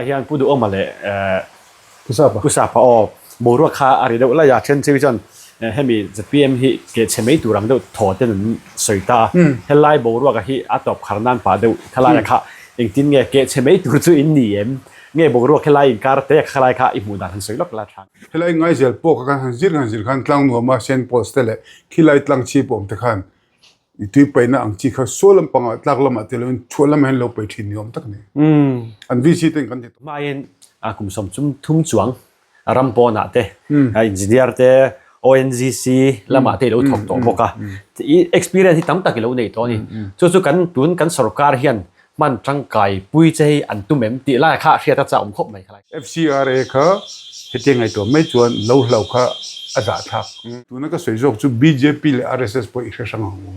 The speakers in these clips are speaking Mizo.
hian Pu Duhawma leh Pu Sapa Pu Sapa aw boruak kha a ri deuh laih a, then chu chuan hemi zpm hi keh chhe mai tur ang deuh thaw ten an sawi ta a, helai boruaka hi a tawp khar nan pah deuh khalaia kha engtin nge keh chhe mai tur chu in ni em? Nge boruak helai inkar te khalai kha i hmuh dan han sawi lawk la tha. Helai ngaizel pawh kha kan han zir han zir khan tlang nuama Saint Paul's te leh khilai tlang chhip awm te khan I tui paihna ang chi kha sual lampangah tlak lamah tel lovin chhuah lamah hian lo paih thin ni awm tak a ni. An VC ten kan ti tawh. Hmain kum sawm thum chuang ram pawnah te engineer te ONGC lamah te i lo thawk tawh bawk a. I experience hi tam tak i lo nei tawh a ni. Chu chu kan tun kan sorkar hian hman tangkai pui che hi an tum em tih lai kha hriat a chak awm khawp mai kha lai. FCRA kha hetiang ngaihtuah mai chuan lo hlo kha a zahthlak. Tuna ka sawi zawk chu bjp leh RSS pawh i hre hrang ang u.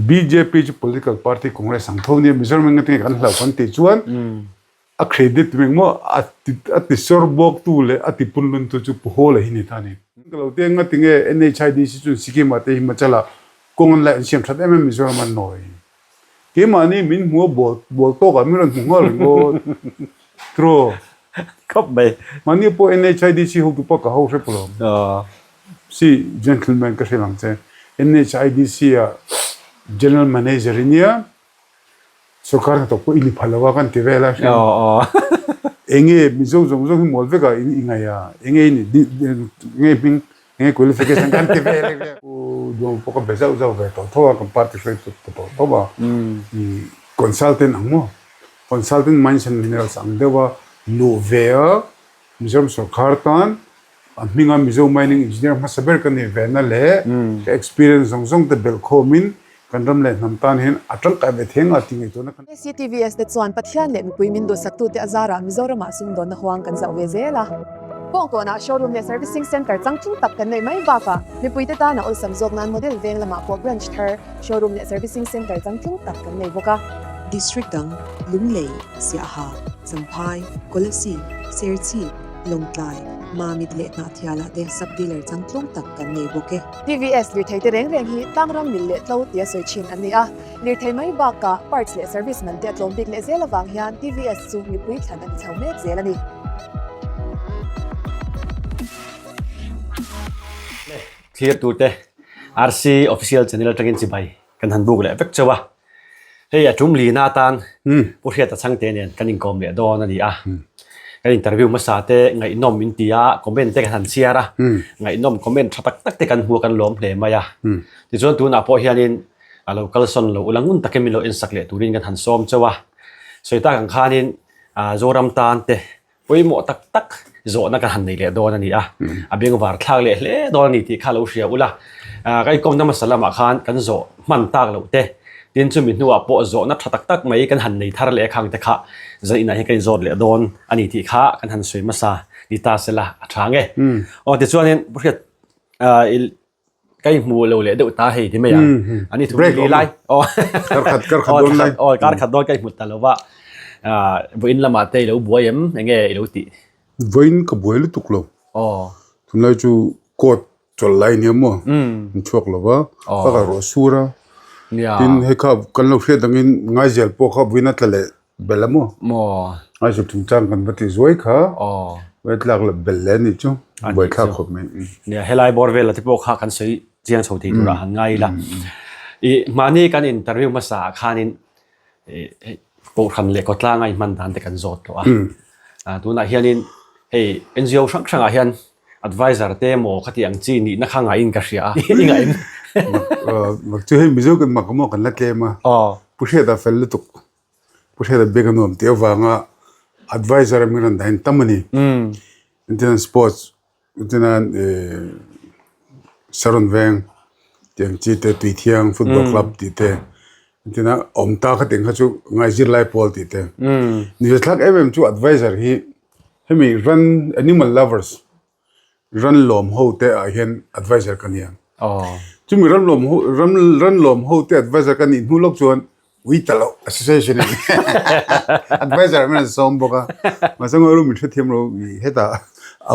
Bjp chu political party Congress ang tho nia Mizoram in ngatinge kan hlo kan tih chuan a credit meng maw a ti sawr bawk tu leh a ti punlun tu chu Pu Hawla hi ni ta a ni. Ka lo te ngatinge NHIDC chuan Sikkim ah te Himachal ah Kawng an laih an siam that em em Mizoram an nawi. Keimahni min hmu a bawl bawl tawkah min rawn hmu nghal ringawt. True. Khawp mai. Mahni pawh NHIDC hotu pawh ka ho hrep lo. Si gentleman ka hrilh ang che. NHIDC ah General Manager i nia. Sorkar hnathawk pawh i ni pha lo a kan ti vel a hria. Enge Mizo zawng zawng hi mawl vek a i ngaih a, enge i nih enge hming enge qualification kan ti vel e. Pu Duang pawh ka be zauh zauh ve tawh tho a, kan party hruai tut ta tawh tho a. I consultant ang maw? Consultant mines and minerals ang deuh a luh ve a Mizoram sorkar tan A hminga Mizo Mining Engineer hmasa ber ka nih vena leh ka experience zawng zawng te belh khawmin kan ram leh hnam tan hian a tangkai ve thei anga tih ngaihtuahna kan. KCTVS te chuan Pathian leh mipui min duhsaktute a zarah Mizoramah sumdawnna huang kan zauh ve zel a. Kawngkawnah showroom leh servicing centre changtlung tak kan neih mai bakah mipuite tana awlsam zawk nan model veng lamah pawh branch thar, showroom leh servicing centre changtlung tak kan nei bawk a. District dang, Lunglei, Siaha, Champhai, Kolasib, Serchhip, Lawngtlai, Mamit leh Hnahthialah te sub-dealer changtlung tak kan nei bawk e. TVS lirthei te reng reng hi tlangram mil leh tlo tia sawi thin an ni a, lirthei mai bakah parts leh service man te a tlawm bik leh zel avang hian TVS chu mipui thlan a ni chho mek zel a ni. Thlir turte RC Official Channel atangin chibai kan han buk leh vek chauh a. Hei a tum lina atan Pu Hriata Chhangte nen kan inkawm leh dawn a ni a. Kan interview hmasa te ngaihnawm in ti a, comment te kan han chhiar a, ngaihnawm comment tha tak tak te kan hmu a kan lawm hle mai a. Tichuan tunah pawh hianin a lo kalsawn lo ula ngun takin min lo ensak leh turin kan han sawm chauh a. Sawi tak ang khanin Zoram tan te Pawimawh tak tak zawhna ka han nei leh dawn a ni a, a bengvar thlak leh hle dawn a ni tih kha lo hria ula. Ka inkawmna hmasa lamah khan kan zawh hman tak loh te, tin chumi hnuah pawh zawhna tha tak tak mai kan han nei thar leh khang te kha zan inah hian ka inzawt leh dawn a ni tih kha kan han sawi hmasa ni ta sela a tha nge. Aw tichuanin Pu Hriat Ka inhmu lo leh deuh ta hei ti mai ang. Ani thu li lai. Aw. Kar khat kar khat dawn lai. Aw kar khat dawn ka inhmu ta lo va. Vawiin lamah te i lo buai em? Enge i lo tih? Vawiin ka buai lutuk lo. Aw. Tunlai chu court chawlh lai nia maw? An chhuak lo va. Ka kal ruah sur a. Tin hei kha kan lo hriat angin Ngaizel pawh kha vawiin a tla leh Bel a maw? Maw. Ai chu chungchang kan va ti zuai kha. Aw. Vai tlak la bel le ni chu. Buai thlak khawp mai. Nia helai bawr vel te pawh kha kan sawi chiang chho thei turah han ngai ila. I mahni kan interview hmasa ah khanin kohhran leh khawtlang a inhman dan te kan zawt tawh a. Tunah hianin hei NGO hrang hrangah hian advisor te emaw khati ang chi nihna kha ngaihin ka hria a. I ngaih em? Mak chu hei Mizo kan mak emaw kan la tlem a. Pu Hriata fel lutuk. Pu Hriata bag a nuam tih avanga advisor a min rawn dahin tam a ni. Engtin sports engtin eh Saron veng tih ang chi te Tuithiang football club tih te engtin a awm ta kha tih ang kha chu ngaizir lai pawl tih te. Nizathlak em em chu advisor hi hemi ran animal lovers Ran lawm ho te ah hian advisor ka nia. Chumi ran lawm ho ran ran lawm ho te advisor ka nih hnu lawk chuan ui ta loh association in advisor min an sawm bawk a. Mahse ngawi ru min hrethiam lo i hetah a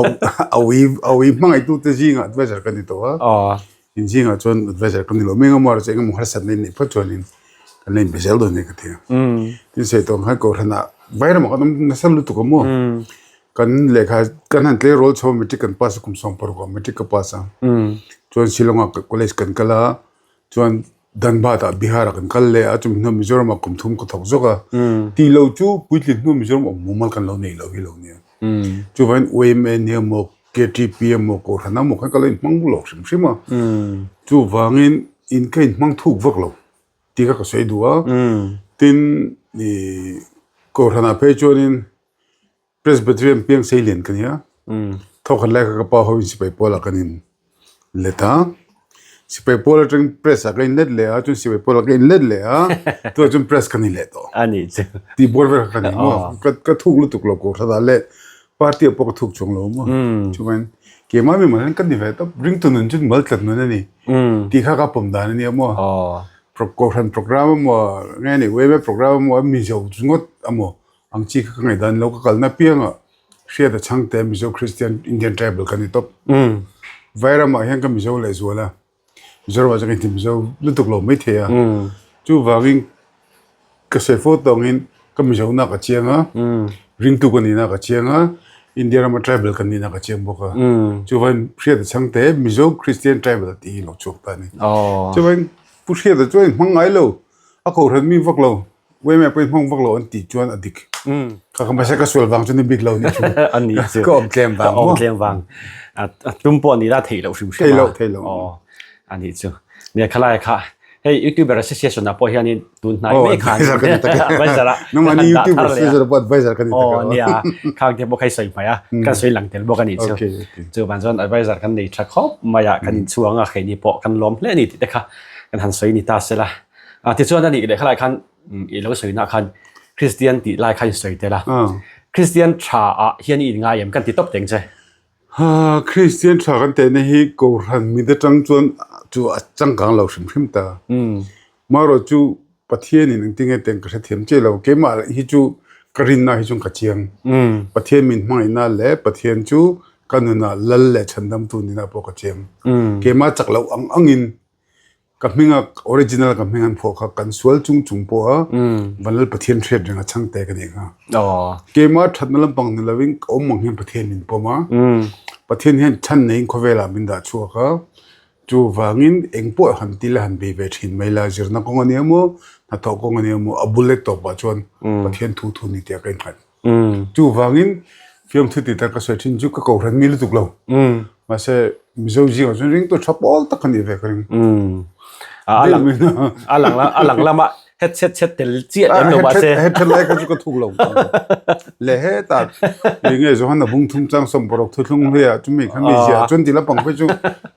a ui a ui hmangaihtu te zingah advisor ka ni tawh a. In zingah chuan advisor ka ni lo. Meng emaw erawh chu engemaw harsatna in neih phawt chuanin. Kan la inbe zel dawn nia ka ti a. Tin sawi tawh ang khan Kohhranah Vairamah kan awm nasa lutuk a maw? Kan lehkha kan han tleirawl chho a matric kan pass a kum 16 ah matric ka pass a. Chuan Shillong ah college kan kal a chuan Dhanbad ah Bihar ah kan kal leh a chumi hnuah Mizoram ah kum thum ka thawk zawk a. Tih loh chu puitlin hnu Mizoram awm mumal kan lo nei lo hi lo nia. Chuvangin YMA nia maw KTP emaw Kohhran emaw khan ka lo inhmang lawk hrim hrim a. Chuvangin in ka inhmang thuk vak lo tih kha ka sawi duh a. Tin ih Kohhranah phei chuanin Presbyterian piang sei lian ka nia. Thawkhat lai kha ka pa ho in sipai pawl ah kan in let a. Sipai pawl atang press ah ka in let leh a chuan sipai pawl ah ka in let leh a tunah chuan press ka ni leh tawh. A nih chu. Tih bawr vel kha ka ni maw. Ka thuk lutuk lo Kohhranah leh Party ah pawh ka thuk chuang lo maw. Chuan keimah mi mal hian ka ni ve tawp ringtu nun chu mal tlat nun a ni tih kha ka pawm dan a nia maw. Kohhran program emaw nge ni yma program emaw Mizo ngawt emaw ang chi kha ka ngaihdan lo ka kalna piangah hriat a chhangte Mizo Christian Indian tribal ka ni tawp. Vairamah hian ka Mizo lehzual a. Mizoramah chuan ka inti Mizo lutuk lo mai thei a. Chuvangin ka sawi fo tawngin ka Mizo na ka chiang a, ringtu ka nihna ka chiang a, India rama tribal ka nihna ka chiang bawk a. Chuvangin Hriata chhangte Mizo Christian tribal tih hi lo chhuak ta a ni. Chuvangin Pu Hriata chuan in hmang ngai lo, a kohhran mi vak lo. Uaimai pawhin hmang vak lo an tih chuan a dik. Ka ka mahse ka sual vang chu ni bik lo ni chu. A ni chu. Ka awm tlem vang maw? Ka awm tlem vang. A tum pawh ni la theih loh hrim hrim a. Theih loh, theih loh. Aw, a ni chu. Nia khalai kha hei YouTuber Association ah pawh hianin tun hnai mai khan advisor ka ni tak e. Advisor a. Nangmahni YouTuber Association pawh advisor ka ni tak e. Aw nia, khang te pawh kha i sawi hmai a, kan sawi lang tel bawk a ni chu. Chuvan chuan advisor kan nei tha khawp mai a, kan inchhuang a, keini pawh kan lawm hle a ni tih te kha kan han sawi ni ta sela. A tichuan a nih leh khalai khan i lo sawi nah khan Kristian tih lai kha in sawi tel a. Kristian tha ah hian i inngai em kan ti tawp teng che. Ha Kristian tha kan tehna hi Kohhran mit atang chuan chu a changkang lo hrim hrim ta. Marawh chu Pathian in engtin nge teng ka hrethiam chiah lo. Keimah hi chu ka rinna hi chuan ka chiang. Pathian min hmangaihna leh Pathian chu ka nunah lal leh chhandamtu nihna pawh ka chiang. Keimah chak loh ang angin Ka hminga original ka hming an phuah kha kan sual chung chung pawh a Vanlal Pathian hriat reng a chhang te ka nih kha. Keimah thatna lampang ni lovin ka awm ang hian Pathian min pawm a. Pathian hian chhan neiin khawvelah min dah chhuak a. Chuvangin eng pawh han ti la han bei ve thin mai la zirna kawng a nia maw hnathawh kawng a nia maw a bul leh tawpah chuan Pathian thu thu ni tih a ka innghat. Chuvangin fiamthu tih tak ka sawi thin chu ka kohhran mi lutuk lo. Mahse Mizo zingah chuan ringtu tha pawl tak ka nih ve ka ring. A lang a lang a lang lama het chet chet tel chiah lem lo mahse. Het chet lai kha chu ka thuk lo. Le hetah eng nge Johana bung thum chang sawm paruk thuthlung hluiah chumi kha mi ziah chuan ti lampang phei chu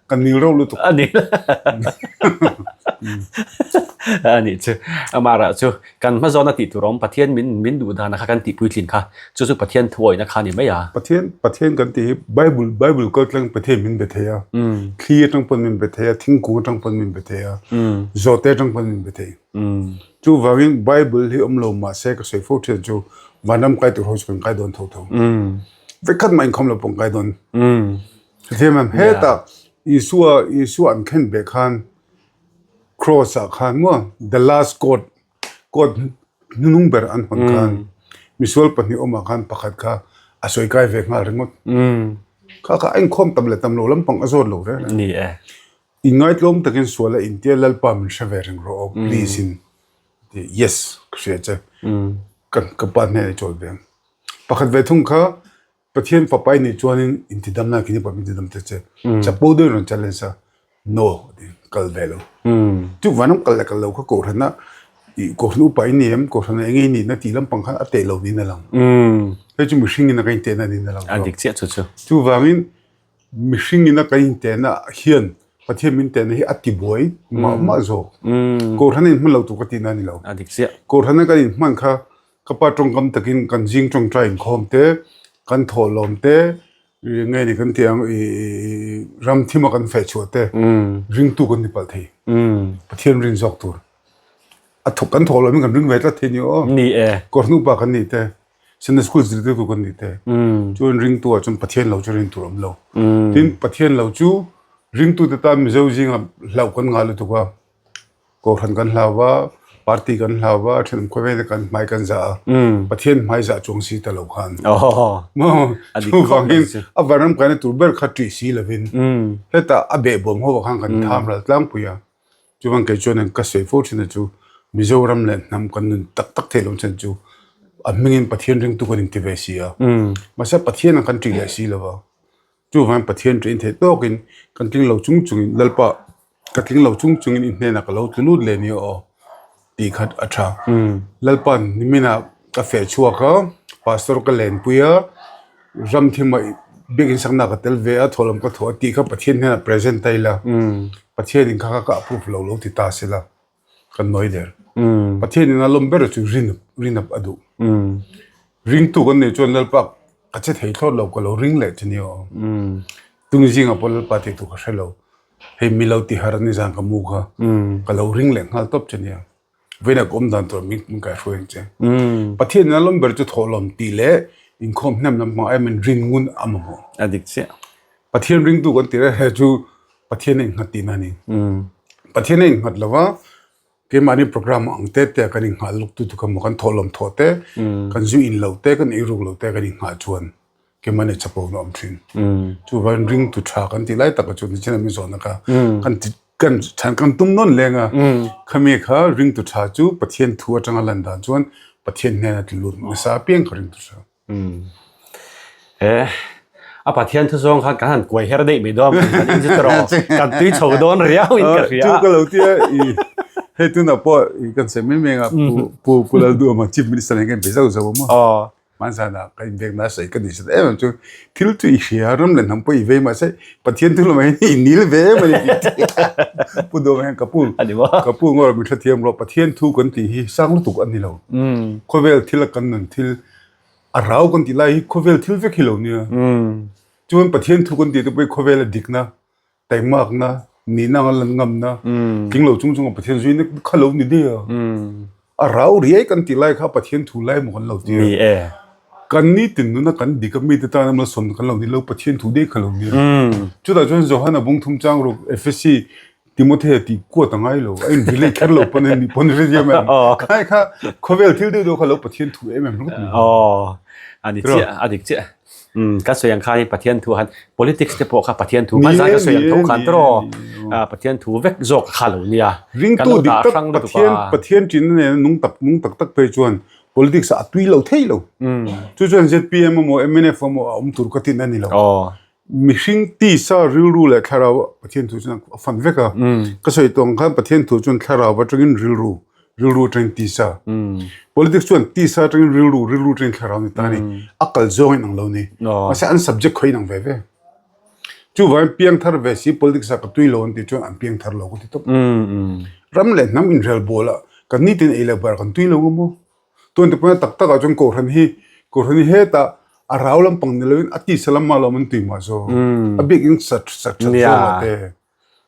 ka nil reuh lutuk. A nil. A nih chu. Amara chu Kan hma zawna tih tur awm Pathian min min duh dana kha kan tih puitlin kha chu chu Pathian thuawihna kha a ni mai a. Pathian Pathian kan tih hi Bible Bible kal tlang Pathian min be thei a, thli atang pawn min be thei a, thingkung atang pawn min be thei a, zawhte atang pawn min be thei. Chuvangin Bible hi awm lo mahse ka sawi fo thian chu vanram kai tur ho chu kan kai dawn tho tho. Vekhat mah inkhawm lo pawh an kai dawn. Hrethiam em? Hetah Isua Isua an khen beh khan Cross ah khan maw the last court court hnunung ber an hawn khan misual pahnih awmah khan pakhat kha a sawi kai ve nghal ringawt. Kha kha a inkhawm tam leh tam lo lampang a zawt lo reng reng. Ni e. Inngaitlawm takin sual a intia Lalpa min hre ve reng rawh aw please in yes ka hria che ka ka pa hnenah i chawl ve ang. Pakhat ve thung kha Pathian fapa i nih chuanin intidam na kini pawh min tidam ta che. Chapo deuhin rawn challenge a, no tiin kal ve lo. Chu vanram kal leh kal lo kha kohhrana ih kohhran upa i ni em, kohhrana eng nge i nihna tih lampang khan a teh lo niin a lang. Hei chu mihringin a kan intehna niin a lang. A dik chiah chu chu. Chuvangin mihringin a kan intehna hian Pathian min tehna hi a tibuai mah mah zawk. Kohhrana inhman lo tur ka tihna a ni lo. A dik chiah. Kohhrana kan inhman kha Ka pa tawngkam takin kan zing tawngtai inkhawm te, kan thawhlawm te, nge ni kan tih ang ih ram thima kan feh chhuah te ringtu kan ni palh thei. Pathian rin zawk tur. A thawk kan thawhlawmin kan ring ve tlat thei ni aw. Ni e. Kawrhnu pa kan nih te, Sunday school zirtirtu kan nih te, chuan ringtu ah chuan Pathian lo chu rin tur a awm lo. Tin, Pathian lo chu ringtute tan Mizo zinga hlauh kan ngah lutuk a. Kohhran kan hlau va, Party kan hlau va, thenawm khawvel kan hmai kan zah a, Pathian hmai zah chuang si ta lo khan. Maw? Chuvangin a vanram kaina tur ber kha ṭih si lovin hetah a behbawm ho ah khan kan tham ral tlangpui a. Chuvang kei chuan ka sawi fo thin a chu Mizoram leh hnam kan nun tak tak theih loh chhan chu a hmingin Pathian ringtu kan inti ve si a. Mahse Pathian ang kan ṭih leh si lo va. Chuvangin Pathian ṭih theih tawkin kan tling lo chung chungin Lalpa ka tling lo chung chungin i hnenah ka lo tlu lut leh nia aw tih kha a ṭha. Lalpa'n niminah ka feh chhuak a, Pastor ka lenpui a, Ramthima biakinn sakna ka tel ve a, thawhlawm ka thawh a tih kha Pathian hnenah present ta ila, Pathianin kha kha ka approve lo lo ti ta sela kan nawi der. Pathianin a lawm ber chu rin rinap a duh. Ringtu kan neih chuan Lalpa ka che thei thlawt lo ka lo ring leh che nia aw. Tung zingah pawh Lalpa tih tur ka hre lo. Hei mi lo tihar a nizan ka mu kha ka lo ring leh nghal tawp che nia. Vawiin a ka awm dan tur min min kaihruai ang che. Pathian in a lawm ber chu thawhlawm tih leh inkhawm hnem lam hmang aiin min rin ngun a mamawh. A dik chiah. Pathian ringtu kan tih reng he chu Pathian a innghat tihna a ni. Pathian a innghat lo va, keimahni program ang te te a kan inghah luk tu tu kha maw kan thawhlawm thawh te, kan zu in loh te, kan eiruk loh te kan inghah chuan keimahni chapo na awm thin. Chuvangin ringtu tha kan tih lai takah chuan nichin a min zawhna kha kan ti Kan chhan kan tum nawn leng a, khami kha ringtu tha chu Pathian thu atanga lan dan chuan Pathian hnena tlu lut nasa apiang kha ringtu tha. He a Pathian thu zawng khan kan han kuai her daih mai dawn kan in chu tawh kan tui chho dawn riau in ka hria. Chu ka lo tia i hei tunah pawh i kan sawi mai mai anga pu pu Pu Lalduhawma Chief Minister nen kan inbe zauh zauh a maw. Hmanzana ka inbekna sawi ka ni sat em em chu thil chu i hria ram leh hnam pawh i vei mahse Pathian thu lamah hian i nil ve em a ni tih te Pu Dawma hian ka pu ka pu ngaw min hrethiam rawh Pathian thu kan tih hi sang lutuk a ni lo khawvel thil a kan nun thil a rau kan tih lai hi khawvel thil vek hi lo nia chuan Pathian thu kan tih te pawh hi khawvel a dikna Taimakna, nihna anga lan ngamna, tling lo chung chunga Pathian zuina kha lo ni daih a. A rau riai kan tih lai kha Pathian thu lai maw kan lo ti a. Kan nitin nuna kan dik a mite tana malsawmna kan lo ni lo Pathian thu daih kha lo ni a. Chutah chuan Johana bung thum chang ruk Ephesi Timothea tih kuat a ngai lo, a in relate kher lo pawn a ni pawn hrethiam em. Khai kha khawvel thil deuh deuh kha lo Pathian thu em em ringawt mai. A ni chiah, a dik chiah. Umm ka sawi ang khanin Pathian thu han politics te pawh kha Pathian thu hman zan ka sawi ang tho khan tawh Pathian thu vek zawk kha lo nia. Ringtu dik tak Pathian Pathian ṭinna nena nung tak nung tak tak phei chuan politics ah a tui lo thei lo. Chu chuan zpm emaw mnf emaw a awm tur ka tin a ni lo. Mihring tisa rilru leh thlarau Pathian thu chuan a fan vek a. Ka sawi tawh ang khan Pathian thu chuan thlarau atangin rilru rilru atangin tisa. Politics chuan tisa atangin rilru, rilru atangin thlarau ni ta a ni. A kal zawng in ang lo ni. Mahse an subject khaw in ang ve ve. Chuvangin piangthar ve si politics ah ka tui lo an tih chuan an piangthar lo ka ti tawp. Ram leh hnam inrel bawl ah kan nitin ei leh bar kan tui lo ang maw? Tun te pawhin tak tak ah chuan Kohhran hi Kohhran hi hetah a rau lampang ni loin a tisa lamah lo an tui mah zawk. A bikin sat sat that zawk ah te.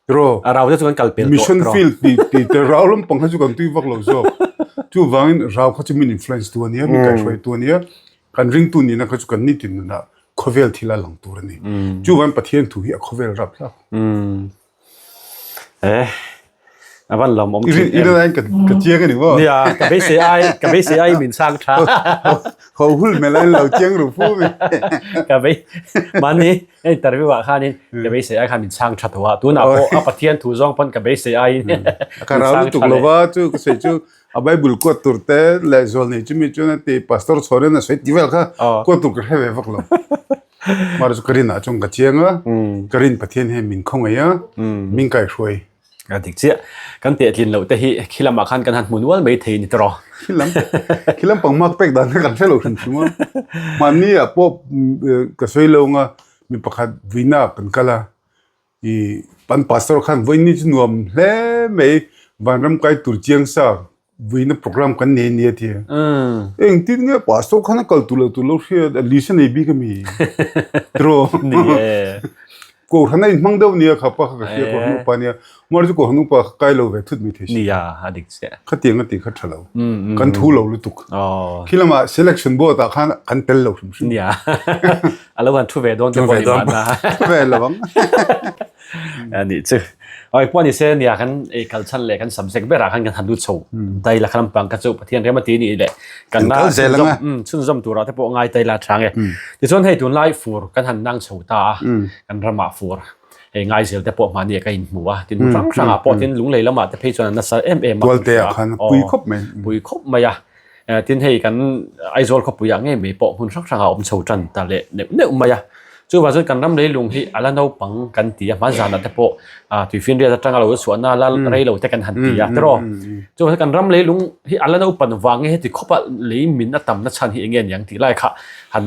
Tiraw? A rau te chu kan kal pel tawh. Mission field ti ti te rau lampang kha chu kan tui vak lo zawk. Chuvangin rau kha chu min influence tu ania, min kaihhruai tu ania. Kan ringtu nihna kha chu kan nitin nunah khawvel thil a lang tur a ni. Chuvangin Pathian thu hi a khawvel rap hlak. Eh, a van lawm awm thin em. I ka ka chiang ani maw? Nia, ka beisei ai, ka beisei ai min sang tha. Ho hul mel an lo chiang ru fu mi. Ka bei, mani interview ah khanin ka beisei ai khan min chhang tha tawh a. Tunah pawh a Pathian thu zawng pawn ka beisei aiin min Ka rau chhang lutuk tha leh. lova chu ka sawi chu a Bible kuat tur te leh zual nei chumi chuan a ti Pastor chhawrin a sawi ti vel kha kuat tur ka hre ve vak lo. Mara chu ka rinah chuan ka chiang a, ka rin Pathian hian min khawngaih a, min kaihruai. A dik chiah. Kan tehtlin loh te hi khi lamah khan kan han hmu nual mai thei ni tawh. Khi lam khi lam pang mak pek dan kha kan hre lo hrim hrim a. Mahni ah pawh ka sawi lo anga mi pakhat vuina kan kal a, i an pastor khan vawiin chu nuam hle mai vanram kai tur chiang sa Vuina program kan nei ania ti a. Engtin nge pastor khan a kal tur lo tur lo hria a list a nei bik ami? Tiraw? Ni e. Kohhran a inhmang deuh nia kha pa kha ka hria kohhran upa nia. Mar chu kohhran upa kha kai lo ve thut mai thei si. Nia a dik chiah. Khatiang a tih kha tha lo. Kan thu lo lutuk. Khi lama selection board ah khan kan tel lo hrim hrim. Nia. A lo han thu ve dawn te pawh ni mahna. Thu ve lo ang. Anih chu. Oi pawh ni se nia kan ei kal chhan leh kan subject berah khan kan han lut chho dai la kha lampang kha chu Pathian rem a ti nih leh kan la chhunzawm chhunzawm turah te pawh ngai ta ila tha nge. Tichuan hei tunlai fur kan han nang chho ta a, kan ramah fur hei ngai zel te pawh mahni ah ka inhmu a, tin hmun hrang hrangah pawh tin lunglei lamah te phei chuan an nasa em em a. Tualte ah khan pui khawp mai. Pui khawp mai a. Tin hei kan Aizawl khawpuiah ngei mai pawh hmun hrang hrangah a awm chho tan ta leh neuh neuh mai a. Chuvang chuan kan ram leilung hi a la naupang kan ti a, hma zanah te pawh tuifinriat atanga lo chhuahna la rei lo te kan han ti a tiraw. Chuvang chuan kan ram leilung hi a la naupan vang nge heti khawpa lei min a tamna chhan hi eng nge niang tih lai kha han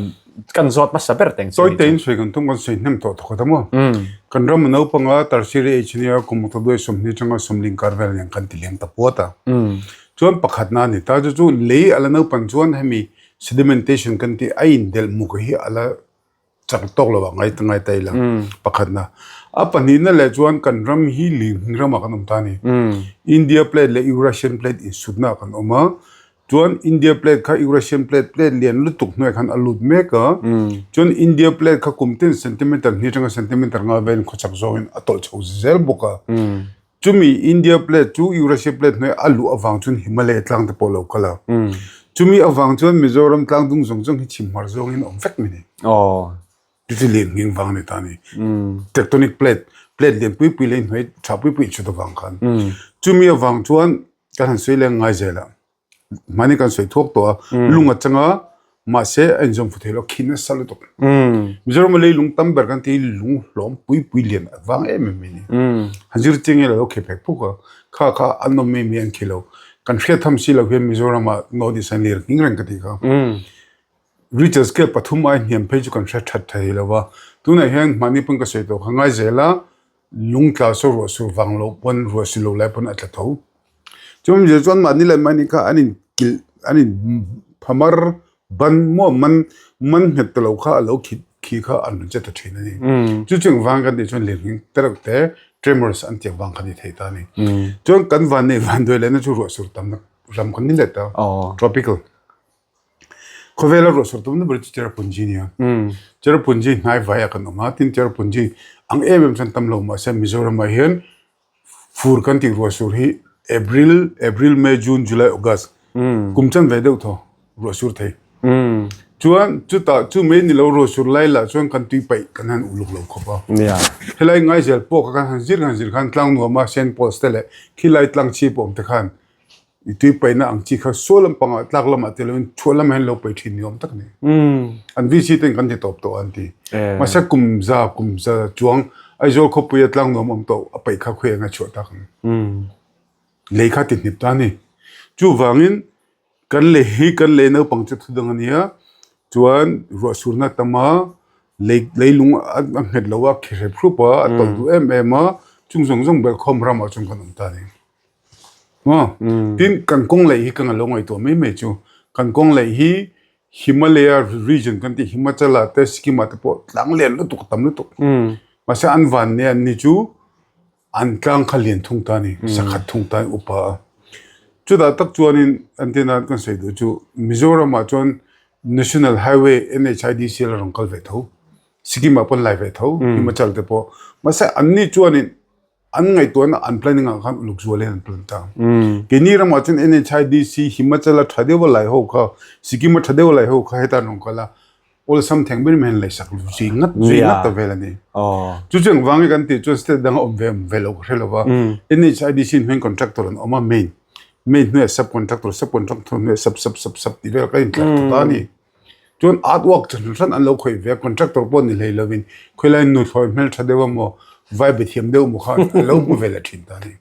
kan zawt hmasa ber teng che ni chu. Tawite in sawi kan tum kan sawi hnem tawh thawk ta maw. Kan ram a naupang a tertiary age nia kum tawduai 20 atanga 40 kar vel niang kan ti liam ta puat a. Chuan pakhatna a ni ta, chu chu lei a la naupan chuan hemi sedimentation kan tih a indelh muk hi a la chak tawk lo ah ngai ngai ta ila pakhatna. A pahnihna leh chuan kan ram hi lirnghing ramah kan awm ta a ni. India plate leh Eurasian plate insutna ah kan awm a, chuan India plate kha Eurasian plate plate lian lutuk hnuaiah khan a lut mek a, chuan India plate kha kum tin centimeter hnih atanga centimeter nga velin khawchhak zawngin a tawlh chho zel bawk a. Chumi India plate chu Eurasia plate hnuai a luh avang chuan Himalaya tlang te pawh a lo kal a. Chumi avang chuan Mizoram tlang dung zawng zawng hi chhim hmar zawngin a awm vek mai ni. Chu chu lian nghing vang a ni ta a ni. Tectonic plate, plate lian pui pui leh hnuai tha pui pui inchhut avang khan. Chumi avang chuan kan han sawi leng ngai zel a. Mahni kan sawi thuak tawh a, lung a chang a, mahse a inzawm fu thei lo, khi nasa lutuk. Mizoram a leilung tam ber kan ti lung hlawm pui pui lian a vang em em mai ni. Han zir chiang ila lo khi phek phuk a, kha kha an awm mai mai an khi lo. Kan hriat tham si lo hian Mizoram ah North East an lir nghing reng ka tih kha. Richter scale pathum ai hniam phei chu kan hre that thei lo va, tunah hian mahni pawn ka sawi tawh kha ngai zel a, lung tla saw ruah sur vang loh pawn ruah si lo lai pawn a tla tho. Chuan zir chuan mahni leh mahni kha an in kilh an in phamar ban maw man man nghet ta lo kha a lo khit khi kha an rawn che ta thin a ni. Chu chu engvang kan tih chuan lirnghing tereuh te tremors an tih avang kha ni thei ta a ni. Chuan kan van neih van duai lehna chu ruah sur tamna ram kan ni leh ta tropical. Khawvela ruah sur tumna ber chu Cherrapunji a ni a. Cherrapunji hnai vaiah kan awm a, tin Cherrapunji ang em em chuan tam lo mahse Mizoramah hian fur kan tih ruah sur hi April, April, May, June, July, August kum chan ve deuh thaw ruah sur thei. Chuan chutah chu mai ni lo ruah sur lai lah chuan kan tui paih kan han uluk lo khawp a. Helai Ngaizel pawh kha kan han zir kan zir khan tlang nuam a Saint Paul's te leh khilai tlang chhip awm te khan I tui paihna ang chi kha sual lampangah tlak lamah te loin chhuah lamah hian lo paih thin ni awm tak a ni. An VC ten kan ti tawp tawh a an ti. Mahse kum za kum za chuang Aizawl khawpuia tlang nuam awm tawh a paih kha khawi anga chhuah tak ang. Lei kha ti hnip ta a ni. Chuvangin kan lei hi kan lei naupang chu thu dang a nia chuan ruah surna tam a lei leilung a nghet lo a khi hrep hrup a a tawlh duh em em a chung zawng zawng belhkhawm ramah chuan kan awm ta a ni. Tin, kan kawng laih hi ka nga lo ngaihtuah mai mai chu. Kan kawng laih hi Himalaya region kan tih Himachal ah te Sikkim ah te pawh tlang lian lutuk a tam lutuk. Mahse an van nia an ni chu an tlang kha lian thung ta a ni, sakhat thung ta a ni upa a. Chutah tak chuanin an tina kan sawi duh chu Mizoram ah chuan National Highway NHIDC la rawn kal ve tho. Sikkim ah pawh an lai ve tho, Himachal te pawh. Mahse an ni chuanin An ngaihtuahna an planning ah khan uluk zual in an plan ta. Keini ramah chuan NHIDC Himachal a tha deuh a lai ho kha, Sikkim a tha deuh a lai ho kha heta an rawn kal a, awlsam theng ber mai an laihsak zui ngat zui ngat ta vel a ni. Chu chu engvang nge kan tih chuan state danga awm ve awm ve lo ka hre lo va, NHIDC hnuaiin contractor an awm a, main main hnuaiah sub contractor, sub contractor hnuaiah sub sub sub sub tih vel kha a intlar ta ta a ni. Chuan art work chi hran hran an lo khawih ve a, contractor pawh ni hlei lovin khawilai nuthlawi hmeltha deuh emaw vai be thiam deuh emaw kha an lo hmu ve leh thin ta a ni.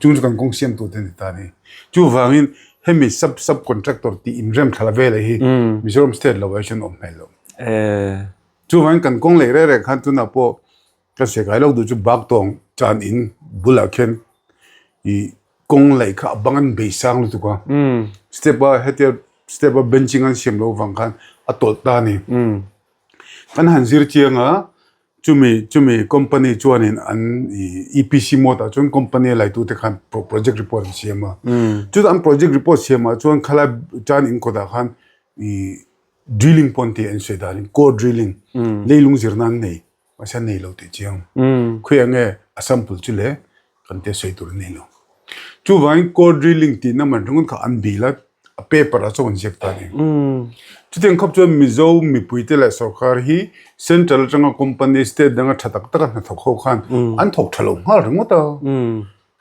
Chung chu kan kawng siamtu te a ni ta a ni. Chuvangin hemi sub sub contractor tih inrem thla velah hi Mizoram state lo ah hian awm hmel lo. Chuvangin kan kawng leh reng reng khan tunah pawh Ka hre ngai lo duh chu Baktawng chan in bulah khian ih kawng laih kha a bang an bei sang lutuk a step a hetia step a benching an siam loh vang khan a tawlh ta a ni kan han zir chiang a chumi chumi company chuanin an ih EPC mode ah chuan company a laitu te khan project report an siam a chutah an project report siam ah chuan khalai chan in kawtah khan ih drilling pawh an ti an sawi danin core drilling leilung zirna an nei. Mahse nei lo tih chiang. Khawi ang nge? A sample chu le kan tia sawi tur a nei lo. Chuvangin core drilling tihna man ringawt kha an bil a, a paper ah chuan an ziak ta a ni. Chutiang khawp chuan Mizo mipuite leh sorkar hi central atanga company state danga tha tak taka hnathawk ho khan an thawk tha lo nghal ringawt a.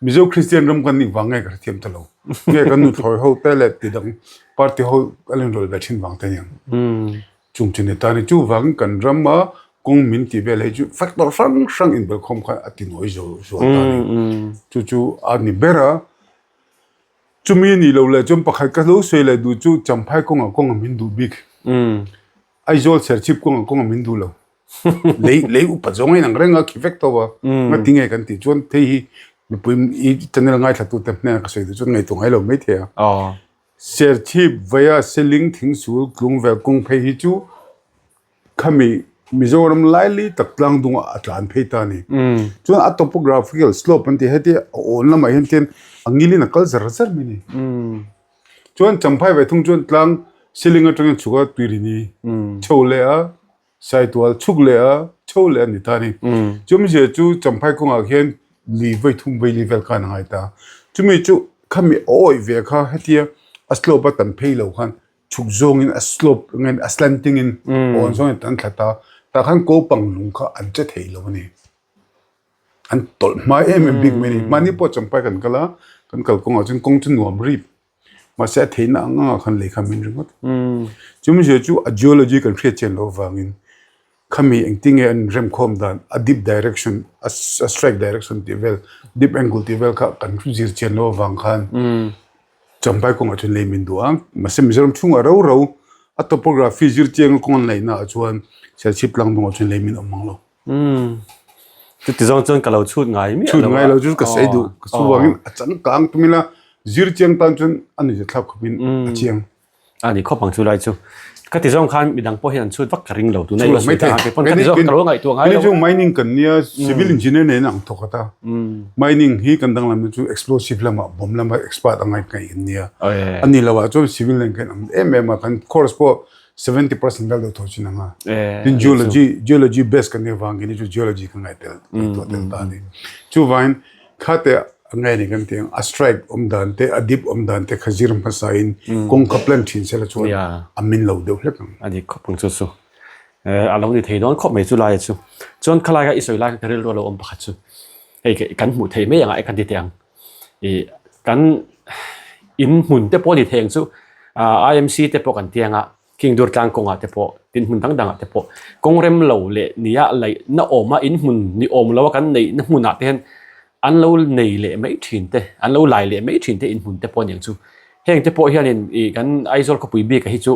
Mizo Kristian ram kan nih vang nge ka hrethiam ta lo. Nge kan nuthlawi ho te leh tidang party ho an inrawlh ve thin vang te aniang. Chung chu ni ta ni chuvangin kan rama kawng min tih vel hei chu factor hrang hrang inbelkhawm khan a ti nawi zo zual ta a ni. Chu chu a ni ber a, chumi nih loh leh chuan pakhat ka lo sawi leh duh chu Champhai kawngah kawng a min duh bik. Aizawl Serchhip kawngah kawng a min duh lo. Lei lei upa zawng a inang reng a khi vek tho a, ngati nge kan tih chuan thei hi mipui i channel ngaithlatute hnenah ka sawi duh chuan ngaihtuah ngai lo maithei a. Serchhip vaia Seling thingsul tlungvel kawng phei hi chu khami Mizoram laili tak tlang dungah a tlan phei ta a ni. Chuan a topographical slope an tih heti a awn lamah hian tian a ngilin a kal zar zar mai a ni. Chuan Champhai ve thung chuan tlang Seling atangin chhuk a Tuirini chho leh a Saitual chhuk leh a chho leh a ni ta a ni. Chumzia chu Champhai kawngah khian lui vawi thum vawi li vel khan a ngai ta. Chumi chu khami a awih ve kha hetia a slope a tan phei lo khan chhuk zawngin a slope nge a slanting in awn zawngin tan thla ta. Tah khan ko pang lung kha an che thei lo a ni. An tawlh hma em em bik mai a ni. Mahni pawh Champhai kan kal a, kan kal kawngah chuan kawng chu nuam rip. Mahse a theihna ang angah khan lehkha min ringawt. Chumzia chu a geology kan hriat chian loh avangin khami engtinge an remkhawm dan a dip direction a strike direction tih vel dip angle tih vel kha kan zir chian loh avang khan Champhai kawngah chuan lei min duh a. Mahse Mizoram chhungah rau rau a topography zir chianga kawng an laihna ah chuan Serchhip tlang dawngah chuan lei min awm mang lo. Chuti zawng chuan ka lo chhut ngai miah lo a. Chhut ngai lo chu ka sawi duh. Ka chuvangin a changkang tum ila zir chiang tan chuan a nuihza thlak khawpin a chiang. A ni khawp ang chu lai chu. Ka ti zawng khan midang pawh hian an chhut vak ka ring lo tuna i lo sawi ta a keipawn ka ti zawk ka lo ngaihtuah ngai lo. Kei chu mining kan nia civil engineer nen ang thawk ata. Mining hi kan danglam na chu explosive lamah bomb lama expert ang ngaih kan nia. A ni lo ah chuan civil nen khan ang em em a kan course pawh 70% vel deuh tho chin anga tin geology geology base kan nih avangin hi chu geology ka ngai tel tuah tel ta a ni chuvangin khate a ngai ni kan tih ang a strike awm dan te a dip awm dan te kha zir hmasa in kawng kha plan thin sela chuan a min lo deuh hlek ang a dik khawp ang chu chu a lo ni thei dawn khawp mai chu lai chu chuan khalai kha i sawi lai kha ka rilru a lo awm pakhat chu hei kan hmuh theih mai angah kan ti teh ang ih kan in hmun te pawh a ni thei ang chu ah IMC te pawh kan ti ang a khing dur tlang kawngah te pawh tin hmun dang dangah te pawh kawng rem lo leh nia laih na awm a in hmun ni awm lo a kan neih na hmunah te hian an lo nei leh mai thin te an lo lai leh mai thin te in hmun te pawh a ni ang chu heng te pawh hianin ih kan Aizawl khawpui bik ah hi chu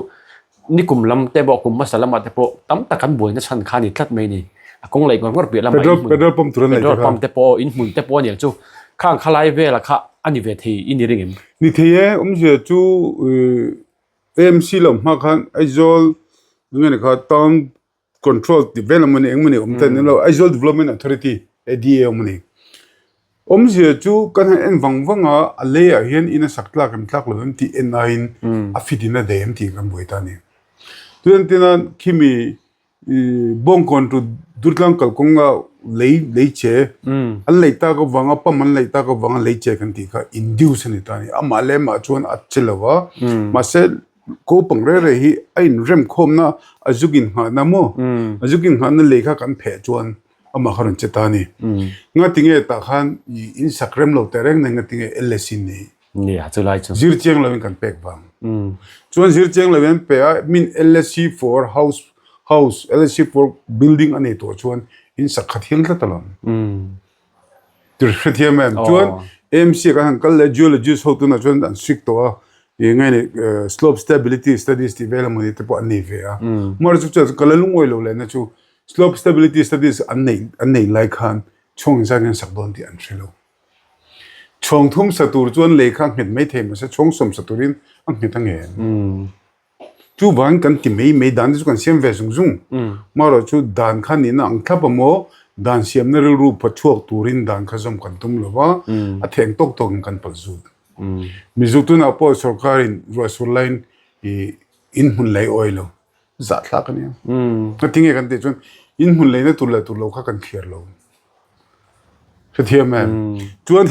Nikum lam te pawh kum hmasa lamah te pawh tam tak an buaina chhan kha a ni tlat mai a ni. A kawng laih ngawr ngawr piah lamah in hmun petrol pump tur an laih te petrol pump te pawh in hmun te pawh a niang chu khang khalai vela kha a ni ve thei i ni ring em? Ni thei e, awmzia chu AMC lo hma khan Aizawl enge ni kha town control tih vel emaw ni engemaw ni awm ta ni lo Aizawl Development Authority ADA awm a ni. Awmzia chu kan han en vang vang a a leiah hian in a sak tlak em tlak lo em tih en aiin a fit in a daih em tih kan buai ta a ni. Chuan tina khimi Bawngkawn to Durtlang kalkawnga lei lei che an laih tak avanga pump an laih tak avanga lei che kan tih kha induce a ni ta a ni. Amah leh amah chuan a che lo a mahse Ko pang reh reh hi a inrem khawmna a zuk inngahna maw? A zuk inngahna lei kha kan pheh chuan amah kha rawn che ta a ni. Ngatinge tah khan i insak rem lo teh reng nen ngatinge LSC nei? Nia, chu lai chu. Zir chiang loin kan pek vang. Chuan zir chiang loin an pe a, min LSC for house house LSC for building a nei tawh chuan insak kha thiang tlat alawm. Tir hrethiam em chuan AMC kan han kal leh geologist ho tunah chuan an strict tawh a ih nge ni slope stability studies tih vel emawni te pawh an nei ve a mahse chu chuan ka la lungawi lo leh na chu slope stability studies an neih an neih lai khan chhawng inzat nge an sak dawn tih an hre lo chhawng thum sa tur chuan lei kha a nghet maithei mahse chhawng sawm sa turin a nghet a nge em. Chuvangin kan ti mai mai dan te chu kan siam ve zung zung. Marawh chu dan kha nihna ang thlap a maw, dan siamna rilru pha chhuak turin dan kha zawm kan tum lo va, a theng tawk tawkin kan palh zut. Mizo tunah pawh sorkarin ruahsur laiin ih in hmun lei awi lo, zahthlak a nia. Ngatinge kan tih chuan in hmun leina tur leh tur lo kha kan thliar lo. Hrethiam em? Chuan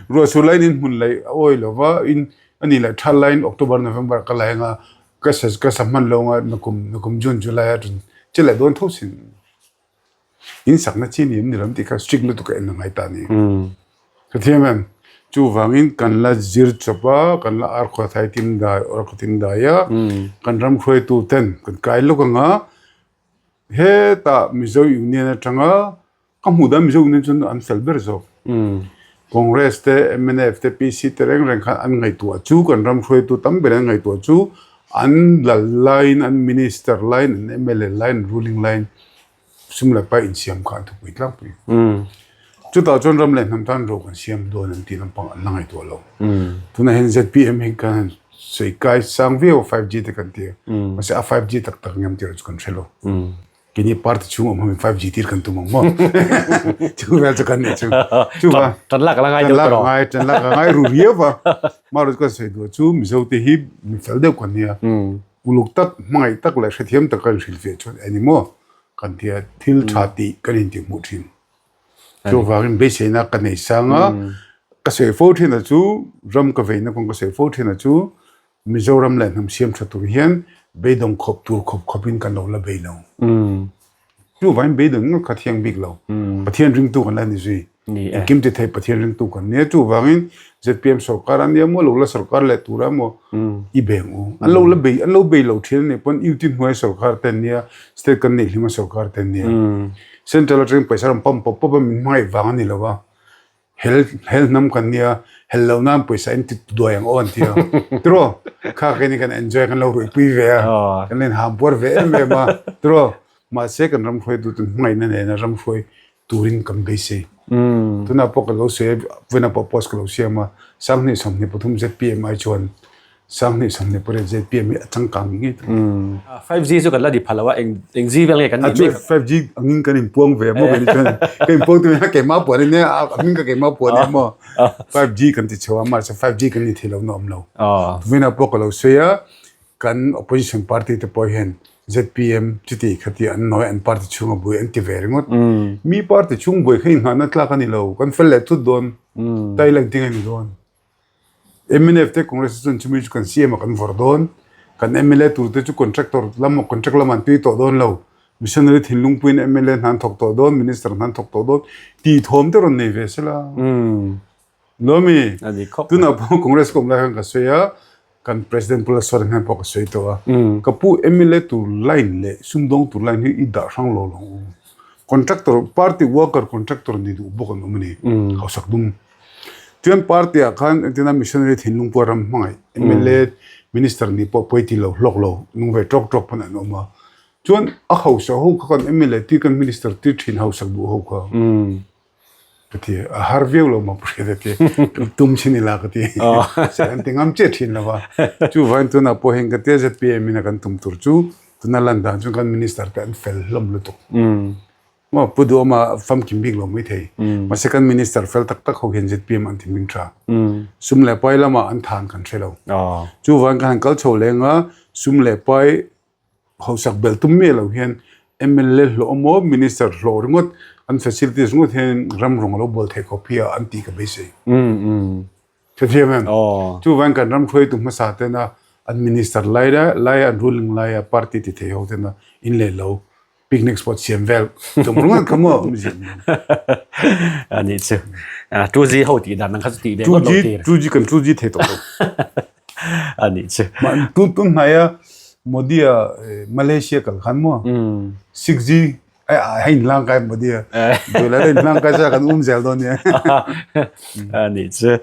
ruahsur laiin in hmun laih a awi lo va, in a nih leh thal laiin October, November ka lai anga ka sa ka sa hman lo anga nakum nakum June, July a ṭun che leh dawn tho sin. In sakna chi ni em ni lo tih kha strict lutuk a en a ngai ta a ni. Hrethiam em? Chuvangin kan la zir chawp a, kan la ar khaw thai tim dai, awr khaw tim dai a, kan ram hruaitu ten kan kai lawk anga hetah Mizo Union atanga Ka hmuh dan Mizo nen chuan an fel ber zawk. Congress te, mnf te, PC te reng reng khan an ngaihtuah chu kan ram hruaitu tam ber an ngaihtuah chu an lal laiin, an minister laiin, an mla laiin, ruling laiin sum leh pai insiam kha an thupui tlangpui. Chutah chuan ram leh hnam tan ro kan siam dawn an tih lampang an la ngaihtuah lo. Tunah hian zpm hi kan han sawi kai sang viau a 5G te kan ti a, mahse a 5G tak tak ngam tih erawh chu kan hre lo. Kini party chhung awm hoin 5G tir kan tum ang maw? Chu vel chu kan nih chu. Chu va. Tan lak la ngai deuh tawh. Ngai tan lak ngai ru riau va. Ma ru kan sawi duh chu Mizo te hi mi fel deuh kan nia. Uluk tak hmangaih tak leh hrethiam tak kan hrilh fiah chuan eng emaw kan tia thil tha tih kan intih hmuh thin. Chuvangin beiseina ka nei sang a, ka sawi fo thin a chu ram ka veina kawng ka sawi fo thin a chu Mizoram leh hnam siam tha tur hian beidawng khawp tur khawp khawpin kan lo la bei lo. Chuvangin beidawng ngawt kha thiang bik lo. Pathian ringtu kan la ni zui. Engkim ti thei Pathian ringtu kan nia. Chuvangin zpm sorkar a nia maw, lo la sorkar leh tur a maw i beng u. An lo la bei, an lo bei lo thin a nih pawn UT hnuai sorkar te an nia, state kan neih hlima sorkar te an nia. Central atangin pawisa rawn pump pawp pawp a min hmangaih vang a ni lo a. Hel hel hnam kan nia, hel lo nan pawisa in ti duai ang aw an ti a. Tiraw? Kha keini kan enjoy kan lo ruihpui ve a, kan lo inham puar ve em em a. Tiraw? Mahse kan ram hruaitu ten hmangaihna nena ram hruai turin kan beisei. Tunah pawh ka lo sawi a, vawiinah pawh post ka lo siam a, Sanghnih 23 zpm ai chuan Sanghnih 28 zpm hi a changkang ngei ngei ta. 5G chu kan la ni pha lo a, eng eng G vel nge kan nih mek? 5G angin kan inpuang ve maw kei chuan ka inpuang tu hian keimah puan in nia a hming ka keimah puan in maw 5G kan ti chho a mahse 5G kan ni thei lo na awm lo. Vawiinah pawh ka lo sawi a, kan opposition party te pawh hian zpm chuti khati an nawi an party chhunga buai an ti ve ringawt. Mi party chhung buai kha inngahna tlak a ni lo, kan fel leh thut dawn, Thailand ting a ni dawn. Mnf te Congress te chuan chumi chu kan CM ah kan vawrh dawn, kan mla tur te chu contractor lam contract lamah an tui tawh dawn lo, missionary thinlung puiin mla hna an thawk tawh dawn, minister hna an thawk tawh dawn tih thawm te rawn nei ve se la. Lawmi, tunah pawh Congress ka awm lai khan ka sawi a, kan President Pu Lalsawta hnen pawh ka sawi tawh a, ka pu mla tur line leh sumdawng tur line hi i dah hrang lo lo ang u. Contractor, party worker contractor ni duh bawk an awm a ni, hausak dum. Chuan party ah khan engtin a missionary thinlung pawh ram hmangaih mla minister nih pawh pawi ti lo hlawk lo nung ve tawk tawk pawn an awm a. Chuan a hausa ho kha kan mla tir kan minister tir thin hausak duh ho kha ka ti a har viau lo maw hriat a ti tum chin ila ka ti se an ti ngam chiah thin lo va. Chuvangin tunah pawh heng ka tia zpm in a kan tum tur chu tuna lan dan chuan kan minister te an fel hlawm lutuk. Maw Pu Duhawma famkim bik lo mai thei. Mahse kan minister fel tak tak ho hian zpm an ti hming tha. Sum leh pai lamah an than kan hre lo. Chuvangin kan han kal chho leng a, sum leh pai hausak belh tum miah lo hian mla hlawh emaw minister hlawh ringawt an facilities ringawt hian ram rawng a lo bawl thei khawp hi a an tih ka beisei. Hrethiam em? Chuvangin kan ram hruaitu hmasa tena an minister lai laia an ruling laia party ti thei ho tena in leh lo picnic spot siam vel tum ringawt kha maw awmzia ni lo. A nih chu. 2G ho tih dan ang kha chu tih ve ngawt lo tir. 2G kan 2G thei tawh lo. A nih chu. Tun tun hnaia Modi-a Malaysia kal khan maw 6G Hei inhlang kai maw nia. Duh leh inhlang kai chuan kan um zel dawn nia. A nih chu.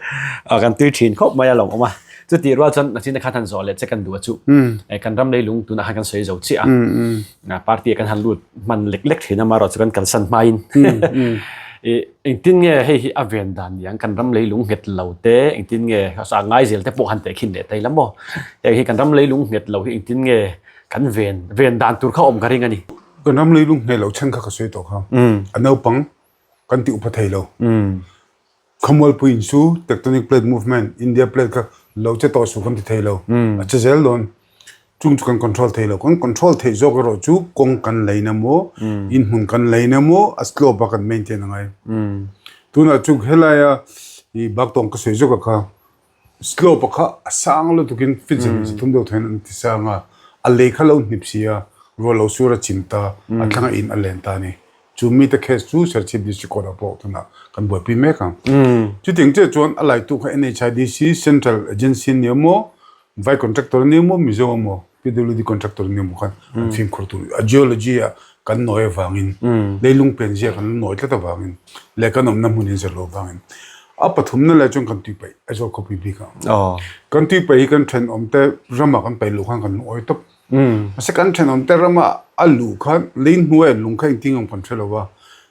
Kan tui thin khawp mai a lo awm a. Chutih rual chuan nachin khan han zawh leh che kan duh a chu. Kan ram leilung tunah khan kan sawi zo chiah a. Party ah kan han lut hman lek lek thin a marawh chu kan kalsan hmain. Engtin nge hei hi a ven dan ni ang kan ram leilung nghet lo te engtin nge a ngai zel te pawh han tehkhin leh ta ila maw. Heng hi kan ram leilung nghet lo hi engtin nge kan ven ven dan tur kha awm ka ring a ni. Kan ram leilung hneh loh chhan kha ka sawi tawh kha. A naupang kan ti upa thei lo. Khamualpui in chu tectonic plate movement, India plate kha lo che tawh suh kan ti thei lo. A che zel dawn. Chung chu kan control thei lo. Kan control theih zawk erawh chu kawng kan leina maw, inhmun kan leina maw, a slope a kan maintain a ngai. Tunah chu helaia i baktawng ka sawi zawk a kha slope a kha a sang lutukin feet 103 deuh thawin an ti sang a, a lei kha lo hnip si a, ruah lo sur a chim ta, a thlanga in a len ta a ni. Chu mite case chu Serchhip District Court ah pawh tunah kan buaipui mek ang. Chutiang chiah chuan a laitu kha NHIDC Central Agency nia maw, Vai contractor nia maw, Mizo maw, PWD contractor nia maw khan an fimkhur tur a geology ah kan nawi avangin leilung pen zia kan la nawi tlat avangin leh kan awmna hmun in zir loh avangin a pathumna leh chuan kan tui paih Aizawl khawpui bik ah kan tui paih hi kan thenawm te ramah kan paih luh khan kan lungawi tawp. Mahse kan thenawm te rama a luh khan lei hnuai lung kha engtin awm kan hre lo va,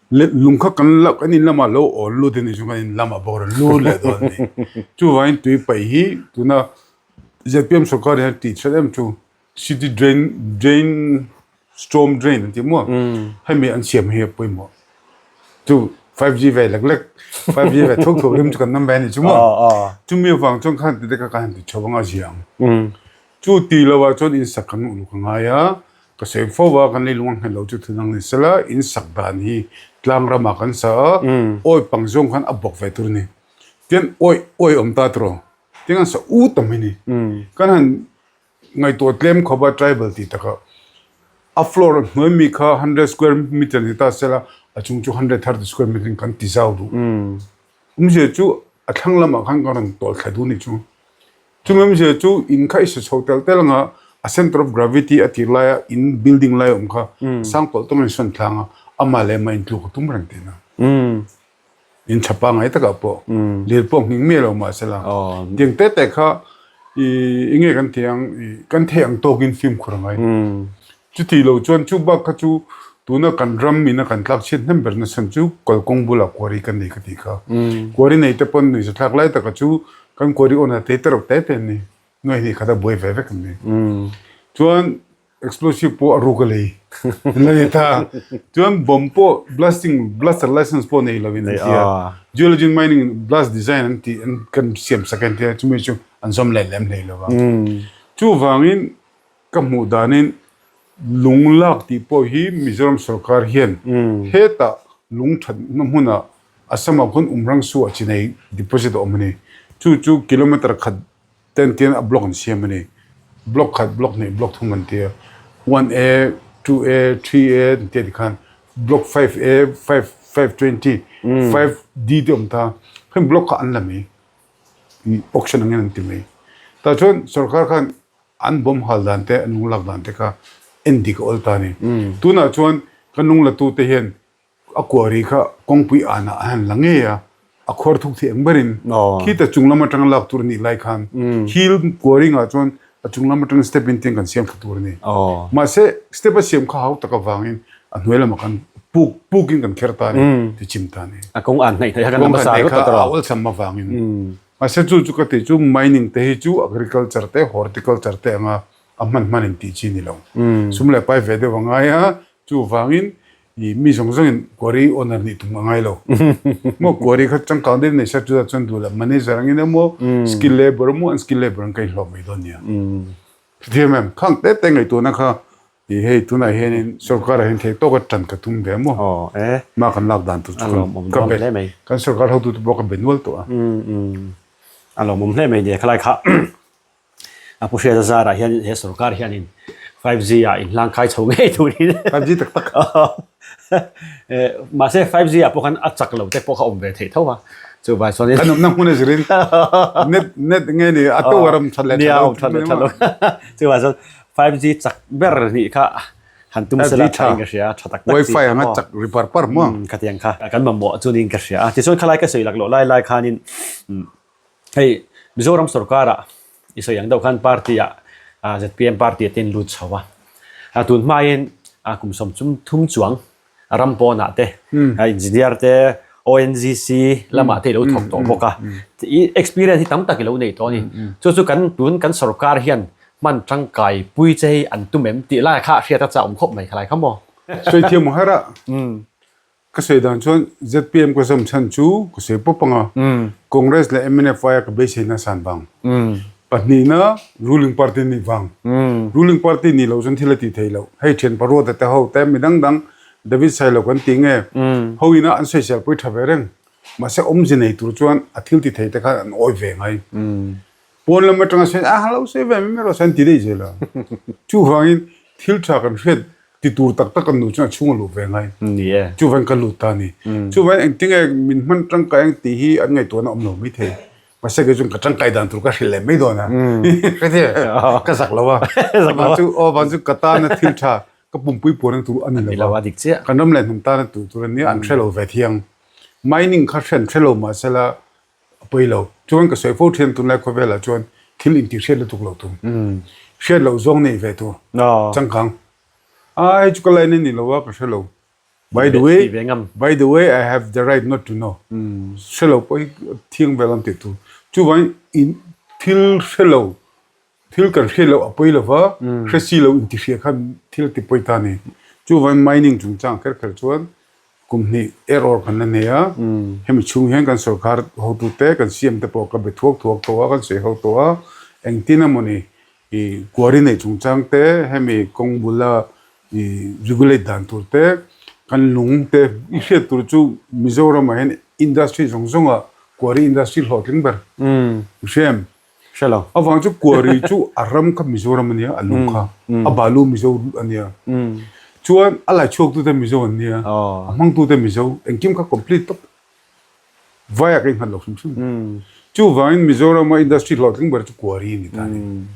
lung kha kan la kan in lamah lo awl lut a nih chuan kan in lamah bawk rawn lut leh dawn a ni. Chuvangin tui paih hi tuna zpm sorkar hian tih that em chu city drain drain storm drain an tih maw hemi an siam hi a pawimawh. Chu 5G ve lek lek 5G ve thuk thuk rim chu kan nam ve a nih chu maw. Chumi avang chuan khan ti te kha kan han ti chho anga zia ang. Chu ti lo ah chuan insak kan uluk a ngai a, ka sawi fo a, kan leilung a nghet lo chu thun ang ni sela, insak dan hi tlang ramah kan sa a, awi pang zawng khan a bawk ve tur a ni. Tian awi awi awm ta tawh, tiang an sa u ta mai a ni. Kan han ngaihtuah tlem khawp a tribal tih takah a floor hnuai mi kha hundred square meter ni ta sela, a chung chu 130 square meter in kan ti zau duh. Awmzia chu a thlang lamah khan kan rawn tawlh thla duh a nih chu. Chumi awmzia chu in kha i sa chho tel tel anga a centre of gravity a tir laia in building lai awm kha sang tawlh tawng in sawn thlang a, amah leh amah in tluk a tum reng tihna. In tha pangngai takah pawh lir pawh nghing miah lo mahsela tiang te te kha i enge kan thei ang i kan thei ang tawkin fimkhur a ngai. Chuti lo chuan chu bak kha chu tuna kan ram ina kan tlak chhiat hnem ber nachhan chu kalkawng bulah kuari kan nei ka tih kha. Kuari nei te pawn nuihza thlak lai taka chu kan kuari awn a te te reuh te te an ni. Nuai hnih khat a buai ve vek an ni. Chuan explosive pawh a ruk a lei an la ni ta. Chuan bomb pawh blasting blaster license pawh nei lo in an ti a. Geology and mining blast design an tih an kan siam sak an ti a chumi chu an zawm leh lem hlei lo va. Chuvangin Ka hmuh danin lung lak tih pawh hi Mizoram sorkar hian hetah lung thatna hmunah Assam ah khawn Umrangsu ah chinei deposit a awm a ni. Chu chu kilometre khat ten tian a block an siam a ni. Block khat, block hnih, block thum an ti a. 1A, 2A, 3A an ti a tikhan block 5A, 5, 520, 5D te awm ta. Heng block kha an la mai. Auction angin an ti mai. Tah chuan sorkar khan An bawm hal dan te, an lunglak dan te kha en dik a awl ta a ni. Tunah chuan kan lunglatute hian a kuari kha kawngpui anah a han la ngei a, a khuar thuk thei ang berin khita chung lam atanga lak tur a nih lai khan hill kuaringah chuan a chung lam atanga step in tiang kan siam thla tur a ni. Mahse step a siam kha hau tak avangin a hnuai lamah khan puk pukin kan kher ta a ni, ti chim ta a ni. A kawng an hnaih hnaih kha kan la hmasa ringawt ta tawh. A awlsam avangin. Mahse chu chu ka tih chu mining te hi chu agriculture te horticulture te anga a hman hman in tih chi ni lo. Sum leh pai ve deuh a ngai a, chuvangin ih mi zawng zawng in quarry owner nih tum a ngai lo. Maw quarry kha changkang deuh nei sa chu chuan duh lah manager angin emaw skill labour emaw an skill labour ang ka inhlawh mai dawn nia. Hrethiam em? Khang te te ngaihtuahna kha Ih hei tunah hianin sorkar ah hian theih tawka tan ka tum ve maw? Aw e. Hma kan lak dan tur chu A lawmawm ka dawn be hle mai. Kan sorkar hotute pawh ka be nual tawh a. Umm umm. A lawmawm hle mai nia khalai kha a Pu Hriata zarah hian he sorkar hianin 5G ah inhlang khai chho ngei turin 5G tak tak. Mahse 5G ah pawh khan a chak lo te pawh kha awm ve theih tho a. Chuvai chuanin Kan awmna hmun a zirin net net nge ni a tower awm that leh that lo. Nia awm that leh that lo. Chuvai chuan 5G chak ber nih kha han tum sela tha in ka hria tha tak tak chi Wi-Fi anga chak ri par par maw? Khatiang kha kan mamawh chu niin ka hria a. Tichuan khalai ka sawi laklawh lai lai khanin hei Mizoram sorkarah i sawi ang deuh khan party ah zpm party ah te in lut chho a. Tun hmain kum 33 chuang ram pawnah te engineer te ONGC lamah te i lo thawk tawh bawk a. I experience hi tam tak i lo nei tawh a ni. Chu chu kan tun kan sorkar hian hman tangkai pui che hi an tum em tih lai kha hriat a chah awm khawp mai khalai kha maw? Sawi thiam ang her a. Ka sawi dan chuan zpm ka zawm chhan chu ka sawi pawp ang a. Congress leh mnf aia ka beiseina san vang. Pahnihna ruling party nih vang. Ruling party nih loh chuan thil a tih theih loh. Hei thian Paruata te ho te mi dang dang David Sailo kan tih nge ho ina an sawisel pawh i tha ve reng. Mahse awmze nei tur chuan a thil ti thei te khan an awi ve ngai. Pawn lam atanga sawiin a lo sawi ve mai mai rawh se an ti daih zel a. Chuvangin thil tha kan hriat ti tur tak tak kan nu chuan a chhung a luh ve ngai. Chuvangin ka lut ta a ni. Chuvangin engtinge min hman tangkai ang tih hi an ngaihtuahna awm lo mai thei. Mahse kei chuan ka tangkai dan tur ka hrilh leh mai dawn a. Ka zak lo a. Van chu aw van chu ka tana thil tha ka pumpui puan ang tur a ni lo a. Kan ram leh hnam tana tur tur a nia an hre lo ve thiang. Mining kha hre an hre lo mahsela a pawi lo. Chuan ka sawi fo thian tunlai khawvelah chuan thil intihhriat lutuk lo tur. Hriat loh zawng nei ve tur. Changkang. A hei chu ka line a ni lo a ka hre lo. By the way, by the way I have the right not to know. Hre lo pawh hi thiang vel ang tih tur. Chuvangin in thil hre lo Thil kan hriat loh a pawi lo va, hre si lo intihriah khan thil ti pawi ta a ni. Chuvangin mining chungchang kher kher chuan kum hnih error kan la nei a, hemi chhung hian kan sorkar hotute, kan CM te pawh ka be thuak thuak tawh a, kan sawi ho tawh a, engtin emawni ih quarry neih chungchang te, hemi kawng bula ih regulate dan tur te, kan lung te i hriat tur chu Mizoramah hian industry zawng zawngah quarry industry hlawhtling ber i hria em? Hre lo. Avang chu Quarry chu a ram kha Mizoram a nia, a lung kha. A balu Mizo a nia. Chuan a laichhuaktute Mizo an nia, a hmangtute Mizo, engkim kha complete tawp. Vaiah ka innghat lo hrim hrim. Chuvangin Mizorama industry hlawhtling ber chu Quarry a ni ta a ni.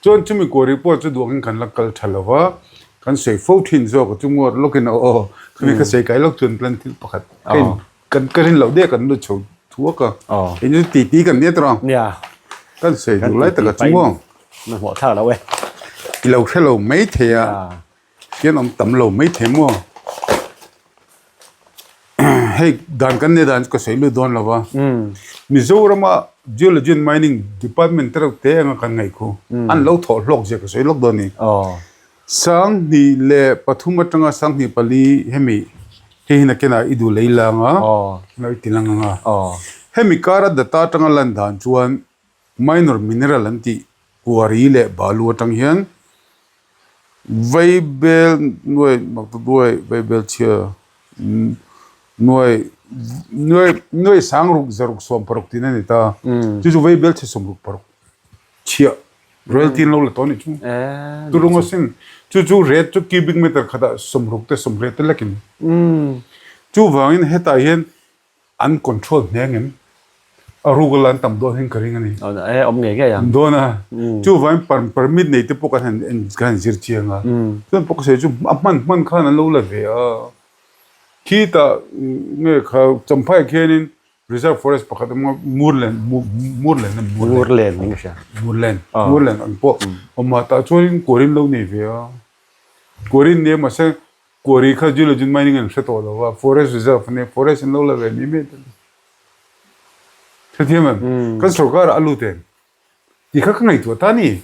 Chuan chumi Quarry pawh chu duangin kan la kal tha lo va, kan sawi fo thin zawk a chu ngawt lawkin aw, khami kha sawi kai lawk chuan plan thil pakhat ka in Kan ka rin loh deuh kan lut chho thuak a. Eng chu ti ti kan nia tawh ang. Nia. Kan sawi duh lai taka chu maw. Na hmuh thlak lo e. I lo hre lo mai thei a. Hian awm tam lo mai thei maw. Hei dan kan nia dan chu ka sawi lut dawn lo va. Mizorama Geology and Mining Department te reuh te anga kan ngaih khu. An lo thawh hlawk zia ka sawi lawk dawn a ni. 2003 atanga 2004 hemi hei hi nakinah i duh lei lang a, lo i ti lang ang a. Hemi kara data atanga lan dan chuan minor mineral an tih Kuari leh Balu atang hian Vaibel nuai Maktaduai Vaibel chhia nuai nuai nuai sangruk zaruk 60 tih a ni ta. Chu chu Vaibel chhe 66. Chhiah royalty an lo la tawh a nih chu. Turung asin chu chu rate chu cubic meter khatah 60 te 80 te lekin. Chuvangin hetah hian an control hne ngem a ruk a la an tam dawn hian ka ring a ni. Awm ngei ngei ang. Awm dawn a. Chuvangin permit nei te pawh kan han en kan han zir chiang a. Chuan pawh ka sawi chu a hman hman khan an lo la ve a. Khitah nge kha Champhai khianin Reserve forest pakhat awm a, Murlen, Murlen a ni, Murlen. Murlen niin ka hria. Murlen, Murlen ang pawh awm a, tah chuanin Kuarin lo nei ve a. Kuarin nia mahse Kuari kha Geology and Mining an hre tawh lo va, Forest Reserve a nia, Forest an lo la ve mai mai ta. Hrethiam em? Kan sorkar ah a lut em? Tih kha ka ngaihtuah ta a ni.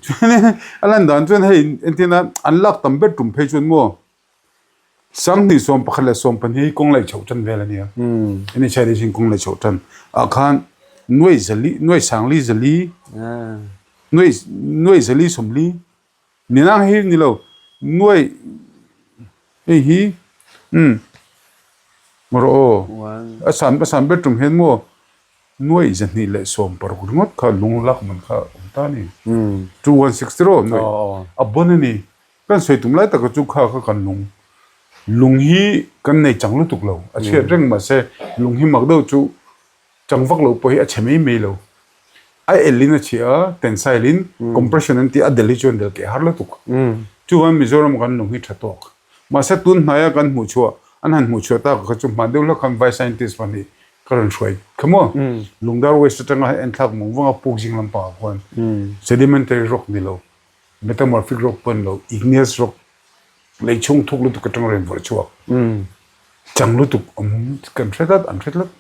Chuanin a lan dan chuan hei entirna an lak tam ber tum phei chuan maw 2011 le 12 hi kawng laih chhoh tan vel a nia. NHIDC in kawng laih chhoh tan ah khan nuai zali nuai sangli zali nuai nuai zali sawmli ni nang hi ni lo nuai hei hi umm rawh aw a san a san ber tum hian maw nuai 216 ringawt kha lung lak man kha awm ta a ni 216 rawh nuai a bon a ni. Kan sawi tum lai taka chu kha kha kan lung lung hi kan nei chang lutuk lo a chhiat reng mahse lung hi mak deuh chu chang vak lo pawh hi a chhe mai mai lo a el in a chhia a tensile in compression an tih a del hi chuan del keh har lutuk chuvang Mizoram kan lung hi tha tawk mahse tun hnaia kan hmuh chhuah an han hmuh chhuah tak kha chu hman deuh hlak khan vai scientist pahnih ka rawn hruai kha maw Lungdar West atanga enthlak mawng vanga puk zing lampangah khuan sedimentary rock ni lo. Metamorphic rock pawh an lo, igneous rock lei chhung thuk lutuk atanga rawn vawrh chhuak chang lutuk awm kan hre tlat an hre tlat.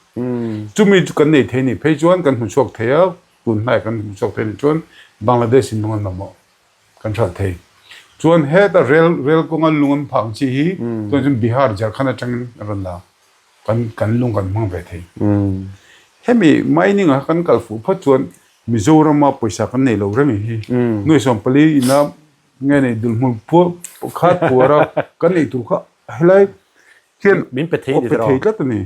Chumi chu kan nei thei nih phei chuan kan hmu chhuak thei a, tun hnaiah kan hmu chhuak thei nih chuan Bangladesh in lung an mamawh kan hralh thei. Chuan heta rel rel kawnga lung an phah ang chi hi chuan chuan Bihar Jharkhand atangin a rawn la. Kan kan lung kan hmang ve thei. Hemi mining ah kan kal fuh phawt chuan Mizorama pawisa kan nei lo reng hi. Nuai 14 ina nge nei dulhmul phuah khat phuar a kan nei tur kha helai hian min pe thei ni tawh. Pe thei tlat a ni.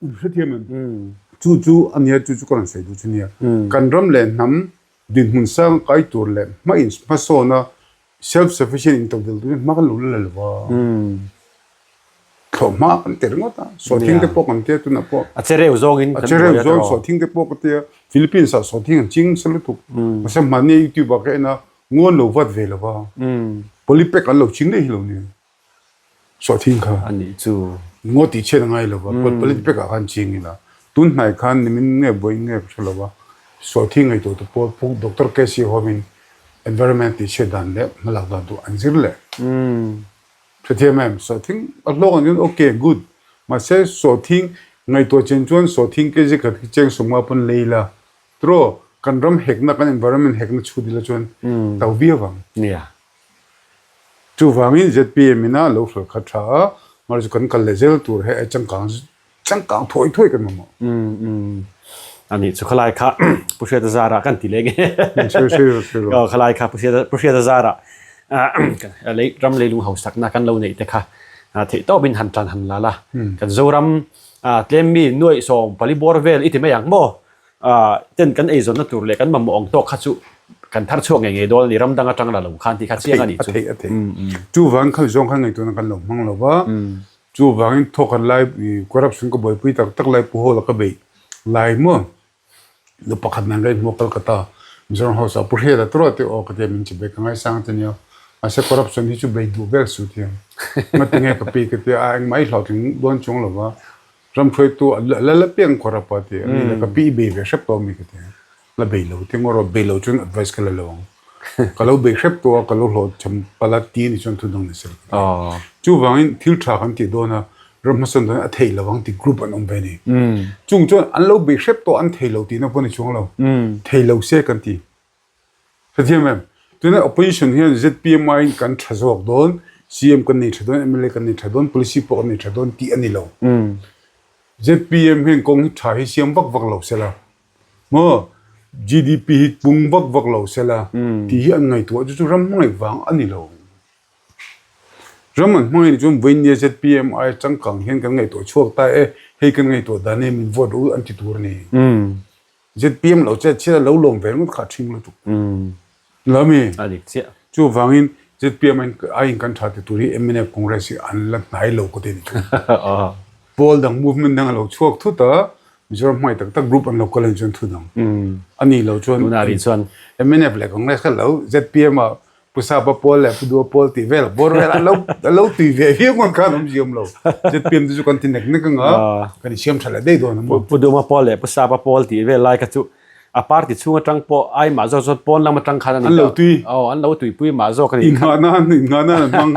Hrethiam em? Chu chu a nia, chu chu ka rawn sawi duh chu nia. Kan ram leh hnam dinhmun sang kai tur leh hma in hmasawna self sufficient intodelh turin hma kan lo la la lo va. Thlawh hma kan ti ringawt a, sawhthing te pawh kan tia tunah pawh. A che reu zawngin kan buai a tiraw. A che reu zawng sawhthing te pawh ka tia, Philippines ah sawhthing an ching nasa lutuk. Mahse hmanni YouTube ah ka en a, ngawn lo vat ve lo va, polypack an lo ching daih hi lo nia. Sawhthing kha. A nih chu. Ngaw tih chhiat a ngai lo va, polypack ah khan ching ila. Tun hnai khan nimin nge buai nge ka hre lo va, sawhthing ngaihtuah te pawh Pu Doctor KC Homin environment tih chhiat dan leh hmalak dan tur an zir leh. Hrethiam em? Sawhthing a hlawk ang chuan ok, good. Mahse sawhthing ngaihtuah chen chuan sawhthing kg khat hi cheng sawmnga pawn lei la. Tiraw, kan ram hekna, kan environment hekna chhut ila chuan to viau ang. Nia. Chuvangin zpm ina lo hruai khat tha a, mahse chu kan kal leh zel tur he ai changkang Changkang thuai thuai kan mamawh. Ani chu khalai kha Pu Hriata Zara kan ti leh nge. Aw khalai kha Pu Hriata Pu Hriata Zara lei ram leilung hausakna kan lo neih te kha theih tawpin han tan han la la. Kan Zoram tlem mi nuaih 14 bawr vel i ti mai ang maw? Ten kan eizawnna tur leh kan mamawh ang tawk kha chu kan thar chhuak ngei ngei dawn a ni ram dang atang la lo khan tih kha chiang a ni chu. A theih a theih. Chuvang kha zawng khan ngaihtuahna kan lo hmang lo va. Chuvangin thawk an lai corruption ka buaipui tak tak lai Pu Hawla ka beih lai maw nu pakhat nen ka inhmuh Kolkata Mizoram House ah Pu Hriata tur a tih aw ka tia min chi bei ka ngaisang che nia mahse corruption hi chu bei duh vel su tia ngatinge ka pi ka tia a engmah i hlawhtling dawn chuang lo va ram hruaitu a la la piang corrupt a ti a ni le ka pi i bei ve hrep tawh a mi ka tia. La bei lo ti ngawr aw, bei lo chuan advice ka la lo ang. Ka lo bei hrep tawh a, ka lo hlawh cham pal a ti a nih chuan thu dang ni sel ka ti. Chuvangin thil tha kan tih dawn a, ram hmasawn dawn a theih lo ang ti group an awm ve a ni. Chung chuan an lo bei hrep tawh an thei lo tihna pawh a ni chuang lo. Thei lo se kan ti. Hrethiam em? Tuna opposition hian zpm aiin kan tha zawk dawn, CM kan nei tha dawn, mla kan nei tha dawn, policy pawh kan nei tha dawn tih a ni lo. Zpm hian kawng hi tha hi siam vak vak lo sela. Maw GDP hi pung vak vak lo sela tih hi an ngaihtuah chu chu ram hmangaih vang a ni lo. Ram an hmangaih nih chuan vawiin ZPM aia changkang hian kan ngaihtuah chhuak ta e, hei kan ngaihtuah dan e min vote rawh u an ti tur a ni. ZPM lo chet chhiat a lo lawm ve ringawt kha a ṭhing lutuk. Lo mi? A dik chiah. Chuvangin zpm aiin kan tha ti tur hi mnf Congress hi an la hnai lo ka ti ni chu. Pawl dang movement dang a lo chhuak thut a, Mizoram hmai tak tak group an lo kal anih chuan thu dang. A ni lo chuan Tunah rih chuan. Mnf leh Congress kha lo zpm ah Pu Sapa pawl leh Pu Dua pawl tih vel bawr vel an lo an lo tui ve viau ngawt khan awm ziam lo. Zpm te chu kan ti nek nek anga kan insiam tha leh daih dawn a maw. Pu Duma pawl leh Pu Sapa pawl tih vel lai kha chu A party chhung atang pawh ai mah zawk chuan pawn lam atang khan a ni An lo tui. Aw, an lo tuipui mah zawk a ni. Inngah nan, inngah nan an hmang.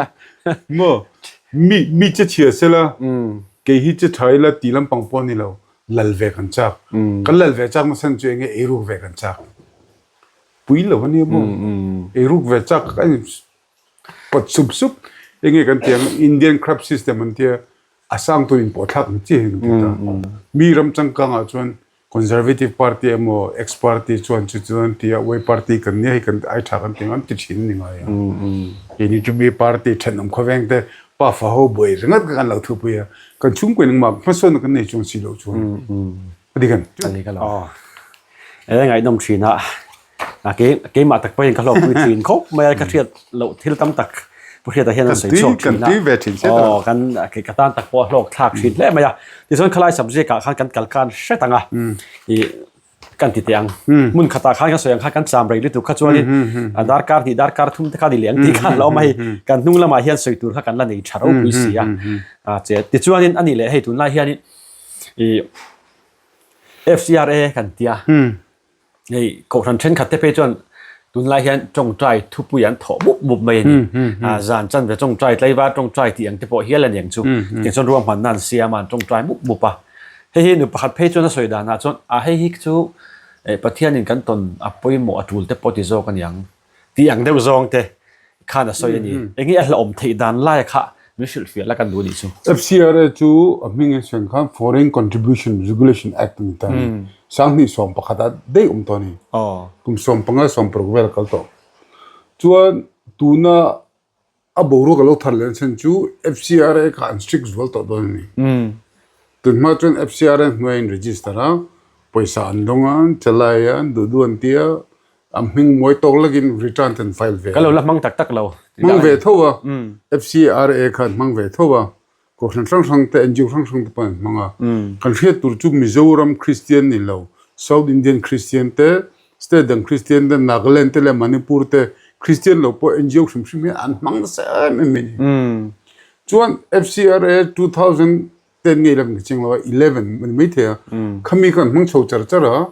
Maw? Mi, mi che chhia sela, kei hi che tha ila tih lampang pawh a ni lo. Lal ve kan chak. Kan lal ve chak nasa chu enge eiruk ve kan chak. Pui lo a nia maw? Eiruk ve chak a ni pawt sup sup. Enge kan tih ang Indian crab system an tia, a sang tur inpawh thlak ang chiah hi kan ti ta. Mi ram changkangah chuan Conservative Party emaw Ex Party chuan chu chu an ti a, Y Party kan nia hei kan ai tha kan ti ang an ti thin a ni ngai a. Keini chu mi party thenawm khawveng te pafa ho buai ringawt kha kan lo thupui a, kan chhungkaw in engmah hmasawnna kan nei chuang si loh chuan a dik em? A dik alawm. E ngaihnawm thin a, a kei keimah tak pawhin ka hlawkpui thin khawp mai a, ka hriat loh thil tam tak Pu Hriata hian an sawi chhuak thin a. Kan tui ve thin se Aw kan ka tan tak pawh a hlawk thlak thin hle mai a. Tichuan khalai subject ah khan kan kal khan hret ang a, ih kan ti teh ang. Hmun khatah khan kan sawi ang khan kan cham rei lutuk kha chuanin a darkar hnih darkar thum te kha ni leh ang tih khan a lo awm a hei. Kan hnung lamah hian sawi tur kha kan la nei tha ropui si a. A che tichuanin a nih leh hei tunlai hianin ih FCRA kan tia. Hei kohhran thenkhat te phei chuan tunlai hian tawngtai thupui an thawh mup mup mai a ni. A zan chan ve tawngtai tlaivar tawngtai tih ang te pawh hial a ni ang chu. Tiang chuan ruahmanna an siam a an tawngtai mup mup a. Hei hi nu pakhat phei chuan a sawi danah chuan a hei hi chu Pathianin kan tawn a pawimawh a tul te pawh ti zawk a ni ang. Tih ang deuh zawng te khan a sawi a ni. Enge a hlauhawm theih dan laia kha min hrilhfiah la kan duh a nih chu. FCRA chu a hming en sawn khan Foreign Contribution Regulation Act a ni ta a ni. 2011 ah daih awm tawh a ni. Kum 15 16 vel a kal tawh. Chuan tuna a boruak a lo thar leh chhan chu FCRA kha an strict zual tawh dawn a ni. Tunhma chuan FCRA hnuaiah in register a, pawisa an dawng a, an chalai a, an duh duh an ti a, a hming mawi tawk lekin return te an file ve a. Ka lo la hmang tak tak lo. Hmang ve tho a, FCRA kha an hmang ve tho a, Kohhran hrang hrang te, NGO hrang hrang te pawh an hmang a. Kan hriat tur chu Mizoram Kristian ni lo, South Indian Kristian te, State dang Kristian te, Nagaland te leh Manipur te Kristian lo pawh NGO hrim hrim hi an hmang nasa em em a ni. Chuan FCRA 2010 ngei lam ka chiang lo a, 11 a ni maithei a, khami kha an hmang chho char char a,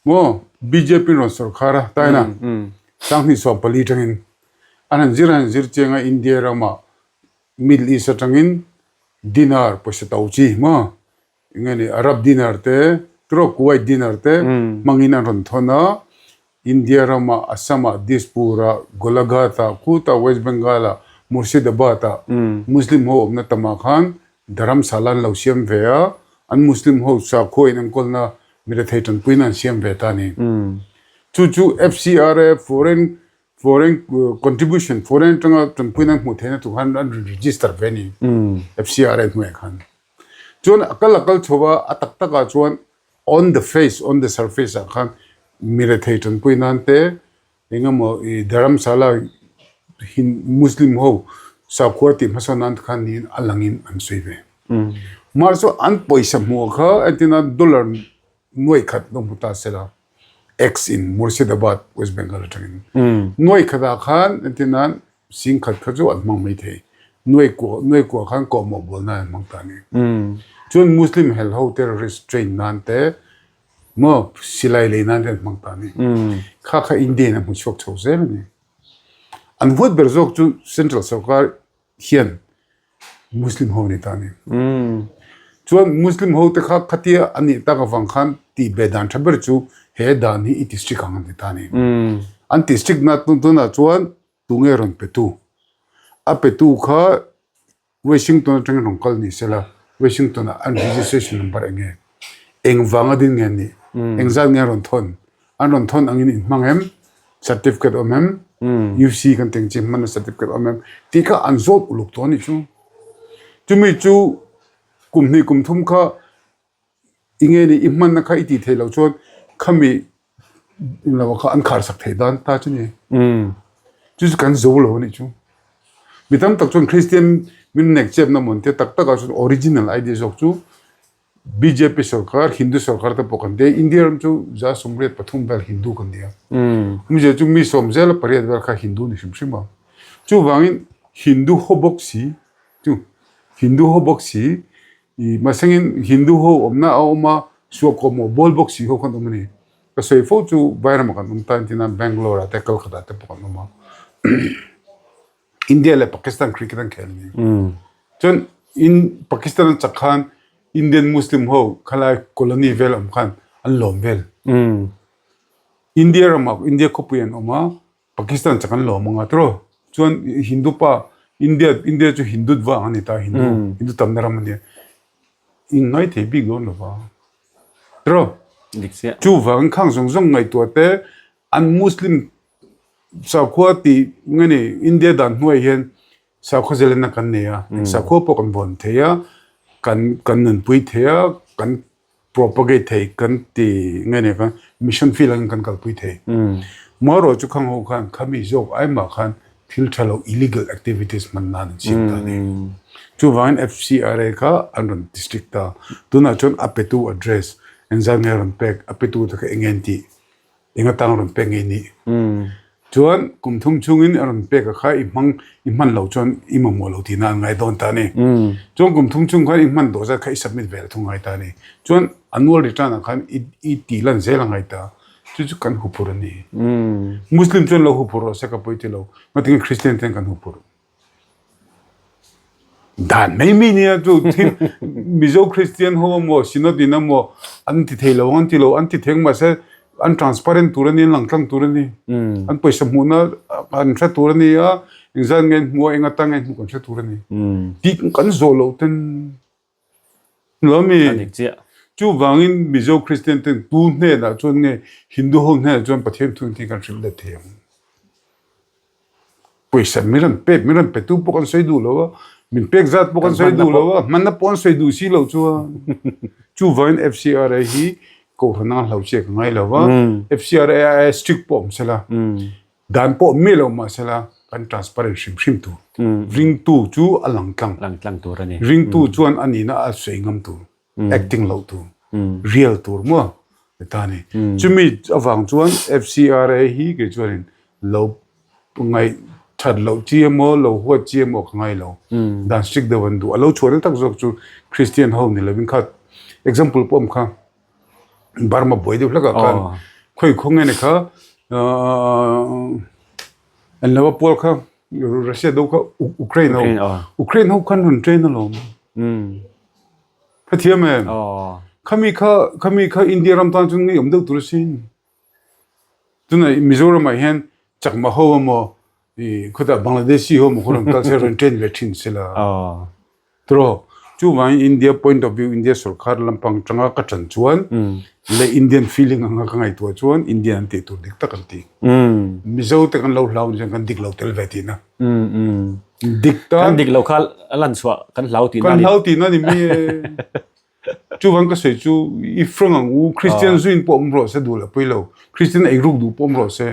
maw bjp in rawn sawrkhar a, taina sanghnih 14 tangin an han zir an han zir chiang a India ramah Middle East atangin dinar pawisa to chi maw eng nge Arab dinar te trawk Kuwait dinar te hmangin an rawn thawn a, India ramah Assam-ah Dispur-ah Golaghat-ah Kutah West Bengal-ah Murshidabad-ah Muslim ho awmna tamah khan Dharamsala an lo siam ve a, an Muslim ho sakhua in enkawlna mirethei tanpuina an siam ve ta a ni. Chu chu FCRA Foreign Foreign contribution, foreign atanga tanpuina an hmuh theihna tur khan an rawn register ve a ni, FCRA hnuaiah khan. Chuan a kal a kal chho a, a tak takah chuan on the face, on the surface ah khan mi rethei tanpui nan te eng emaw ih Dharamsala Muslim ho sakhua tih hmasa nan te khan niin a langin an sawi ve. Mahse an pawisa hmuh kha entirna dollar nuai khat lo hmu ta se la, X in Murshidabad, West Bengal atangin nuai khatah khan entir nan sing khat kha chu an hmang mai thei. Nuai kua nuai kua khan kawhmawh bawl nan an hmang ta a ni. Chuan Muslim hel ho terrorist train nan te maw silai lei nan te an hmang ta a ni. Kha kha India in a hmu chhuak chho zel a ni. An huat ber zawk chu Central sorkar hian Muslim ho ni ta a ni. Chuan Muslim ho te kha khatia a nih tak avang khan tih ve dan tha ber chu he dan hi i ti strict ang an ti ta a ni. An ti strict na tunah chuan tunge rawn pe tu? A pe tu kha Washington atangin rawn kal ni sela Washington ah an registration number eng nge? Eng vanga ding nge an nih? Engzat nge an rawn thawn? An rawn thawn angin in hmang em? Certificate awm em? UC kan teng chi hmanna certificate awm em? Tih kha an zawt uluk tawh a nih chu. Chumi chu kum hnih kum thum kha i nge ni i hmanna kha i tih theih loh chuan khami lo kha an khar sak thei dan ta chu ni. Chu chu kan zo lo a nih chu. Mi tam tak chuan Kristian min nek chepna mawn te tak takah chuan original idea zawk chu Bjp sorkar, Hindu sorkar te pawh kan tia, India ram chu 83 vel Hindu kan nia. Awmzia chu mi sawm zela pariat vel kha Hindu ni hrim hrim a. Chuvangin Hindu ho bawk si chu Hindu ho bawk si i mahsengin Hindu ho awmna a awm a, suahkawmawh bawl bawk si ho khan awm a ni. Ka sawi fo chu Vairama kan awm ta entir nan Bangalore ah te Kolkata te pawh kan awm a. India leh Pakistan cricket an khel a ni. Chuan in Pakistan an chak khan Indian Muslim ho khalai colony vel awm khan an lawm vel. India ramah India khawpui an awm a, Pakistan chak an lawm ang a tiraw. Chuan Hindu pa India India chu Hindutva ang a ni ta Hindu Hindu tamna ram a nia. Inngai thei bik dawn lo va tiraw. Chuvangin khang zawng zawng ngaihtuah te an Muslim Sakhua tih nge ni India dan hnuaiah hian sakhua zalena kan nei a, sakhua pawh kan vawn thei a, kan kan nunpui thei a, kan propagate thei kan ti nge ni kha mission field angin kan kalpui thei. Marawh chu khang ho khan khami zawk aimah khan thil tha lo illegal activities hman nan an siam ta a ni. Chuvangin FCRA kha an rawn district ta. Tunah chuan a petu address engzat nge a rawn pek, a petu te kha eng nge an tih Eng atang rawn pek ngei nih. Chuan kum thum chungin a rawn pek a kha i hmang i hman loh chuan i mamawh lo tihna an ngai dawn ta a ni. Chuan kum thum chung khan i hman dawh zat kha i submit ve la thu ngai ta a ni. Chuan annual return ah khan i i tih lan zel a ngai ta. Chu chu kan huphurh a ni. Muslim chuan lo huphurh rawh se ka pawi ti lo. Ngatinge Christian ten kan huphurh. Dan mai mai nia chu thil Mizo Christian ho emaw Synod in emaw an ti thei lo ang an ti lo an ti theng mahse an transparent tur a ni an lang tlang tur a ni an pawisa hmuhna an hre tur a ni a engzat nge an hmuh a eng atan nge an hmuh kan hre tur a ni tih kan zawh loh ten Lo mi? A dik chiah. Chuvangin Mizo Kristian ten tu hnenah chuan nge Hindu ho hnenah chuan Pathian thu engtin kan hrilh let thei ang? Pawisa min rawn pek, min rawn petu pawh kan sawi duh lo a. Min pek zat pawh kan sawi duh lo a, hmanna pawh an sawi duh si lo chuan. Chuvangin FCRA hi kohhran anga hlo chiah ka ngai lo va, FCRA aia strict pawh awm sela, dan pawh awm miah lo mah sela kan transparent hrim hrim tur. Ringtu chu a lang tlang. Lang tlang tur a ni. Ringtu chuan a nihna a sawi ngam tur, acting loh tur, real tur maw ti ta a ni. Chumi avang chuan FCRA hi kei chuanin lo Ngaih that loh chi emaw, lo huat chi emaw ka ngai lo. Dan strict deuh an duh. A lo chhuah na tak zawk chu Christian ho ni lovin kha example pawh awm kha Burma buai deuh hlek ah khan khawi khaw nge ni kha an lo a pual kha Russia do kha Ukraine ho Ukraine ho khan rawn train alawm. Hrethiam em? Khami kha khami kha India ram tan chuan ngeiawm deuh tur asin. Tunah Mizoramah hian Chakma ho emaw ih khawtah Bangladeshi ho emaw khaw rawn kal se rawn train ve thin se la. Tiraw? Chuvangin India point of view India sorkar lampang tanga ka tan chuan leh Indian feeling anga ka ngaihtuah chuan Indian an tih tur dik tak an ti. Mizo te kan lo hlau ni chuan kan dik lo tel ve tihna. Dik tan. Kan dik lo kha a lan chhuah kan hlau tihna a ni. Kan hlau tihna a ni mai e. Chuvang ka sawi chu i frank ang u, Christian zuin pawh awm rawh se duh lah pawi lo, Christian ei ruk duh pawh awm rawh se,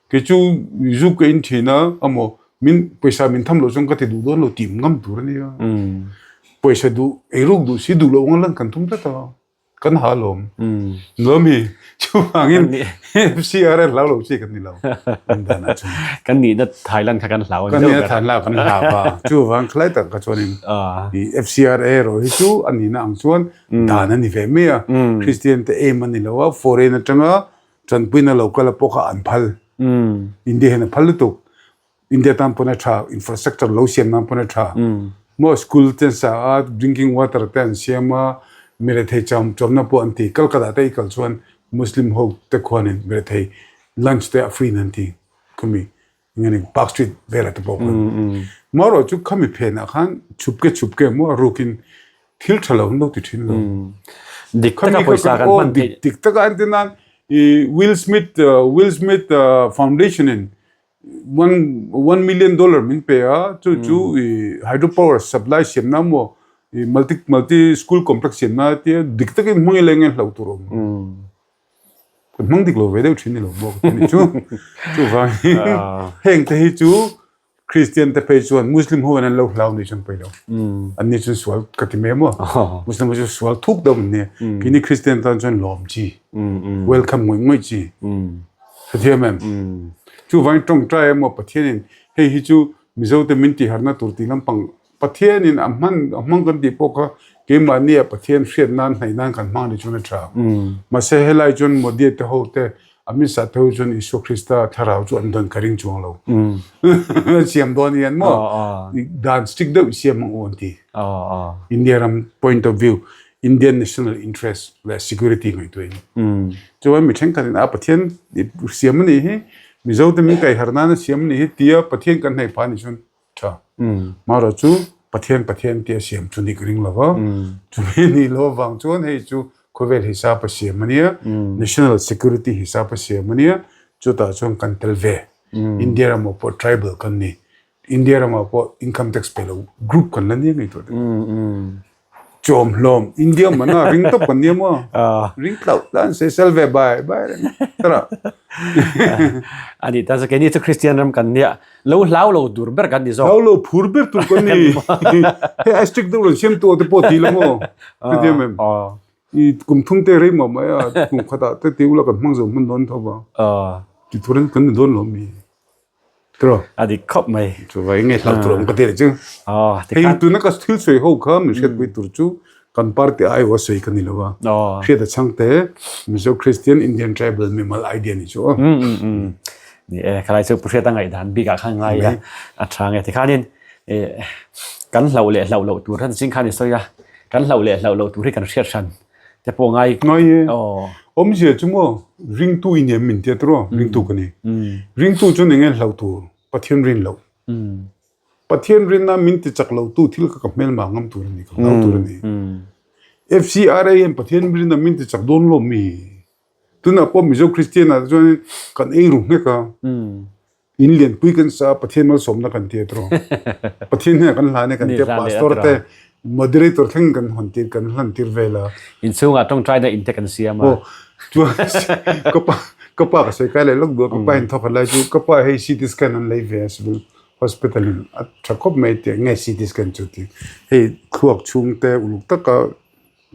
kei chu zu ka in thin a amaw min pawisa min tham loh chuan ka ti duh dawn lo tih ngam tur a nia. Pawisa duh ei ruk duh si duh loh anga lan kan tum tlat a, kan ha alawm. Nuam hi chuvangin FCR a hlau lo chi kan ni lo an danah chuan. Kan nihna Thailand kha kan hlau a ni Kan nihna Thailand kan hlau a, chuvang khalai tak kha chuanin i FCRA erawh hi chu a nihna ang chuan dan a ni ve mai a, Christian te aim a ni lo a, foreign atanga tanpuina lo kal a pawh kha an phal. India hian a phal lutuk. India tan pawn a tha, infrastructure lo siam nan pawn a tha. Maw school te an sa a, drinking water te an siam a, mirethei cham chawmna pawh an ti. Kolkata te i kal chuan Muslim ho te khuanin mirethei lunch te a free in an ti khumi engemaw ni Park Street velah te pawh khan. Marawh chu khami phenah khan chhupke chhupke maw a rukin thil tha lo an lo ti thin lo. Dik taka pawisa kan hman theih. Dik taka an ti nan i Will Smith Will Smith Foundation in One one million dollar min pe a, chu chu i hydro power supply siam na maw i multi multi school complex siam na tia dik takin hmang ila enge hlauh tur a awm. Kan hmang dik lo ve deuh thin ni lo bawk a ni chu. Chuvangin heng te hi chu Christian te phei chuan Muslim ho in an lo hlau ni chuan pawi lo. An ni chuan sual ka ti mai maw. Muslim ho chu sual thuk deuh an nia. Keini Christian tan chuan lawm chi. Welcome ngawih ngawih chi. Hrethiam em? Chuvangin tawngtai emaw Pathianin hei hi chu Mizote min tihharna tur tih lampang Pathianin a hman a hmang kan tih pawh kha keimahnia Pathian hriat nan hnaih nan kan hmang ni chuan a tha. Mahse helai chuan Modi te ho te Amit Shah te ho chuan Isua Krista thlarau chu an dawn ka ring chuang lo. An siam dawn hian maw dan strict deuh i siam ang u an ti. India ram point of view Indian national interest leh security ngaihtuahin. Chuan mi thenkhatin a Pathian siam a nih hi, Mizo te min kaihharh nana siam a nih hi tia Pathian kan hnaih phah a nih chuan tha. Marawh chu Pathian Pathian tia siam chu nih ka ring lo va, chumi nih loh avang chuan hei chu khawvel hisap a siam a nia, national security hisap a siam a nia, chutah chuan kan tel ve. India ramah pawh tribal kan ni. India ramah pawh income tax pe lo group kan la nia ngei tawh te. Chawm hlawm India mana ring tawp kan nia maw? Ring tlauh tlan se sel ve bai bai reng tara. Ani ta chu keini chu Christian ram kan nia lo hlau lo tur ber kan ni zawk. Hlau lo phur ber tur kan ni. Hei a strict deuh lo siam tu te pawh ti lo maw? Hetiang em? I kum thum te rei mah mai a kum khatah te ti ula kan hmang zo hman dawn tho va. Ti turin kan ni dawn lo mi. Tiraw? A dik khawp mai. Chuvai nge hlauh tur awm ka ti leh chu. Hei tuna ka thil sawi ho kha min hriatpui tur chu kan party aiawh a sawi ka ni lo a. Hriat a chhang te Mizo Christian Indian Tribal mimal idea ni chu aw. Ni e, khalai chu Pu Hriata ngaihdan bikah khan ngai ila a tha nge tikhanin kan hlauh leh hlauh loh tur khan zing khan i sawi a, kan hlauh leh hlauh loh tur hi kan hriat hran te pawh ngai. Ngai e. Awmzia chu maw ringtu i nem min tia tiraw ringtu ka ni. Ringtu chuan eng nge hlauh tur Pathian rin loh. Pathian rinna min ti chak lo tu thil kha ka hmelma ngam tur a ni ka hlau tur a ni. FCRA hian Pathian rinna min ti chak dawn lo mi? Tunah pawh Mizo Kristian ah te chuan kan ei ru nghek a. In lianpui kan sa a, Pathian malsawmna kan ti a tiraw. Pathian hnenah kan hlan e kan ti a, Pastor te Moderator thleng kan hawn tir kan hlan tir vel a. Inchhungah tawngtaina in te kan siam a. Aw chuan ka pa ka pa ka sawi kai leh lawk duh a, ka pa in thawk khat lai chu ka pa hei CT scan an lei ve a civil hospital in a tha khawp mai tih nge CT scan chu tih hei thluak chhung te uluk taka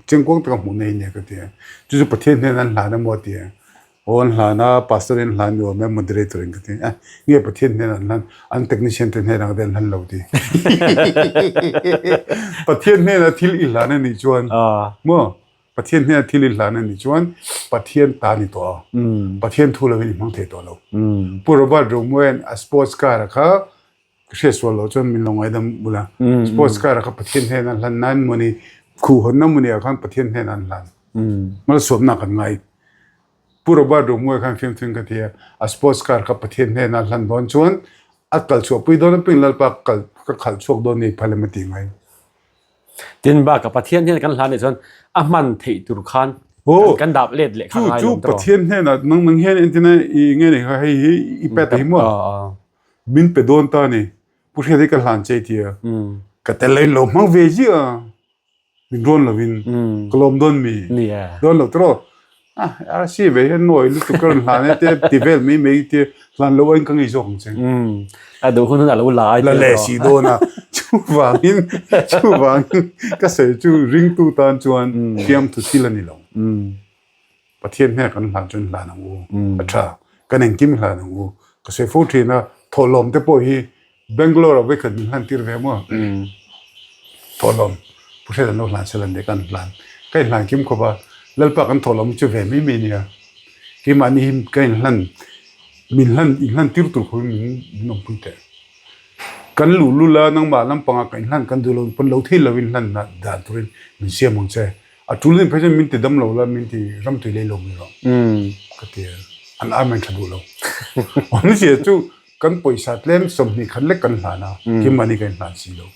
Chengkuang taka hmuh nei nia ka ti a, chu chu Pathian hnen an hlan emaw a ti a, aw an hlan a, pastor in an hlan ni awm e, moderator in ka ti a, nge Pathian hnen an hlan, an technician te hnen ang te an hlan lo ti. Pathian hnena thil i hlan a nih chuan maw, Pathian hnena thil i hlan a nih chuan Pathian ta ni tawh a, Pathian thu lovin i hmang thei tawh lo. Pu Robert Romuain a sports car a kha Ka hriat sual loh chuan min lo ngaidam bul a. Sports car ah kha Pathian hnenah an hlan nain mawni khuh hawnna mawni ah khan Pathian hnenah an hlan. Malsawmna kan ngai. Pu Robert Romuai khan fiamthu in ka ti a, a sports car kha Pathian hnenah an hlan dawn chuan a kal chhuahpui dawn apiang Lalpa kal ka khalh chhuak dawn ni phal em a ti ngai. Tin bakah Pathian hnenah kan hlan nih chuan a hman theih tur khan kan dap let leh kha ngai lo. Chu chu Pathian hnenah nang nang hian entina i nge nei kha hei hi i pet a hi maw? Min pe dawn ta ni. Pu Hriat hi ka hlan che ti a. Ka tel lo in lo hmang ve ziah a. Min rawn lo in ka lawm dawn mi. Dawn lo tawh. Ah RC ve hian nawi lutuk ka rawn hlan e te ti vel mai mai te hlan lo aiin ka ngei zawk ang che. A duh hun hun a lo la ai La leh si dawn a. Chuvangin chuvangin ka sawi chu ringtu tan chuan fiamthu thil a ni lo. Pathian hmel kan hlan chuan hlan ang u, a tha. Kan engkim hlan ang u. Ka sawi fo thin a, thawhlawm te pawh hi Bangalore ah vawikhat min hlan tir ve maw? Thawhlawm Pu Hriat an lo hlan sel an nih kan hlan. Ka inhlan kim khawp a, Lalpa kan thawhlawm chu ve mai mai nia. Keimahni hi ka inhlan, min hlan inhlan tir tur khawpin min min awmpui teh. Kan luh lul a, nangmah lampangah ka inhlan kan duh lo pawn lo thei lo inhlan dan turin min siam ang che. A tul in phei chuan min ti dam lo la, min ti ram tui lei lo mai rawh ka ti a, an amen tha duh lo. Awmzia chu kan pawisa tlem 20 khat lek kan hlan a, keimahni kan inhlan si lo.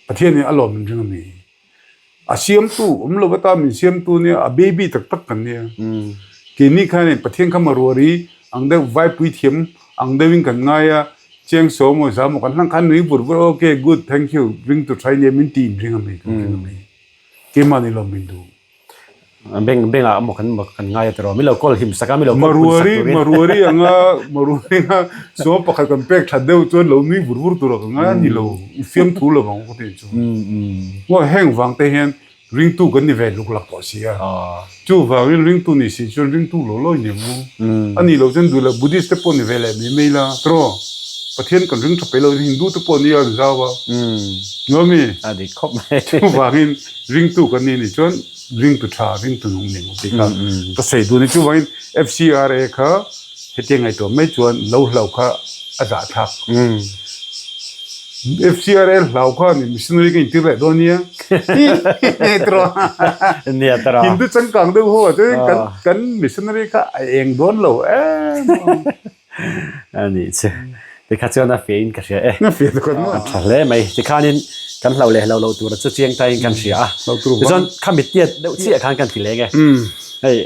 Pathian in a lawm min ring a mi. A siamtu awm lo ata min siamtu nia, a baby tak tak kan nia. Keini khanin Pathian kha maruari ang deuh vaipui thiam ang deuhin kan ngai a, chiang saw maw za maw kan hlang khan nui vur vur a, okay good thank you ring tu tha nia min ti inring a mi kan ring a mi. Keimah ni lo min duh. Beng bengah maw kan maw kan ngai a tiraw. Mi lo call him sak a, mi lo call phun sak turin. Maruari anga maruari anga sawm pakhat kan pek that deuh chuan lo nui vur vur tur a ka ngai a ni lo. I fiamthu lo vang ka tih chu. Maw heng vang te hian ringtu kan ni ve luk lak tawh si a. Chuvangin ringtu ni si chuan ringtu lo lawi ni ang u. A nih loh chuan duh leh Buddhist te pawh ni ve leh mai mai la tiraw. Pathian kan ring tha pe lo Hindu te pawh nia an zau a. Ngaw mi? A dik khawp mai. Chuvangin ringtu kan ni nih chuan ringtu tha ringtu nung ni ang tih kha ka sawi duh a ni. Chuvangin FCRA kha hetiang ngaihtuah mai chuan lo hlau kha a zahthlak. FCRA hlau kha ni missionary ka intir leh dawn nia. Tiraw? Nia tiraw. Hindu changkang deuh ho ah chuan kan kan missionary kha a eng dawn lo em. A nih chu. Tikha chuan a fiah in ka hria e. A fiah takhat maw? A tha hle mai. Tikhanin kan hloh leh hloh loh tura chu chiang tain kan hria a. Hloh tur vang. Tichuan khami tiat deuh chiah khan kan ti leng e. Hei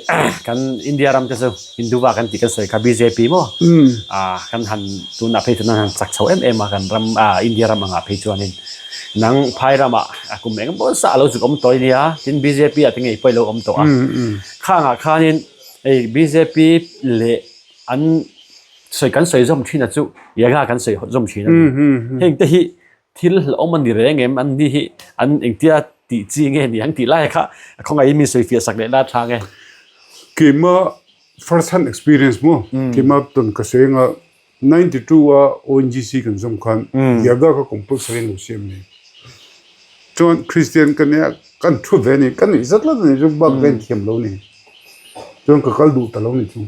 kan India ram te chu Hinduva kan tih kan sawi kha bjp maw? Kan han tunah phei chuan an han chak chho em em a kan ram India ram angah phei chuanin nang phai ramah a kum eng emaw zah lo zuk awm tawh i nia. Tin bjp ah te ngei pawh i lo awm tawh a. Khangah khanin hei bjp leh An sawi kan sawi zawm thin a chu Yaga kan sawi zawm thin a ni. Heng te hi thil hlauhawm a ni reng em? An ni hi an engtia tih chi nge ni ang tih lai kha khawngaihin min sawi fiah sak leh la thlang e. Keima first hand experience maw keima tawn ka sawi anga 92 a ONGC kan zawm khan Yaga kha compulsory an lo siam ni. Chuan Christian ka nia kan thu ve a ni ka nuih zat zat a ni chu bak ka inthiam lo ni. Chuan ka kal duh ta lo ni chu.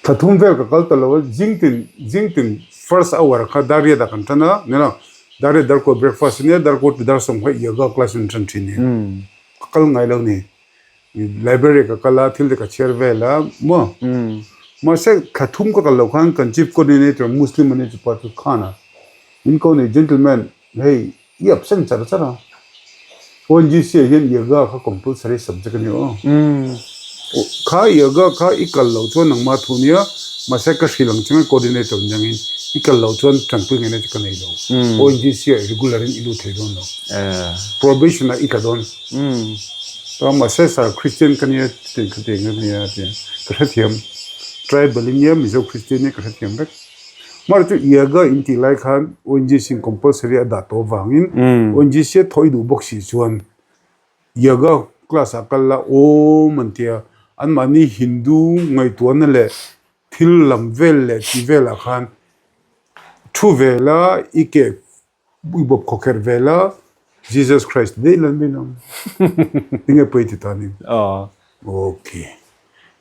Thla thum vel ka kal ta lo a, zing tin zing tin first hour kha dar riat ah kan tan a, ni lo dar riat dar kawt breakfast ania dar kawt dar sawm kha yoga class an tan thin ni. Ka kal ngai lo ni. Library ka kal a thil te ka chhiar vel a maw. Mahse thla thum ka kal loh khan kan chief coordinator Muslim ania chupa chu khan a min ko nei gentleman hei I absent char char a. ONGC ah hian yoga kha compulsory subject a ni aw. Kha yoga kha i kal loh chuan nangmah thu nia. Mahse ka hrilh ang chungin coordinator niangin i kal loh chuan tanpui ngaihna chu ka nei lo. ONGC ah regular in i lut thei dawn lo. Probation ah i tla dawn. Mahse sir Christian ka nia tih ka ti ang a nia a ti a. Ka hrethiam. Tribal i nia Mizo Christian nia ka hrethiam vek. Hmar chu Yoga in tih lai khan ONGC in compulsory a dah tawh avangin ONGC a thawh i duh bawk si chuan Yoga class ah kal la awm an tia, anmahni Hindu ngaihtuahna leh thil lam vel leh tih velah khan thu ve la, i ke i bawp khawkherh ve la, Jesus Christ daih lan mai lo. Enge pawi ti ta ni? Ok.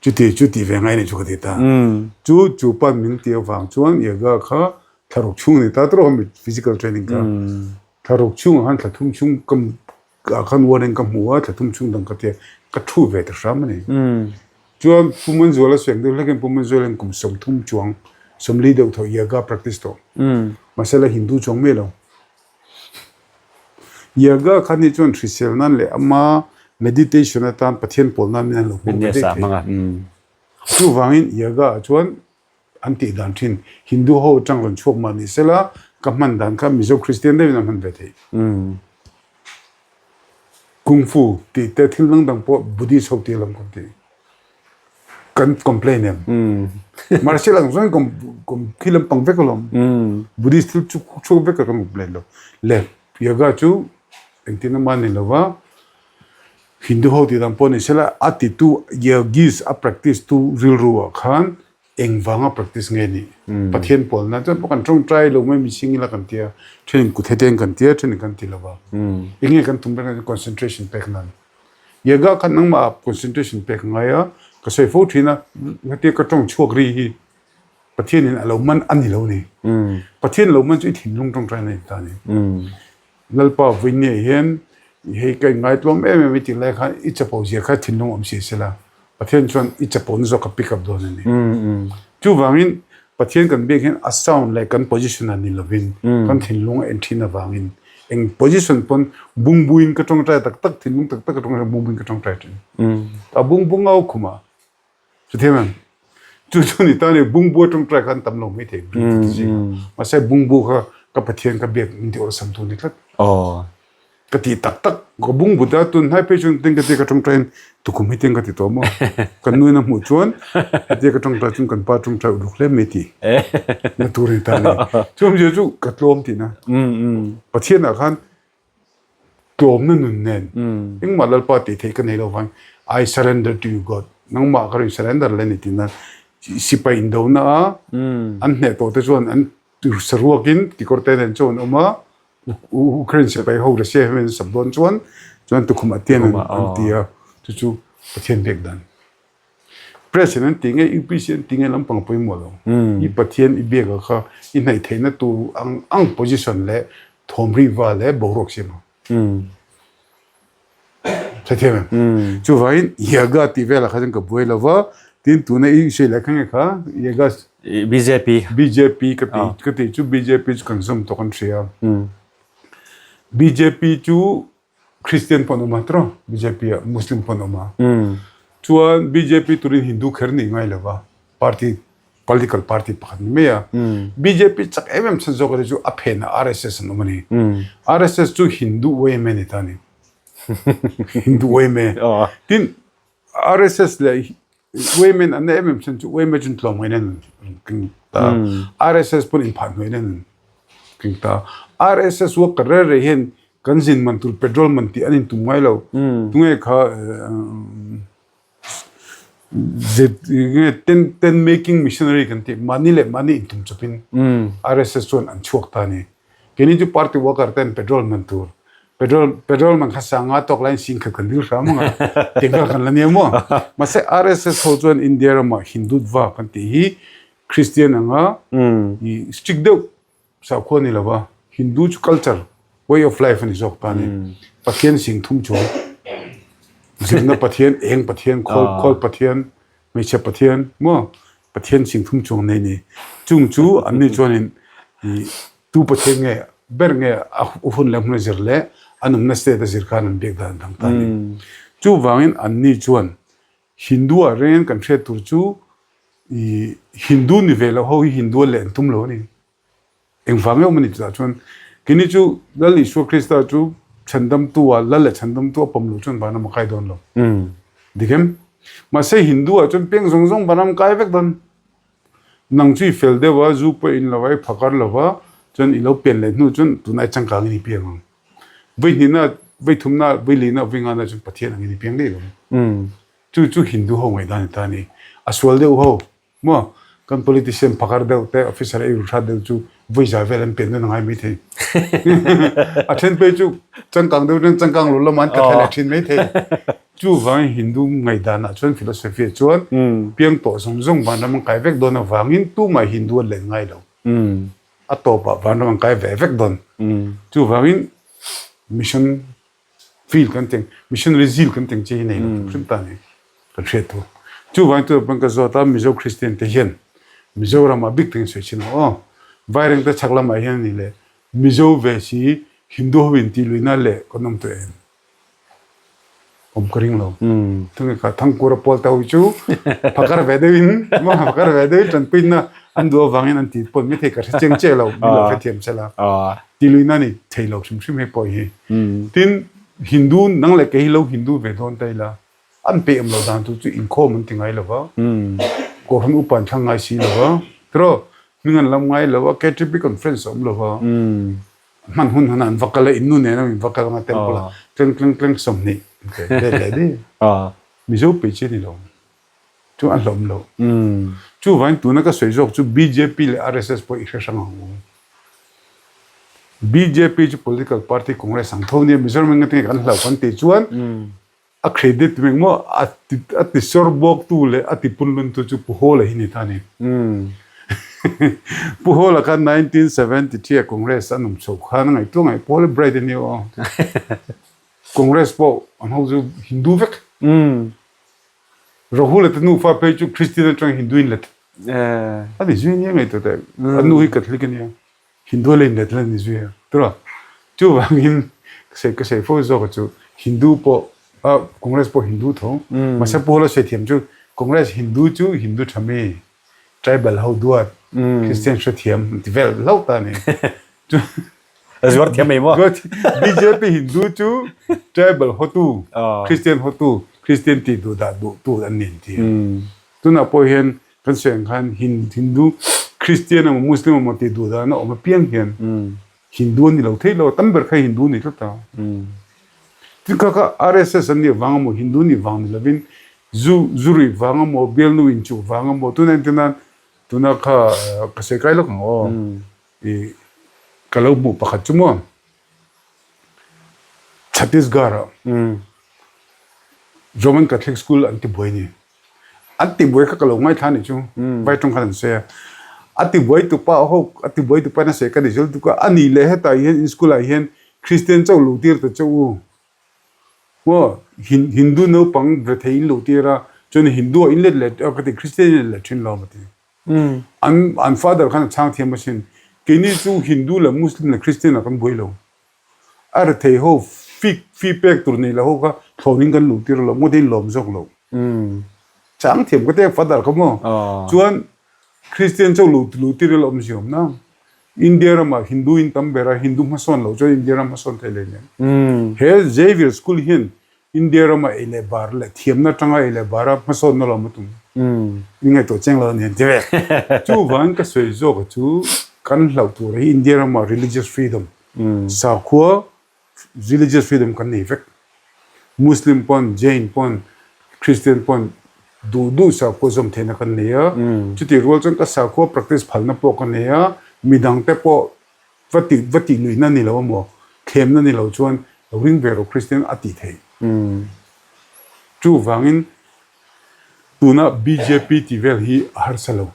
Chuti chu tih ve ngai ni chu ka ti ta. Chu chu pan min tih avang chuan yoga kha thlaruk chhung a ni ta tawh a, physical training kha. Thlaruk chhungah khan thla thum chhung ka ah khan warning ka hmu a, thla thum chhung dang ka tia ka thu ve ta hram a ni. Chuan Pu Manzuala sawi ang deuh hlekin Pu Manzuala'n kum 30 chuang, 40 deuh thaw yoga practice tawh. Mahse la Hindu chuang mai lo. Yoga kha ni chuan hrisel nan leh ama meditation atan Pathian pawl nan min an lo hmang ve daih thei. Chuvangin yoga ah chuan An tih dan thin. Hindu ho atang rawn chhuak mah ni sela, ka hman dan kha Mizo Kristian deuhin an hman ve thei. Kung Fu tih te thil dang dang pawh Buddhist ho tih lam kan ti. Kan complain em? Martial ang zawng in khi lampang vek alawm. Buddhist thil chu chhuak vek a kan complain lo. Le yoga chu engtin emaw a ni lova, Hindu ho tih dan pawh ni sela, a titu yogis a practice tu rilru ah khan Engvanga practice nge nih? Pathian pawl nan chuan pawh kan tawngtai lo mai mihring ila kan tia, thenin kut heten kan tia, thenin kan ti lo va. Enge kan tum reng a concentration pek nan. Yoga khan nangmah ah concentration pek ngai a, ka sawi fo thin a, hetia ka tawng chhuak ri hi Pathianin a lo man a ni lo ni. Pathian lo man chu i thinlung tawngtai na in ta a ni. Lalpa vawinia hian hei ka inngai tlawm em em i tih lai khan i chapo zia kha thinlung awm si sela Pathian chuan i chapo na zawk ka pick up dawn a ni. Chuvangin Pathian kan biak hian a sound leh kan position ah ni lovin kan thinlung a en thin avangin eng position pawn bungbuin ka tawngtai tak tak thinlung tak tak ka tawngtai bungbuin ka tawngtai thin. A bungbu ngau khumah Chuthiam em? Chu chu ni ta ni bungbu atang try khan tam lo mai thei mahse bungbu kha ka Pathian ka biak min ti awlsam tu ni tlat. Ka ti tak tak ka bungbu ta tun hnai phei chuan tin ka ti ka tawngtai in tukhum hi tin ka ti tawh maw kan nu in a hmuh chuan hetia ka tawngtai chuan kan pa tawngtai uluk hle mai ti na tur ni ta ni. Chu awmzia chu ka tlawm tihna Pathian ah khan Tlawmna nun nen engmah Lalpa tih theih ka nei lo vang I surrender to you God nangmah ka rawn surrender le ni tina sipai indona a an hneh tawh te chuan an saruakin kekawr te nen chuan an awm a Ukraine sipai ho Russia hian an sap dawn chuan chuan tukhum atian an ti a chu chu Pathian pek dan. President an ti nge UPC an ti nge lampang pawimawh lo. I Pathian i biak a kha i hnaih theihna tur ang ang position leh thawmri va leh boruak siam ang. Hrethiam em? Chuvangin yoga tih velah kha chuan ka buai lo va, tin tuna i sawi leh kha nge kha yoga BJP. BJP ka ti ka tih chu BJP chu kan zawm tawh kan hria. BJP chu Christian pawh an awm a tiraw bjp ah Muslim pawh an awm a chuan bjp turin Hindu kher nih ngai lo va party political party pakhat ni mai a bjp chak em em chhan zawk a ni chu a phenah RSS an awm a ni RSS chu Hindu yma ni ta a ni Hindu yma tin RSS leh yma an na em em chhan chu yma chu tlawmngaihna an keng ta RSS pawn inphahhnuaihna an keng ta RSS worker reng reng hian kan zin man tur petrol man tih an intum ngai lo tunge kha tent making missionary kan tih mahni leh mahni intum chawpin RSS chuan an chhuak ta a ni. Keini chu party worker ten petrol man tur petrol petrol man kha sanga tawk laiin singkhat kan dil hram anga tengkal kan la nia maw mahse RSS ho chuan India ramah Hindutva kan tih hi Christian anga i strict deuh sakhua ni lova Hindu chu culture way of life a ni zawk ta a ni Pathian sing thum chuan zirna Pathian eng Pathian khawl khawl Pathian hmeichhe Pathian maw Pathian sing thum chuang nei ni. Chung chu an ni chuanin i tu Pathian nge ber nge a hun leh hmun a zir leh an awmna state a zir khan an biak dan dang ta a ni. Chuvangin an ni chuan Hindu ah reng kan hriat tur chu. I Hindu ni ve loh ho hi Hindu a leh an tum lo a ni. Engvang emaw ni chutah chuan keini chu Lal Isua Krista chu chhandamtu ah Lal leh chhandamtu a pawm loh chuan vanram a kai dawn lo. Dik em? Mahse Hindu ah chuan piang zawng zawng vanram kai vek dawn. Nang chu i fel deuh a, zu pawh in lo a, i phakar lo va, chuan i lo pian leh hnu chuan tunah i changkang in i piang ang. Vawihnihna, vawithumna, vawilihna, vawingana chuan Pathian angin i piang daih lo. Chu chu Hindu ho ngaihdan a ta a ni. A sual deuh ho maw? Kan politician phakar deuh te, officer ei ru hrat deuh chu vawi zai vel an pian dawn a ngai mai thei. A then phei chu changkang deuh chuan changkang lo lamah an tla thla leh thin mai thei. Chuvangin Hindu ngaihdanah chuan philosophy ah chuan piang tawh zawng zawng vanram an kai vek dawn avangin tumah Hindu an len ngai lo. A tawpah vanram an kai ve vek dawn. Chuvangin mission Field kan teng, missionary zeal kan teng chi hi nei lo hrim hrim ta ni kan hriat thu. Chuvangin tunah pawn ka zawt a, Mizo Christian te hian Mizoram ah bik takin sawi chin ang aw. Vaireng te chhak lamah hian a ni leh Mizo ve si Hindu ho in tih luihna leh kan awm tawh em? Awm ka ring lo. Tunge kha Thangkura pawl te ho hi chu phakar ve deuhin phakar ve deuhin tanpuina an duh avangin an tih pawn maithei ka hre chiang chiah lo, min lo hrethiam sela. Tiluina ni thei lo hrim hrim hei pawh hi. Tin, Hindu nang leh kei hi lo Hindu ve dawn ta ila, an peih awm lo dan tur chu inkhawm an ti ngai lo va, Kohhran upa an thlang ngai si lo va, tiraw hming an lam ngai lo a, KTP conference a awm lo va, hman hun hun ah an va kal a, innu nen an va kal anga temple ah tleng tleng tleng 20 let leh dih. Mizo peih chi a ni lo. Chu a hlawm lo. Chuvangin tuna ka sawi zawk chu bjp leh RSS pawh i hre hrang ang u. Bjp chu political party Congress ang tho nia Mizoram in ngatinge kan hlauh kan tih chuan a credit tu engmaw a ti a ti sawr bawk tu leh a ti punlun tu chu Pu Hawla hi ni ta a ni. Pu Hawla kha 1973 a Congress an awm chho khan a ngaihtuah ngaih Pu Hawla bright a ni aw. Congress pawh an ho chu Hindu vek. Rahul te nufa phei chu Christian atang Hindu in let a ni zui nia ngaihtuah teh a nu hi Catholic a nia Hindu a la in let la ni zui a tura chuvangin ka sawi ka sawi fo zawk a chu Hindu pawh a Congress pawh Hindu tho mahse Pu Hawla sawi thiam chu Congress Hindu chu Hindu tha mi tribal ho duat Christian hrethiam an ti vel hlauh ta a ni. A zuar thiam mai maw? BJP Hindu chu tribal hotu, Christian hotu, Christian tih duh dah duh tu an ni an ti a. Tunah pawh hian kan sawi ang khan Hindu, Christian emaw Muslim emaw tih duh dahna awm apiang hian Hindu an ni lo thei lo, tam ber kha Hindu ni tlat a. Tin kha kha RSS an nih vang emaw Hindu nih vang ni lovin zu zu ruih vang emaw bialnu inchuh vang emaw tuna entir nan tuna kha ka sawi kai lawk ang aw. I ka lo hmuh pakhat chu maw Chhattisgarh ah Roman Catholic School an ti buai ni. An ti buai kha ka lo ngaithla ni chu vai tawng khan an sawi a. A ti buai tu pa ho a ti buai tu pa in a sawi ka ni zul tuk a, a nih leh hetah hian in school ah hian Christian chauh luh tir ta che u. Maw Hindu naupang rethei in luh tir a, chuan Hindu ah in let leh ka ti Christian in let leh thin lo a ti. An an father khan a chhang thiam asin. Keini chu Hindu leh Muslim leh Christian ah kan buai lo. A rethei ho fee fee pek tur nei lo ho kha thlawnin kan luh tir lo, ngawt in lawm zawk lo. Chhang thiam ka ti a father kha maw. Chuan Christian chauh luh luh tir ila awmzia awm na. India ramah Hindu in tam ber a, Hindu hmasawn loh chuan India ram hmasawn thei leh nen. He Xavier School hian India rama ei leh bar leh thiamna atanga ei leh bara hmasawnna lo awm a tum. In ngaihtuah chiang lo a ni an ti ve. Chuvangin ka sawi zawk a chu kan hlauh tur hi India rama religious freedom, sakhua religious freedom kan nei vek. Muslim pawn, Jain pawn, Christian pawn duh duh sakhua zawm theihna kan nei a. Chutih rual chuan ka sakhua practice phalna pawh ka nei a, midangte pawh Va tih va tih luihna ni lo amaw, thlemna ni lo chuan lo ring ve rawh Kristian a tih theih. Chuvangin tuna bjp tih vel hi a harsa lo.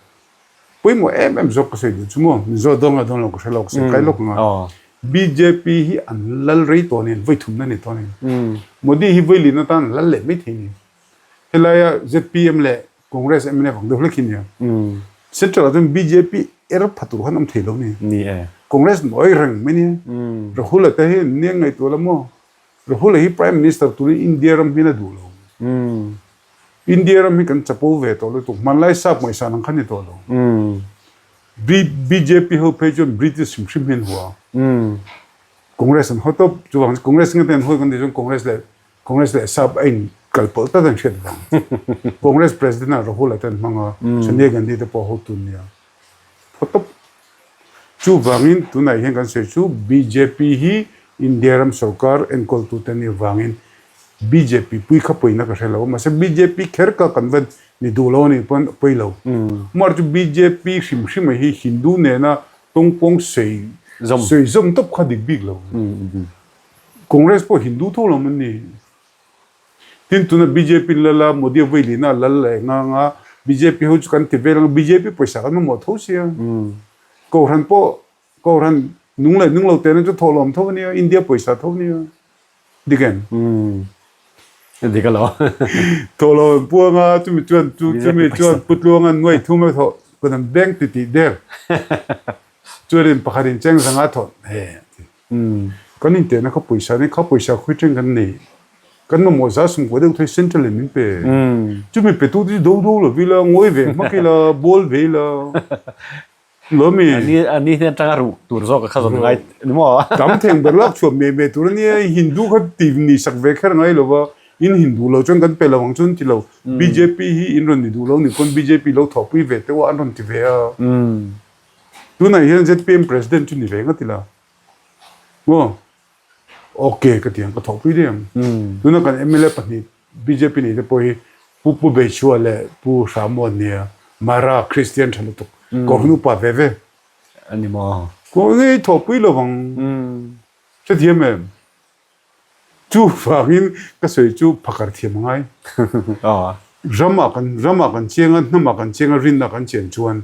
Pawimawh em em zawk ka sawi duh chu maw, Mizo dawn nge dawn lo ka hre lo ka sawi kai lawk ang a. Bjp hi an lal rei tawh nen, vawi thumna ni tawh nen. Modi hi vawi lin atan an lal leh mai thei ni. Helaia zpm leh Congress mnf ang deuh hlek hi nia. Central ah chuan bjp er pha tur khan awm thei lo ni. Ni e. Congress nawi reng mai nia. Rahul a te hi an nia ngaihtuah la maw. Rahul a hi Prime Minister turin India ram hian a duh lo. India ram hi kan chapo ve tawh lutuk, hmanlai sap ngaihsan ang kha ni tawh lo. Bjp ho phei chuan British hrim hrim hi an hua. Congress an haw tawp, chuvang chu Congress nge te an hawi kan tih chuan Congress leh Congress leh sap a in kal pawlh tlat an hriat vang. Congress President ah Rahul a te an hmang a, Sonia Gandhi te pawh hotu an nia. Haw tawp. Chuvangin tunah hian kan sawi chu bjp hi India ram sorkar enkawltute nih vangin bjp pui kha pawina ka hre lo a, mahse bjp kher ka kan va ni duh lo a nih pawn a pawi lo. Mar chu bjp hrim hrim a hi Hindu nena tawngpawng sawi sawi zawm tawp kha dik bik lo. Congress pawh Hindu tho lo an ni. Tin tuna bjp lal a Modi a vawi lina lal leh ngang a bjp ho chu kan ti vel ang bjp pawisa kan mamawh tho sia. Kohhran pawh kohhran nung leh nung lo tehna chu thawhlawm tho ania India pawisa tho ania. Dik em? Dik alo. Thawhlawm an puang a chumi chuan chu chumi chuan Pu Tluanga nuai thum a thawh kan an bank ti tih der. Chuanin pakhatin cheng zanga thawh he. Kan intehna kha pawisa nia, kha pawisa khawi teng kan nei. Kan mamawh za sumkua deuh thei central in min pe. Chumi petu te chu do do lo ila, ngawi ve hmak ila, bawl ve ila. Lo mi. A ni hnen atanga ruh tur zawk a kha zawn ngai ni maw? Tam theng ber lak chhuah meh meh tur a nia, Hindu kha ti ni sak ve kher ngai lo va, in Hindu lo chuan kan pe lo ang chu an ti lo. Bjp hi in rawn ni duh lo ni pawn bjp lo thawhpui ve teuh a an rawn ti ve a. Tunah hian zpm president chu ni ve ngat ila maw? Ok ka ti ang ka thawhpui daih ang. Tuna kan mla pahnih bjp nei te pawh hi Pu Pu Beichhua leh Pu Hramu an nia, Mara Christian tha lutuk, Kohhran upa ve ve. A ni maw? Ko nge i thawhpui lo vang. Hrethiam em? Chuvangin ka sawi chu phakar thiam a ngai. Ramah kan ramah kan chiang a, hnamah kan chiang a, rinna kan chian chuan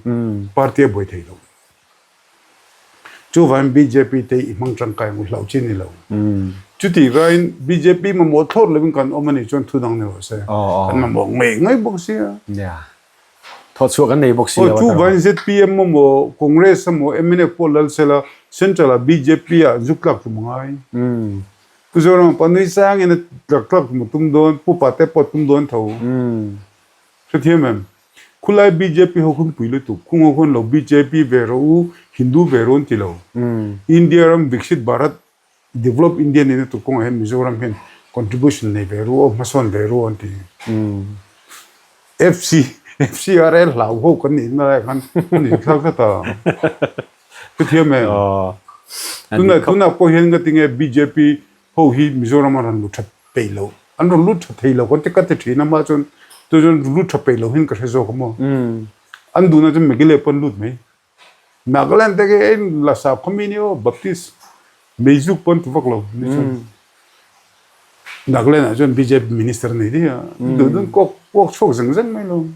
party a buai thei lo. Chuvangin bjp te i hmang tangkai ang u hlauh chi ni lo. Chutih raiin bjp mamawh thlawt lovin kan awm a nih chuan thu dang ni rawh se. Kan mamawh ngei ngei bawk sia. Thawh chhuah kan nei bawk si lo a. Chuvangin zpm emaw Congress emaw mnf pawh lal sela Central ah bjp ah zuk tlak tum a ngai. Pu Zoram pa nui sangin a tlak tlak tum a tum dawn, Pu Pate pawh a tum dawn tho. Hrethiam em? Khulai bjp ho khun pui lutuk, khung ho khuan lo bjp ve rawh u, Hindu ve rawh an ti lo. India ram Viksit Bharat Develop India nihna tur kawngah hian Mizoram hian contribution nei ve ru aw, hmasawn ve ru an ti. FC, FCRA hlau ho kan nih na lai khan an inthlak tlat a. Hrethiam em? Tunah tunah pawh hian ngatinge bjp ho hi Mizoram an rawn lut tha peih lo. An rawn lut tha thei lo kan ti ka ti thin a mah chuan chu chuan lut tha peih lo hian ka hre zawk a maw. An duhna chuan Meghalaya pawh an lut mai. Nagaland te khi en la sap kha mi nia aw Baptist Meizuk pawh an ti vak lo ni chuan Nagaland ah chuan bjp minister a nei daih a duh duh kawk kawk chhuak zeng zeng mai lo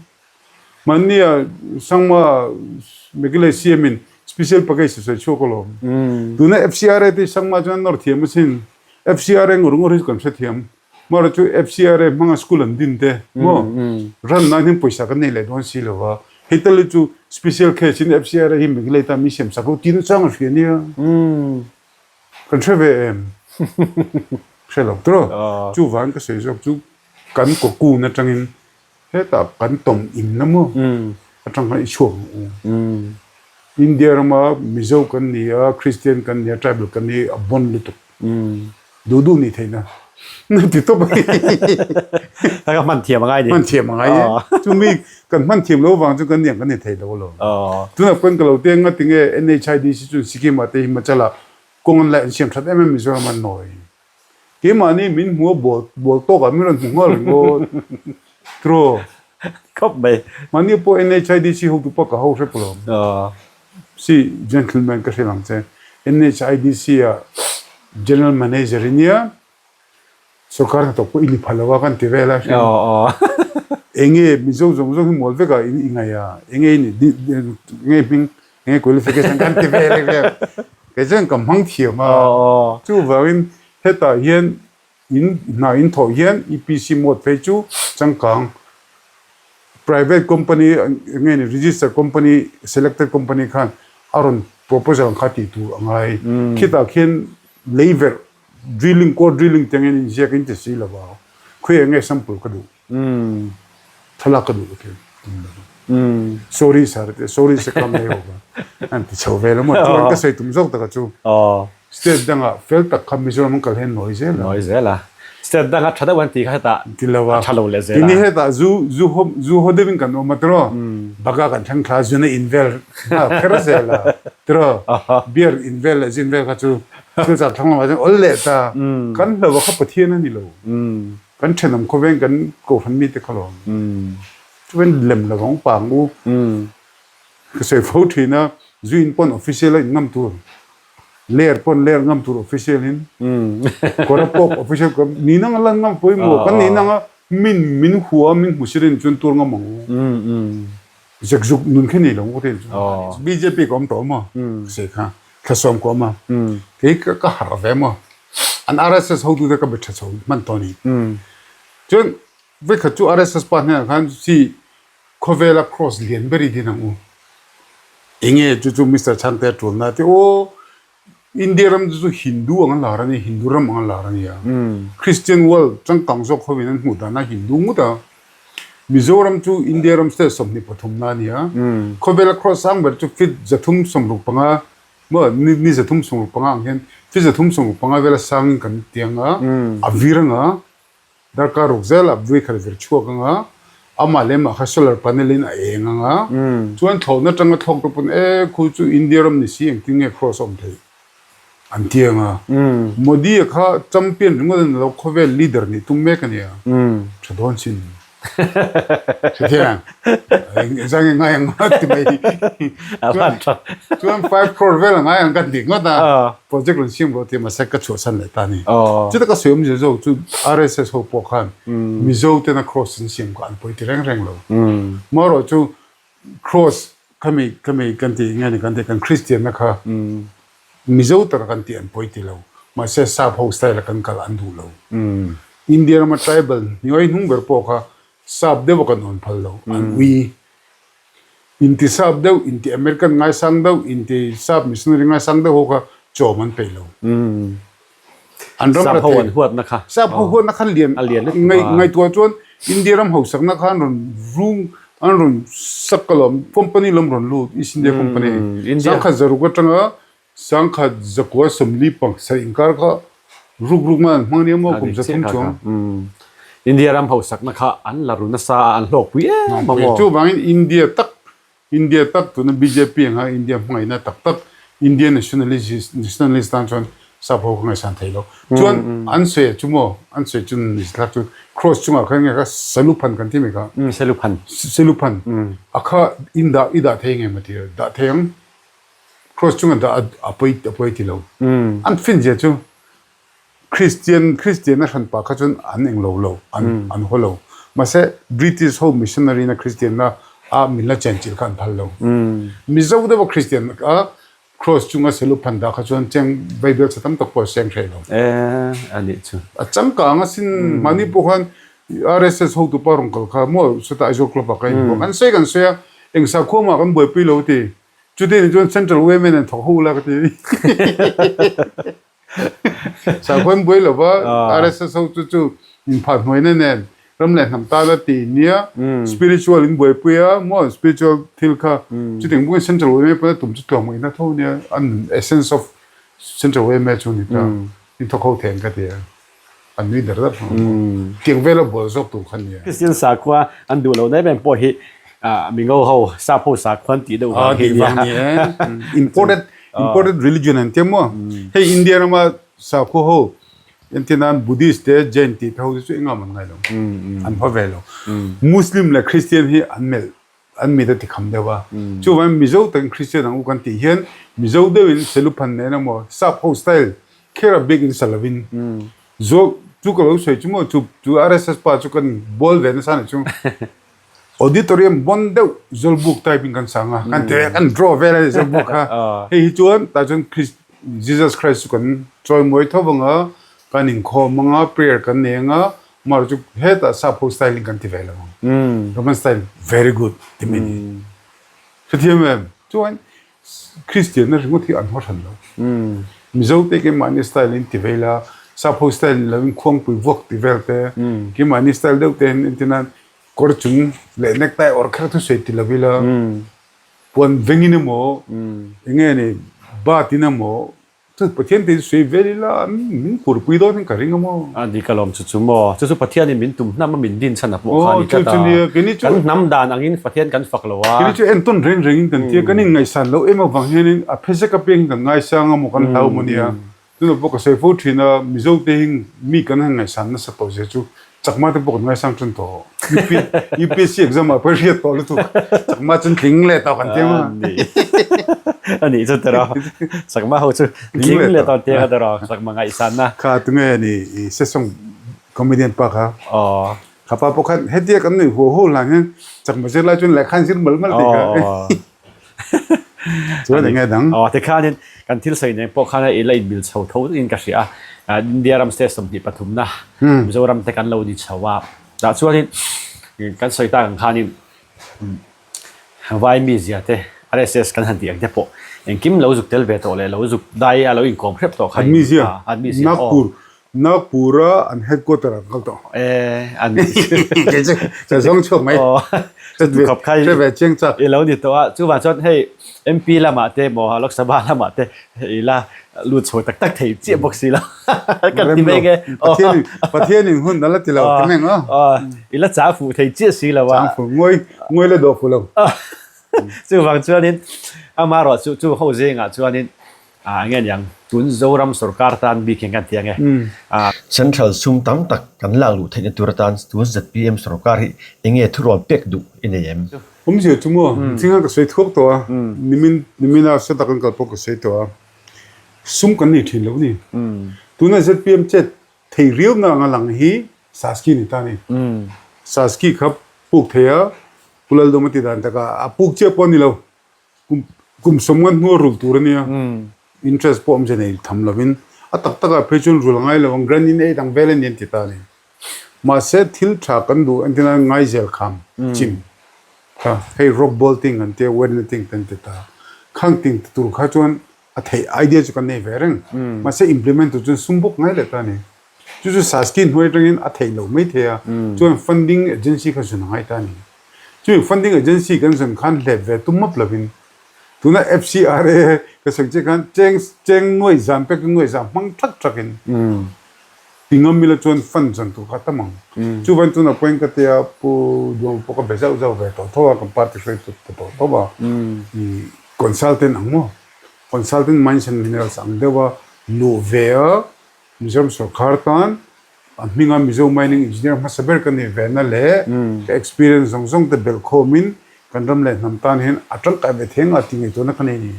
mahni ah Sangma Meghalaya CM in special package a sawi chhuak alawm tuna FCRA te Sangma chuan an nawr thiam asin FCRA ngawr ngawr hi chu kan hrethiam. Hmara chu FCRA hmanga school an din te maw ran nan hian pawisa kan nei leh dawn si lo va, hei tal hi chu special case in FCRA hi Meghalaya tan min siam sak lo tih na chang a hria nia. Kan hre ve em? Hre lo tawh. Chuvang ka sawi zawk chu kan cocoon atangin Hetah kan tawm in na maw atang khan i chhuak ang u. India rama Mizo kan ni a, Christian kan ni a, tribal kan ni a bon lutuk. Duh duh nih theihna na ti tawp a ni. Taka hman thiam a ngai ni. Hman thiam a ngai e. Chumi kan hman thiam lo vang chu kan niang kan ni thei lo alawm. Tunah pawn ka lo te nga tinge NHIDC chuan Sikkim ah te Himachal ah kawng an laih an siam that em em Mizoram an nawi. Keimahni min hmu a bawl bawl tawk ah min rawn hmu nghal ringawt. True. Khawp mai. Mahni pawh NHIDC hotu pawh ka ho hrep lo. Si gentleman ka hrilh ang che. NHIDC ah General Manager i nia, sorkar hnathawk pawh i ni pha lo a kan ti vel a hria. Enge Mizo zawng zawng hi mual vek ah i ngaih a, enge i nih enge hming Nge qualification kan ti vel e vel. Kei chuan ka hmang thiam a. Chuvangin hetah hian in hna in thawh hian EPC mode phei chu changkang private company nge ni register company selected company khan a rawn proposal ang kha tih tur a ngai. Khitah khian lei verh drilling core drilling te angin inziak in ti si lo va. Khawi eng nge sample ka duh. Thlalak ka duh ka ti. Sorry sir a ti a, sorry se kam nei ho ka an ti chho vel a maw chuan ka sawi tum zawk taka chu state dangah fel tak kha Mizoram an kal hian nawi zel a. Nawi zel a. State danga tha deuh an ti kha hetah ti lo a. Tha lo leh zel a. Tini hetah zu zu haw zu haw deuhin kan awm a tiraw baka kan thleng thla zuna in vel nghal kher zel a tiraw beer in vel leh zin vel kha chu thil chak thlang lamah chuan awl leh ta kan hlo a kha Pathian a ni lo. Kan thenawm khawveng kan kohhran mite kha lawm. Chuan lem lo ang pang u. Ka sawi fo thin a, zu in pawn official a in ngam tur, ler pawn ler ngam tur official in, kawr a pawk official kawr ni nang a lan ngam pawimawh kan ni nang a min min hua min hmu si rin chuan tur ngam ang u. Zek zuk nun khi nei lo ngawt em chu. Bjp ka awm tawh maw? Ka sawi kha thlasawm ka awm a, kei ka harh ve maw? An RSS hotute ka be tha chho hman tawh a ni. Chuan vekhat chu RSS pa hnenah khan chi khawvela cross lian ber i din ang u. Enge chu chu Mister Chhangte a tulna a ti aw India ram chu chu Hindu ang a lar a ni, Hindu ram ang a lar a ni a. Christian world changkang zawk hovin an hmuh dan a Hindu ngut a. Mizoram chu India ram state 23 na a ni a. Khawvela cross sang ber chu feet 365 maw ni 365 ang hian feet 365 vela sangin kan ti ang a, a vir ang a. Darkar ruk zelah vui khat vir chhuak ang a, amah leh amah kha solar panel in a eng ang a, chuan thlawhna atanga thlawk te pawn e khu chu India ram ni si engtin nge cross a awm theih an ti ang a. Modi a kha champion ringawt a ni lo, khawvel leader nih tum mek a nia, tha dawn sin. Hrethiang engzah nge ngai ang ti mai chuan chuan 5 crore vel a ngai ang ka ti ngawt a project rawn siam rawh tih mahse ka chhuahsan leh ta a ni. Chuta ka sawi awmzia zawk chu RSS ho pawh khan Mizo tena cross an siam kha an pawi ti reng reng lo. Marawh chu Cross khami khami kan tih nge ni kan tih kan Christian na kha Mizo taka kan tih an pawi ti lo mahse sap ho style a kan kal an duh lo. India rama tribal hnuai hnung ber pawh kha sap deuh a kan awn phal lo an ui. Inti sap deuh inti American ngaisang deuh inti sap missionary ngaisang deuh ho kha chawm an peih lo. An ram Sap ra ho thei. an huatna kha. Sap ho huatna kha lian A lian lutuk ngai a. ngaihtuah chuan India ram hausakna kha an rawn rung an rawn sak ka lawm company lawm rawn lut East India Company India. Sangkhat zaruk atanga sangkhat zakua sawmli pang sarih inkar kha ruk ruk man an hmang nia maw kum zathum chuang. India ram hausakna kha an la ru nasa a an hlawkpui em a maw. Chuvangin India tak India tak tuna bjp anga India hmangaihna tak tak India nationalist nationalist tan chuan sap ho ka ngaihsan thei lo. Chuan an sawi chu maw an sawi chu ni thlak chu cross chungah khan nge kha saluphan kan ti mai kha. Saluphan. Saluphan a kha in dah i dah thei nge maw ti dah thei ang cross chunga dah a pawi a pawi ti lo. An fin zia chu Kristian Kristian a hran pah kha chuan an eng lo lo, an an haw lo. Mahse British ho missionary na Kristian na a min la chen chilh kha an phal lo. Mizo deuh a Kristian a cross chunga seluphan dah kha chuan cheng Bible chhe tam tak pawh a seng hreh lo. E a nih chu. A changkang asin mahni pawh khan RSS hotupa rawn kal kha maw sawtah Aizawl club ah ka inbuak. An sawi kan sawi a, eng sakhua mah kan buaipui lo ti. Chutih ni chuan Central Women an thawk ho ula ka ti. Sakhawn buai lova RSS ho chu chu inphah hnuaina nen ram leh hnam tana tih nia spiritual in buaipui a maw spiritual thil kha chutiang bawkin central yma pawn a tum chu tlawmngaihna tho nia an essence of central yma chu ni ta in thawk ho thei ang ka ti a an nui dar dar hlawm a tiang vela bual zawk tur kha nia. Christian sakhua an duh loh em em pawh hi mingo ho sap ho sakhua an tih deuh vang hi nia. Imported Imported religion an tia maw? Hei India rama sakhua ho entir nan Buddhist te Jain tih te ho te chu engah an ngai lo. An haw ve lo. Muslim leh Christian hi an melh an mit a ti kham deuh a. Chuvangin Mizo takin Christian ang u kan tih hian Mizo deuhin seluphan nen emaw sap ho style kher a bik in sa lovin Zawk chu ka lo sawi chu maw chu chu RSS pa chu kan bawl ve nasa nih chu. Auditorium bon deuh Zawlbuk type in kan sang a, kan ti kan draw vel a ni Zawlbuk kha. Hei hi chuan tah chuan Christ Jesus Christ chu kan chawimawi tho vang a, kan inkhawm ang a, prayer kan nei ang a, amaherawh chu hetah sap ho style in kan ti ve lo ang. Roman style very good ti mai ni. Hrethiam em? Chuan Kristianna ringawt hi an haw hran lo. Mizo te keimahni style in ti vei la, sap ho style ni lovin khuangpui vuak ti vel te, keimahni style deuh te hian entir nan. Kawr chung leh necktie awrh kher thusawi ti lo ila puan vengin emaw eng nge ni bat in emaw chu Pathian te sawi vel ila an min phurpui dawn in ka ring a maw. A dik alawm chu chu maw chu chu Pathianin min tum hnam a min din chhan a pawh kha a ni tlat a kan hnam dan angin Pathian kan fak lo a. Keini chu entawn reng rengin kan tia kan inngaihsan loh em avang hianin a phezek apiang hi kan ngaisang a maw kan hlau maw nia. Tunah pawh ka sawi fo thin a, Mizo te hi mi kan han ngaihsan nasa tawh zia chu Chakma te pawh kan ngaisang tan tawh. UPSC exam ah pawh hriat tawh lutuk Chakma chuan tling leh tawh kan ti ang a. A nih chu tiraw Chakma ho chu tling leh tawh an ti ang a tiraw Chakma ngaihsan na. Kha tunge ni i sesawng comedian pa kha. Aw. Kha pa pawh khan hetia kan nuih huau huau hlan hian Chakma zir lai chuan lehkha an zir malh malh tih kha. Chuan eng nge dang? Aw tikhanin kan thil sawi nen pawh khan i la inmil chho tho in ka hria a, India ram state 23 na Mizoram te kan lo ni chho a, tah chuanin kan sawi tak ang khanin Vai mizia te RSS kan han tih ang te pawh engkim lo zuk tel ve tawh leh lo zuk dai a lo inkawm hrep tawh kha An mizia Nagpur Nagpur-a an headquarter an kal tawh. Eh, an Kei chu ka zawng chhuak mai. Aw, chu khawp kha Hre ve chiang chak. I lo ni tawh a, chuvang chuan hei MP lamah te maw Lok Sabha lamah te i la lut chho tak tak thei chiah bawk si lo. Kan ti mai nge. Pathian Pathianin hun a la ti lo ti mai ang aw. Aw, i la chang fuh thei chiah si lo a. Chang fuh, ngawi ngawi la dawh fuh lo. Chuvang chuanin amaherawh chu chu ho zingah chuanin A enge niang, tun Zoram sorkar tan bik hian kan ti ang e. Central sum tam tak kan lak luh theihna tur atan tun zpm sorkar hi enge thurawn pek duh i nei em? Awmzia chu maw, thing ka sawi thuak tawh a, nimin nimina hre tak an kal pawh ka sawi tawh a, sum kan nei thin lo ni. Tuna zpm chet thei riauna anga lang hi Saski ni ta ni. Saski kha puk thei a, Pu Laldawma ti dan taka a puk chiah pawh a ni lo. Kum kum sawmngan hnua rul tur a nia. Interest pawh awmze nei tham lovin a tak takah phei chuan rul a ngai lo ang, grand in ei dang vel a ni an ti ta a ni. Mahse thil tha kan duh entirna ngaizel kham chim kha hei rock bolting an tia wet netting te an ti ta. Khang ting tur kha chuan a theih idea chu kan nei ve reng. Mahse implement tur chuan sum bawk ngai leh ta a ni. Chu chu Saski hnuai atangin a theih loh mai thei a, chuan funding agency kha zun a ngai ta a ni. Chumi funding agency kan zawn khan hlep ve tum map lovin tuna FCRA ka sawi chiah khan cheng cheng nuai zan pek nuai zan hmang thak thakin ti ngam ila chuan fund zawn tur kha a tam ang. Chuvan tuna point ka tia Pu Duang pawh ka be zauh zauh ve tawh tho a, kan party hruai tut ta tawh tho a, i consultant ang maw? Consultant mines and minerals ang deuha luh ve a Mizoram sorkar tan A hminga Mizo Mining Engineer hmasa ber ka nih vehna leh ka experience zawng zawng te belh khawmin kan ram leh hnam tan hian a tangkai ve thei anga tih ngaihtuahna ka nei ni.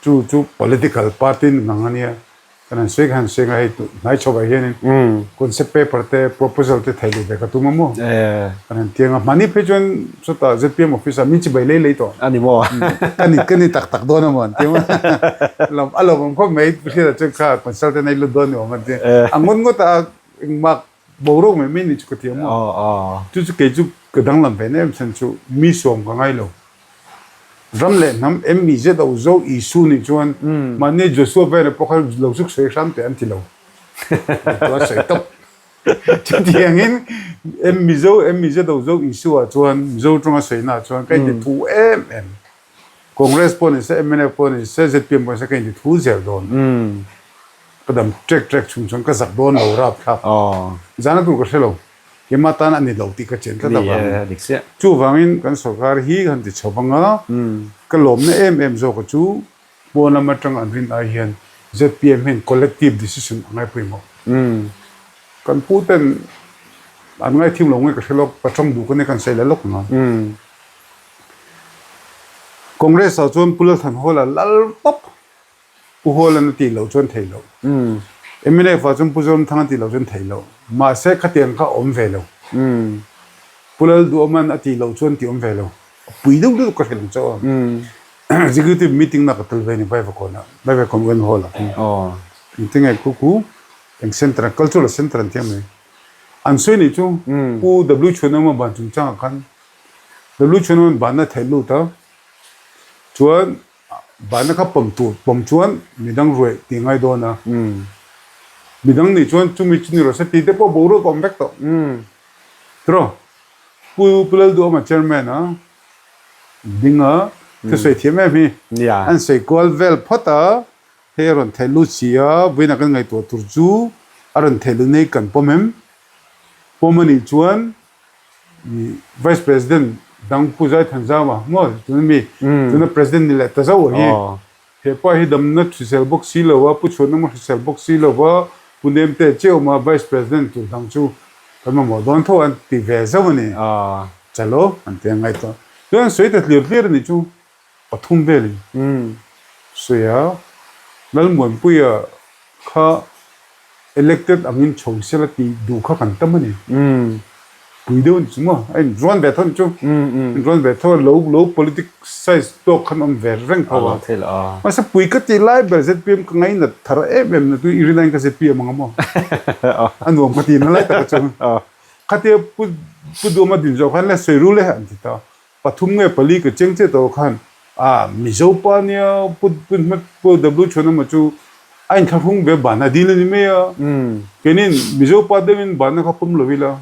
Chu chu political party ni ngang a nia. Kan han sawi ka han sawi anga hei hnai chhovah hianin concept paper te proposal te theih leh ve ka tum a maw? Kan han ti anga hmani phei chuan chutah zpm office ah min chibai lei lei tawh. A ni maw? Ka ni ka ni tak tak dawn a maw an ti a. A lawmawm khawp mai hriatah chuan kha consultant a i lut dawn ni awm an ti. A ngawt ngawt a engmah boruak mai mai ni chu ka ti a maw. Chu chu kei chu ka danglam ve na em chhan chu mi sawm ka ngai lo. Ram leh hnam MEZO zo Isu nih chuan mahni Joshua vela pawh kha lo zuk sawi hram teh an ti lo. Tua sawi tawp. Chutiangin Mizo MEZO zo Isu ah chuan Mizo tawnga sawina ah chuan ka inti thu em em. Congress pawh ni se, mnf pawh ni se, zpm pawh ni se ka inti thu zel dawn. Ka dam trek trek chung chuan ka zak dawn lo rapthlak. Zana tur ka hre lo. Keimah tan a ni lo tih ka chen tlat avangin. Chuvangin kan sorkar hi han ti chho vang a, ka lawmna em em zawka chu pawn lam atang an rin ai hian zpm hian collective decision a ngai pawimawh. Kan pu ten an ngaithim lo nge ka hre lawk, ka tawng duh ka nia kan sawi leh lawk ang a. Congress ah chuan Pu Lalthanhawla lal tawp. Pu Hawlan a tih loh chuan theih loh. Mnf ah chuan Pu Zoramthang a tih loh chuan theih loh. Mahse khatiang kha awm ve lo. Pu Lalduhawman a tih loh chuan tih awm ve lo. A pui deuh deuh ka hrilh ang chauh a. Executive meeting na ka tel ve ni Vaivakawn ah, Vaivakawn Wen Hall ah khan. Engtinge khu khu eng centre, cultural centre an ti ang mai. An sawi nih chu Pu W Chhuanawma ban chungchang ah khan W Chhuanawman banna theih lut a, chuan Bahna kha pawm tur pawm chuan midang ruaih tih ngai dawn a, midang nih chuan chumi chu ni rawh se tih te pawh boruak a awm vek tawh. Tiraw? Pu Pu Lalduhawma chairman a ding a, thusawi thiam em hi. An sawi kual vel phawt a, hei a rawn theih lut si a, vawiinah kan ngaihtuah tur chu a rawn theih lut nei kan pawm em? Pawm a nih chuan Vice President dang Pu Zaithanzama maw tuna mi tuna President ni leh ta zauh hi. He pa hi damna hrisel bawk si lo a, Pu Chhuanawma hrisel bawk si lo va, Pu Nemte Cheuma Vice President tur dang chu kan mamawh dawn tho an ti ve zauh a ni. Chalo an ti a ngaihtuah. Chuan an sawi ta tlir tlir a nih chu pathum velin sawi a, Lalmuanpuia kha Elected angin chho sela tih duh kha kan tam a ni. Pui deuh a ni chu maw? A inrawn ve tho a ni chu. Inrawn ve tho a, lo lo politic size tawk khan awm ve reng tho a. Mahse pui ka tih lai ber zpm ka ngainat thar em em na chu i rin aiin ka zpm ang a maw? A nuam ka tih na lai tak a chu. Khatia Pu Pu Duhawma din zawh khan le sawi rul e an ti ta. Pathum nge pali ka cheng chiah tawh khan a Mizo pa nia Pu Pu Pu W Chhuanawma chu a inthlahrung ve ban a dil a ni mai a. Keinin Mizo pa deuhin banna kha pawm lo ila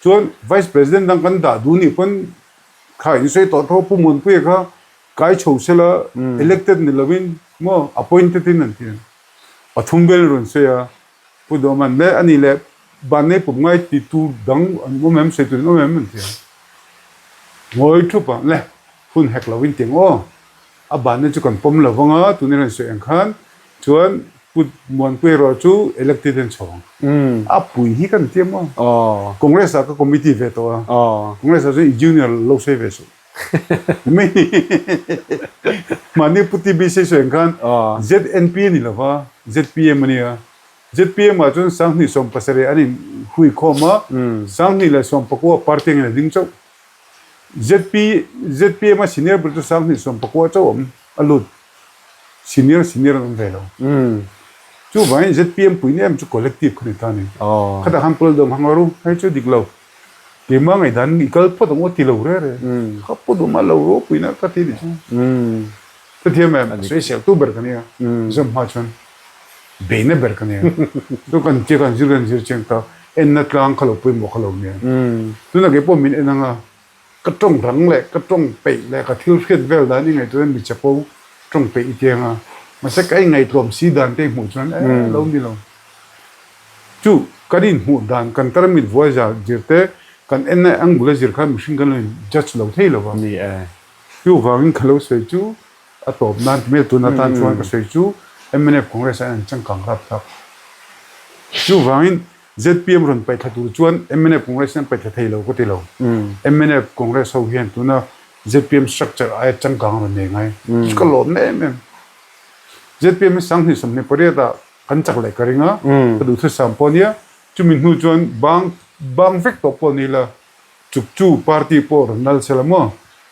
chuan Vice President dang kan dah duh nih pawn kha in sawi tawh tho Pu Muanpuia kha kai chho sela elected ni lovin maw appointed in an ti a. Pathum vel rawn sawi a. Pu Duhman leh a nih leh Vannei pum ngai ti tur dang an awm em, sawi tur an awm em an ti a. Ngawi thup ah le hun hek lo in ti ang aw. A banna chu kan pawm lo vang a, tuna rawn sawi ang khan chuan Pu Muanpui erawh chu elected an chho ang. A pui hi kan ti ang aw. Congress ah ka committee ve tawh a, Congress ah chuan i junior lo sawi ve suh. Mahni Pu TBC sawi ang khan ZNP a ni lo va, ZPM a nia. ZPM ah chuan 2017 an in hui khawm a, 2019 party angin a ding chauh. ZP, ZPM a senior ber chu 2019 chauh awm a lut. Senior senior an awm ve lo. Chuvangin ZPM puina em chu collective kha ni ta a ni. Khatah khan Pawlh Dawm hang ru, hei chu dik lo. Keimah ngaihdan i kal phawt ang aw ti lo re re. Kha pawh duh mah lo ropuina ka ti ni chu. Hrethiam em, a sawisel tu ber ka nia. Zawm hma chuan beihna ber ka nia. Chu kan tia kan zir kan zir chiang ta, enna tlang kha lo pawimawh kha lo nia. Tunah keipawh min en anga Ka tawng rang leh ka tawng peih leh ka thil hriat vel dan i ngaihtuah hian mi chapo tawng peih i tiang a, mahse ka ingaihtlawm si dan te i hmuh chuan eh lo ni lo. Chu kan inhmuh dan kan tarmit vuai za zir te kan en na angle a zir khan mihring kan lo in judge lo thei lo va. Ni e. Chuvangin ka lo sawi chu a tawp nan ti mai tun atan chuan ka sawi chu mnf Congress ah hian an changkang rap thlak. Chuvangin Zpm rawn paih thla tur chuan mnf Congress hian paih thla thei lo ka ti lo. Mnf Congress ho hian tuna zpm structure aia changkang rawn nei ngai. Chu ka lawm em em. Zpm hi 2028 ah kan chak leh ka ring a, ka duhthusam pawh ania. Chumi hnu chuan bang bang vek tawh pawh ni la, chukchu party pawh rawn lal sela maw,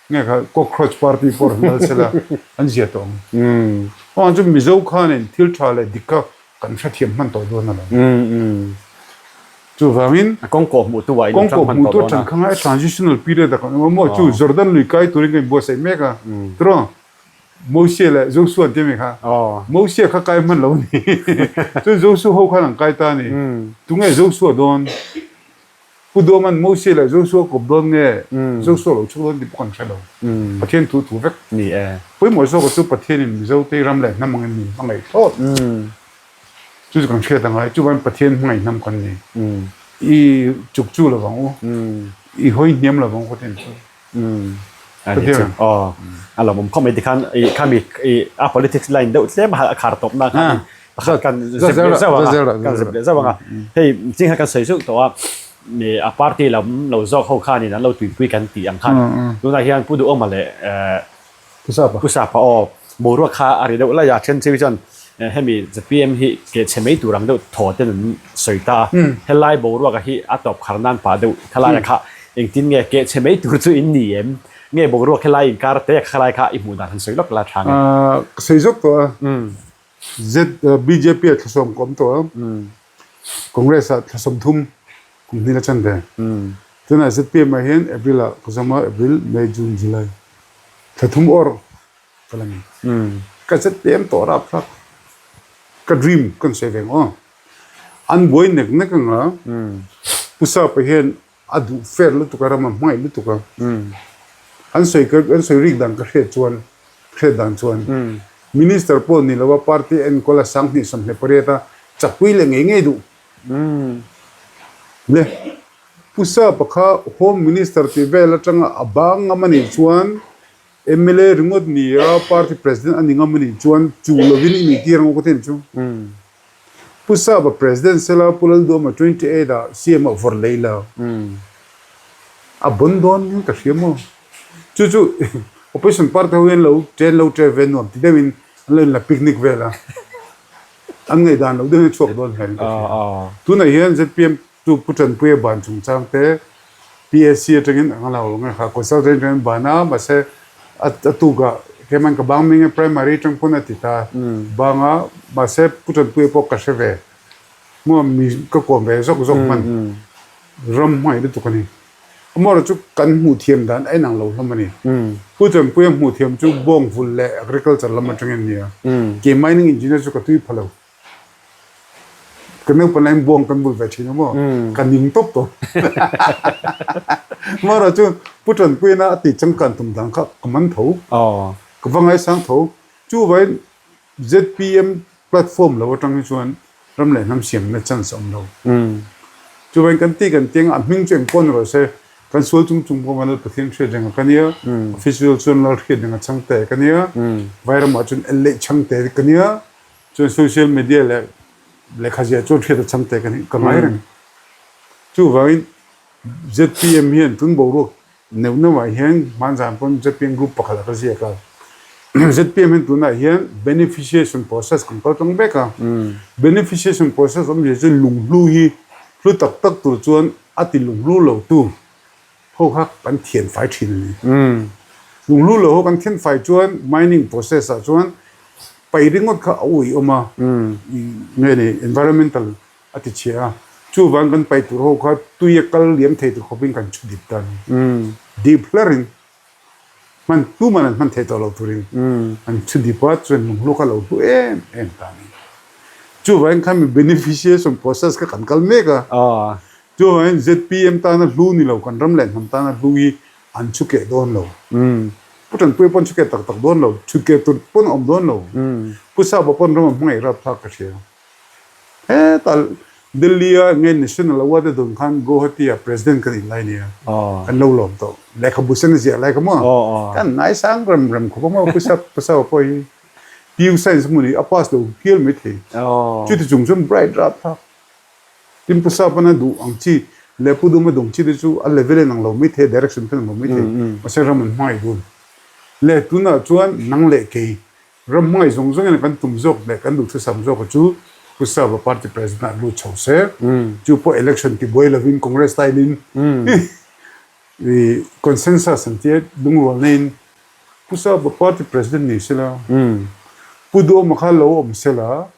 nge kha cockroach party pawh rawn lal sela an zia tawh ang. Chuvang chu Mizo khanin thil tha leh dik kha Kan hrethiam hman tawh dawn a lo. Chuvangin kawng kawh hmuh tu ah in kawng kawh hmuh tu atang kha ngai transitional period a kan awm a maw chu Jordan lui kai turin kan inbuatsaih mek a tiraw Moses leh Joshua an ti ami kha Moses kha kai hman lo a ni chuan Joshua ho khan an kai ta a ni tunge Joshua dawn Pu Duaman Moses leh Joshua kawp dawn nge Joshua lo chhuk dawn tih pawh kan hre lo. Pathian thu thu vek. Ni e. Pawimawh zawk chu Pathianin Mizote ram leh hnam angin min hmangaih thlawt. Chu chu kan hriat a ngai. Chuvangin Pathian hmangaih hnam kan ni. I chuk chu lovang u. I hawi hniam lovang u ka ti ang chu. A ni chu aw a lawmawm khawp mai tikhan i khami i a politics line deuh tlem a khar tawp na khan pakhat kan zep leh zauh ang a kan zep leh zauh ang a hei ching kha kan sawi zeuh tawh a i a party lam lo zawk ho khanin an lo tuipui kan tih ang khan tunah hian Pu Duhawma leh Pu Sapa aw boruak kha a ri deuh laih a, then chiu chuan hemi zpm hi keh chhe mai tur ang deuh thaw ten an sawi ta a, helai boruaka hi a tawp khar nan pah deuh khalai kha engtin nge keh chhe mai tur chu in ni em? Nge boruak helai inkar te khalai kha i hmuh dan han sawi lawk la tha nge? Ka sawi zawk tawh a, bjp ah thlasawm ka awm tawh a, Congress ah thlasawm thum kum hnih la chan ve. Tunah zpm ah hian April ah ka zawm a, April, May, June, July thla thum awr ka la ni. Ka zpm tawh rap thlak. Ka dream kan sawi ve ang aw. An buai nek nek ang a, Pu Sapa hian. A duh fair lutuk a, ram a hmangaih lutuk a. An sawi ka an sawi rik dan ka hriat chuan hriat dan chuan Minister pawh ni lo a party enkawl a 20 28 a chakpui leh ngei ngei duh. Le Pu Sapa kha Home Minister tih vel atanga a bang ngam a nih chuan mla ringawt ni a party president a ni ngam a nih chuan chu lovin i nih tir ang u ka ti ang chu. Pu Sapa President sela Pu Lalduama 28 ah CM ah vawrh lei la a bon dawn hian ka hria maw? Chu chu Opposition party ho hian lo chen lo tre ve nuam ti deuhin an lo inla picnic vel a, an ngaihdan loh deuhin a chhuak dawn hian ka hria. Tunah hian zpm chu Pu Tanpuia ban chungchang te PSC atangin ang a lo nge kha consultant atangin ban a mahse a tukah keimah ka bang ming e primary atang pawn a ti ta bang a mahse Pu Tanpuia pawh ka hre ve maw mi ka kawm ve zawk zawk hman ram hmangaih lutuk a ni amaherawh chu kan hmuh thiam dan a inang lo hlawm a ni Pu Tanpuia hmuh thiam chu bawngvul leh agriculture lam atangin a ni a kei mining engineer chu ka tui pha lo. Ka naupang laiin buang kan bul ve thin a maw? Ka ning tawp tawp. Amaherawh chu Pu Tanpuiana a tih changkan tum dan kha ka man tho. Ka va ngaisang tho. Chuvangin zpm platform lo atang hi chuan ram leh hnam siamna chance a awm lo. Chuvangin kan tih kan tih anga a hming chu engpawh ni rawh se, kan sual chung chung pawh Lal Pathian hriat reng a ka nia, official chuan Lal hriat reng a changte ka nia, Vairamah chuan L-leih changte ka nia. Chuan social media leh lehkha ziah chuan hriat a chang teh ka ka ngai reng. Chuvangin zpm hian tun boruak neuh neuh ah hian hmanzan pawn zpm group pakhat ah ka ziak a. Zpm hian tunah hian beneficiation process kan kal tlang vek a. Beneficiation process awmzia chu lunghlu hi hlu tak tak tur chuan a ti lunghlu lo tu. Ho kha kan thian fai thin a ni. Lunghlu lo ho kan thian fai chuan mining process ah chuan pai ringawt kha a ui awm a, nge ni environmental a ti chhia a, chuvang kan pai tur ho kha tui a kal liam thei tur khawpin kan chhu dip ta a ni. Dip hlar in hman tuman an hman thei tawh lo turin an chhu dip a, chuan lunghlu kha lo hlu em em ta a ni. Chuvangin kha mi beneficiation process kha kan kal mek a. Chuvangin zpm tana hlu ni lo, kan ram leh hnam tana hlu hi an chhu keh dawn lo. Pu Tanpuia pawn chhu keh tak tak dawn lo, chhut keh tur pawn a awm dawn lo. Pu Sapa pawn ram a hmangaih rapthlak ka hria. Hetah Delhi-a nge National Award a dawn khan Guwahati-ah President kan inlai nia, kan lo lawm tawh. Lehkhabu sen a ziah lai kha maw? Kan ngaisang rem rem khawp a maw Pu Sapa pawh hi. PU Science hmun hi a pass lo hial maithei. Chuti chung chuan bright rapthlak. Tin Pu Sapana duh ang chi leh Pu Duma duh ang chi te chu a level in ang lo mai thei a, direction khan ang lo mai thei. Mahse ram an hmangaih dun. Leh tunah chuan nang leh kei ram hmangaih zawng zawng in kan tum zawk leh kan duhthusam zawk a chu Pu Sapa party president ah lut chho se, chu pawh election ti buai lovin Congress style in i consensus an tia lungrual neiin Pu Sapa party president ni sela, Pu Duhawma kha lo awm sela,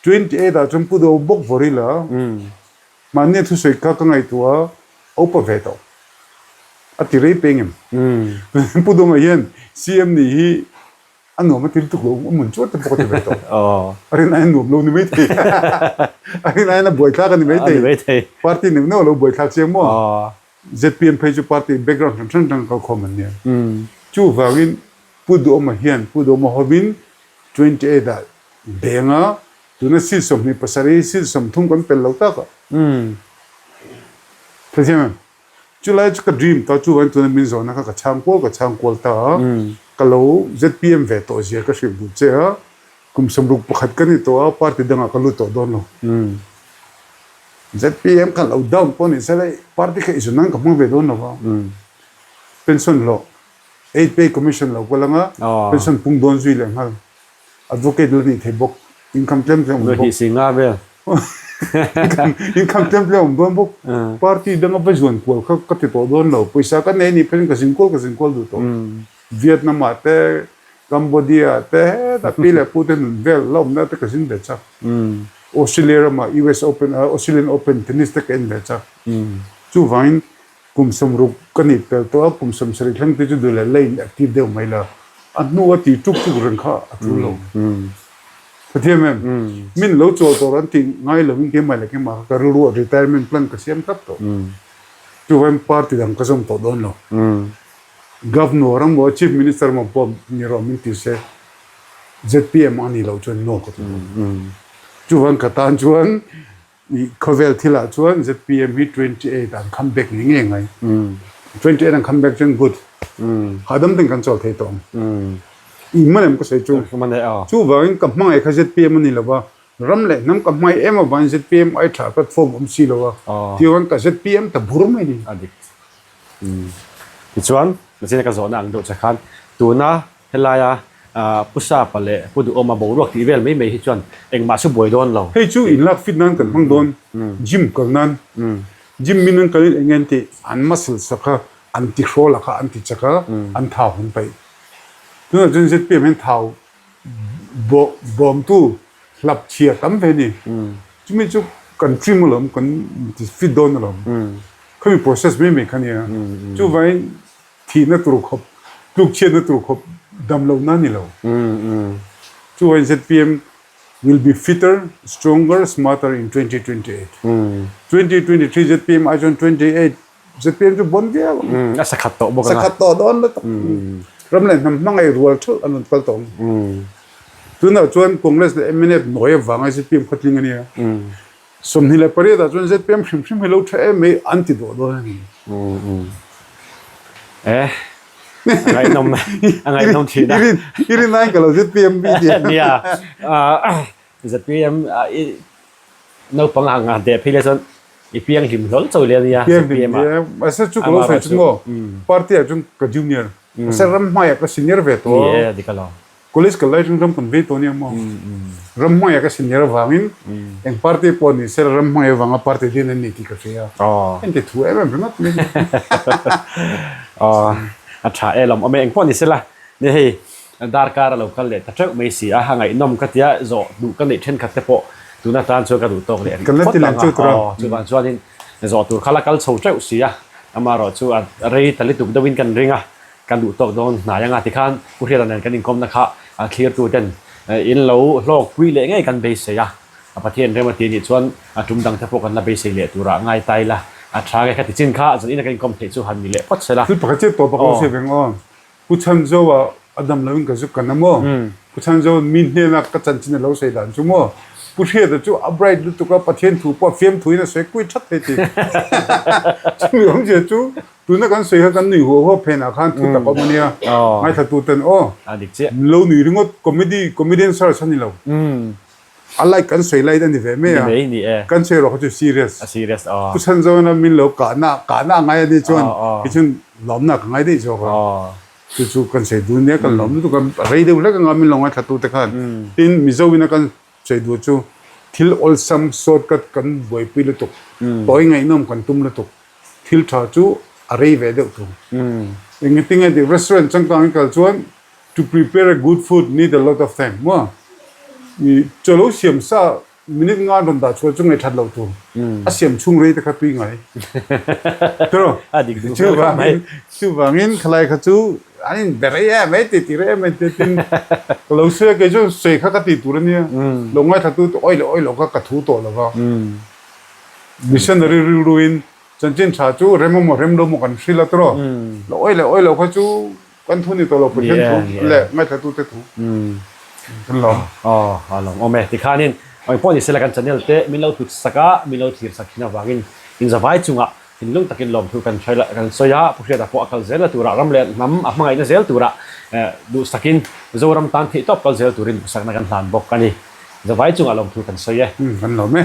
28 ah chuan pu do bawk vawr ila mahni a thusawi kha ka ngaihtuah a opa ve tawh a ti rei peng em pu Dawma hian CM nih hi a nuam a ti lutuk lo a mun chuan te pawh ka ti ve tawh a rin aiin nuam lo ni maithei a rin aiin a buaithlak a ni maithei party neuh neuh a lo buaithlak chiang maw zpm phei chu party background hran hran atanga kalkhawm an nia chuvangin pu Duhawma hian pu Duhawma hovin 28 ah Benga, tuna seat 27 seat 30 kan pel lo tak a. Thlathiam em? Chulai chu ka dream ta chuvangin tuna min zawhna kha ka chhang kual ka chhang kual ta a. Ka lo zpm ve tawh zia ka hrilh duh che a, kum 61 ka ni tawh a, party dangah ka lut tawh dawn lo. Zpm kha lo down pawh ni se le party kha i zun nan ka hmang ve dawn lo va. Pension hlawh, eight pay commission lo kual anga pension pung dawn zui leh nghal. Advocate la nih thei bawk, income tlem tlem awm bawk. Hnih si nga vel. Income tlem tlem awm dawn bawk. Party danga va zuan kual kha ka ti tawh dawn lo. Pawisa ka nei nih pheiin ka zin kual ka zin kual duh tawh. Vietnam ah te, Cambodia ah te, hetah pi leh pu te nun vel la awmna te ka zin ve chak. Australia ramah US Open, Australian Open tennis te ka en ve chak. Chuvangin Kum 60 ka nih pel tawh a, kum 70 thleng te chu duh leh lane active deuh mai la, a hnu a ti tuk tuk reng kha a tul lo. Pathian em, min lo chawl tawh an tih ngai lovin keimah leh keimah kha ka rilru ah retirement plan ka siam thlap tawh. Chuvain party dang ka zawm tawh dawn lo. Governor emaw Chief Minister emaw pawh ni rawh min ti se zpm a nih loh chuan no ka ti dawn. Chuvain ka tan chuan i khawvel thilah chuan zpm hi 28 an come back ni ngei ngai. 28 an come back chuan good. Hahdam ten kan chawl thei tawh ang. I hman em ka sawi chu. Chuvangin ka hmangaih kha zpm a ni lo va, Ram leh hnam ka hmai em avangin zpm ai tha platform awm si lo a, tichuan ka zpm ta bur mai ni. A dik. Tichuan, nachina ka zawhna ang deuh che khan tuna helaia Pu Sapa leh Pu Duhawma boruak tih vel mai mai hi chuan engmah chu buai dawn lo. Hei chu inlak fit nan kan hmang dawn, gym kal nan. Gym min an kalin eng nge an tih? An muscle sak a, an ti hrawl a kha an ti chak a, an thau an paih. Tunah chuan zpm hian thau Bawmtu hlap chhia tam ve ni. Chumi chu kan trim alawm, kan ti fit dawn alawm. Khami process mai mai kha nia. Chuvangin thihna tur khawp, tluk chhiatna tur khawp dam lohna a ni lo. Chuvangin zpm will be fitter, stronger, smarter in 2028. 2023 zpm ai chuan 28 Zpm chu bon viau ang. A sakhat tawh bawk ang a. Sakhat tawh dawn lutuk. Ram leh hnam hmangaih rual theuh an rawn kal tawh ang. Tunah chuan Congress leh mnf nawi avanga zpm khaw tling a nia. 28 ah chuan zpm hrim hrim hi lo tha em mai an ti duah dawn a ni. Eh, a ngaihnawm, a ngaihnawm thin a. I rin aiin ka lo zpm bik e. Nia, zpm naupang ang a deh phei lai chuan i piang hlim hlawl chawi leh a nia Piang hlim hle mahse chu ka lo sawi chu maw party ah chuan ka junior mahse ram hmaiah ka senior ve tawh ni e dik alawm college kal lai chuan ram kan vei tawh nia maw ram hmaiah ka senior avangin eng party pawh ni se ram hmai avanga party din an ni tih ka hria a inti thu em em ringawt mai a tha e lawm awm e engpawh ni sela ni hei Darkar a lo kal leh ta teuh mai si a, a ngaihnawm ka tia zawh duh ka neih thenkhat te pawh tuna tan chuan ka duh tawk leh rih phawt ang a, aw chuvang chuanin zawh tur kha la kal chho teuh si a, amaherawh chu a rei ta lutuk deuhin kan ring a, kan duh tawk dawn hnai anga tikhan Pu Hriata nen kan inkawmna kha thlirtu ten in lo hlawkpui leh ngei kan beisei a, a Pathian rem a ti anih chuan a tum dang te pawh kan la beisei leh turah ngai ta ila a tha nge kha ti chin kha zan ina kan inkawm theih chu han ni leh phawt se la. Thil pakhat chiah tawp a ka lo sawi veng aw. Pu Chhanzoa a dam loin ka zuk kan a maw? Pu Chhanzoa mi hnena ka chanchin a lo sawi dan chu maw? Pu Hriata chu a bright lutuk a, Pathian thu pawh a fiam thuin a sawi kui that thei ti. Chumi awmzia chu tuna kan sawi kha kan nui huah huah phenah khan thu tak awm a nia. Ngaithla ten aw. Lo nui ringawt comedy comedian search a ni lo. A like kan sawi light a ni ve mai a. Kan sawi erawh kha chu serious. Pu Chhanzawna min lo kahna kahna a ngai a nih chuan kei chuan lawmna ka ngai daih zawk a. Chu chu kan sawi dun nia kan lawm lutuk a. Rei deuh hlek anga min lo ngaithla tu te khan. Tin Mizo in a kan sawi duh chu thil awlsam shortcut kan buaipui lutuk. Tawi ngaihnawm kan tum lutuk. Thil tha chu a rei ve deuh thung. Engtin nge restaurant changkang in kal chuan To prepare a good food need a lot of time maw? I chaw lo siam sa minute nga rawn dah chhuah chu ngaihthat loh tur. A siam chhung rei te kha tui ngai. Tiraw? A dik duh hmel khawp mai. Chuvangin khalai kha chu an in be rei em mai ti ti rei em mai te tin ka lo sawi a kei chuan sawi kha ka tih tur a nia. Lo ngaithla tu te awih leh awih loh kha ka thu tawh lo va. Missionary rilru in chanchin tha chu rem emaw rem lo maw kan hrilh a tiraw? Lo awih leh awih loh kha chu Kan thu ni tawh lo Pathian thu leh ngaithlatute thu kan lawm. Aw a lawm awm e. Tikhanin eng pawh ni sela kan channel te min lo hlut sak a, min lo thlir sak thin avangin inzavai chungah thinlung takin lawmthu kan hre kan sawi a, Pu Hriata pawh a kal zel na turah ram leh hnam a hmangaihna zel turah duhsakin Zoram tan theihtawp kal zel turin hmasakna kan hlan bawk a ni. Zavai chungah lawmthu kan sawi e. Kan lawm e.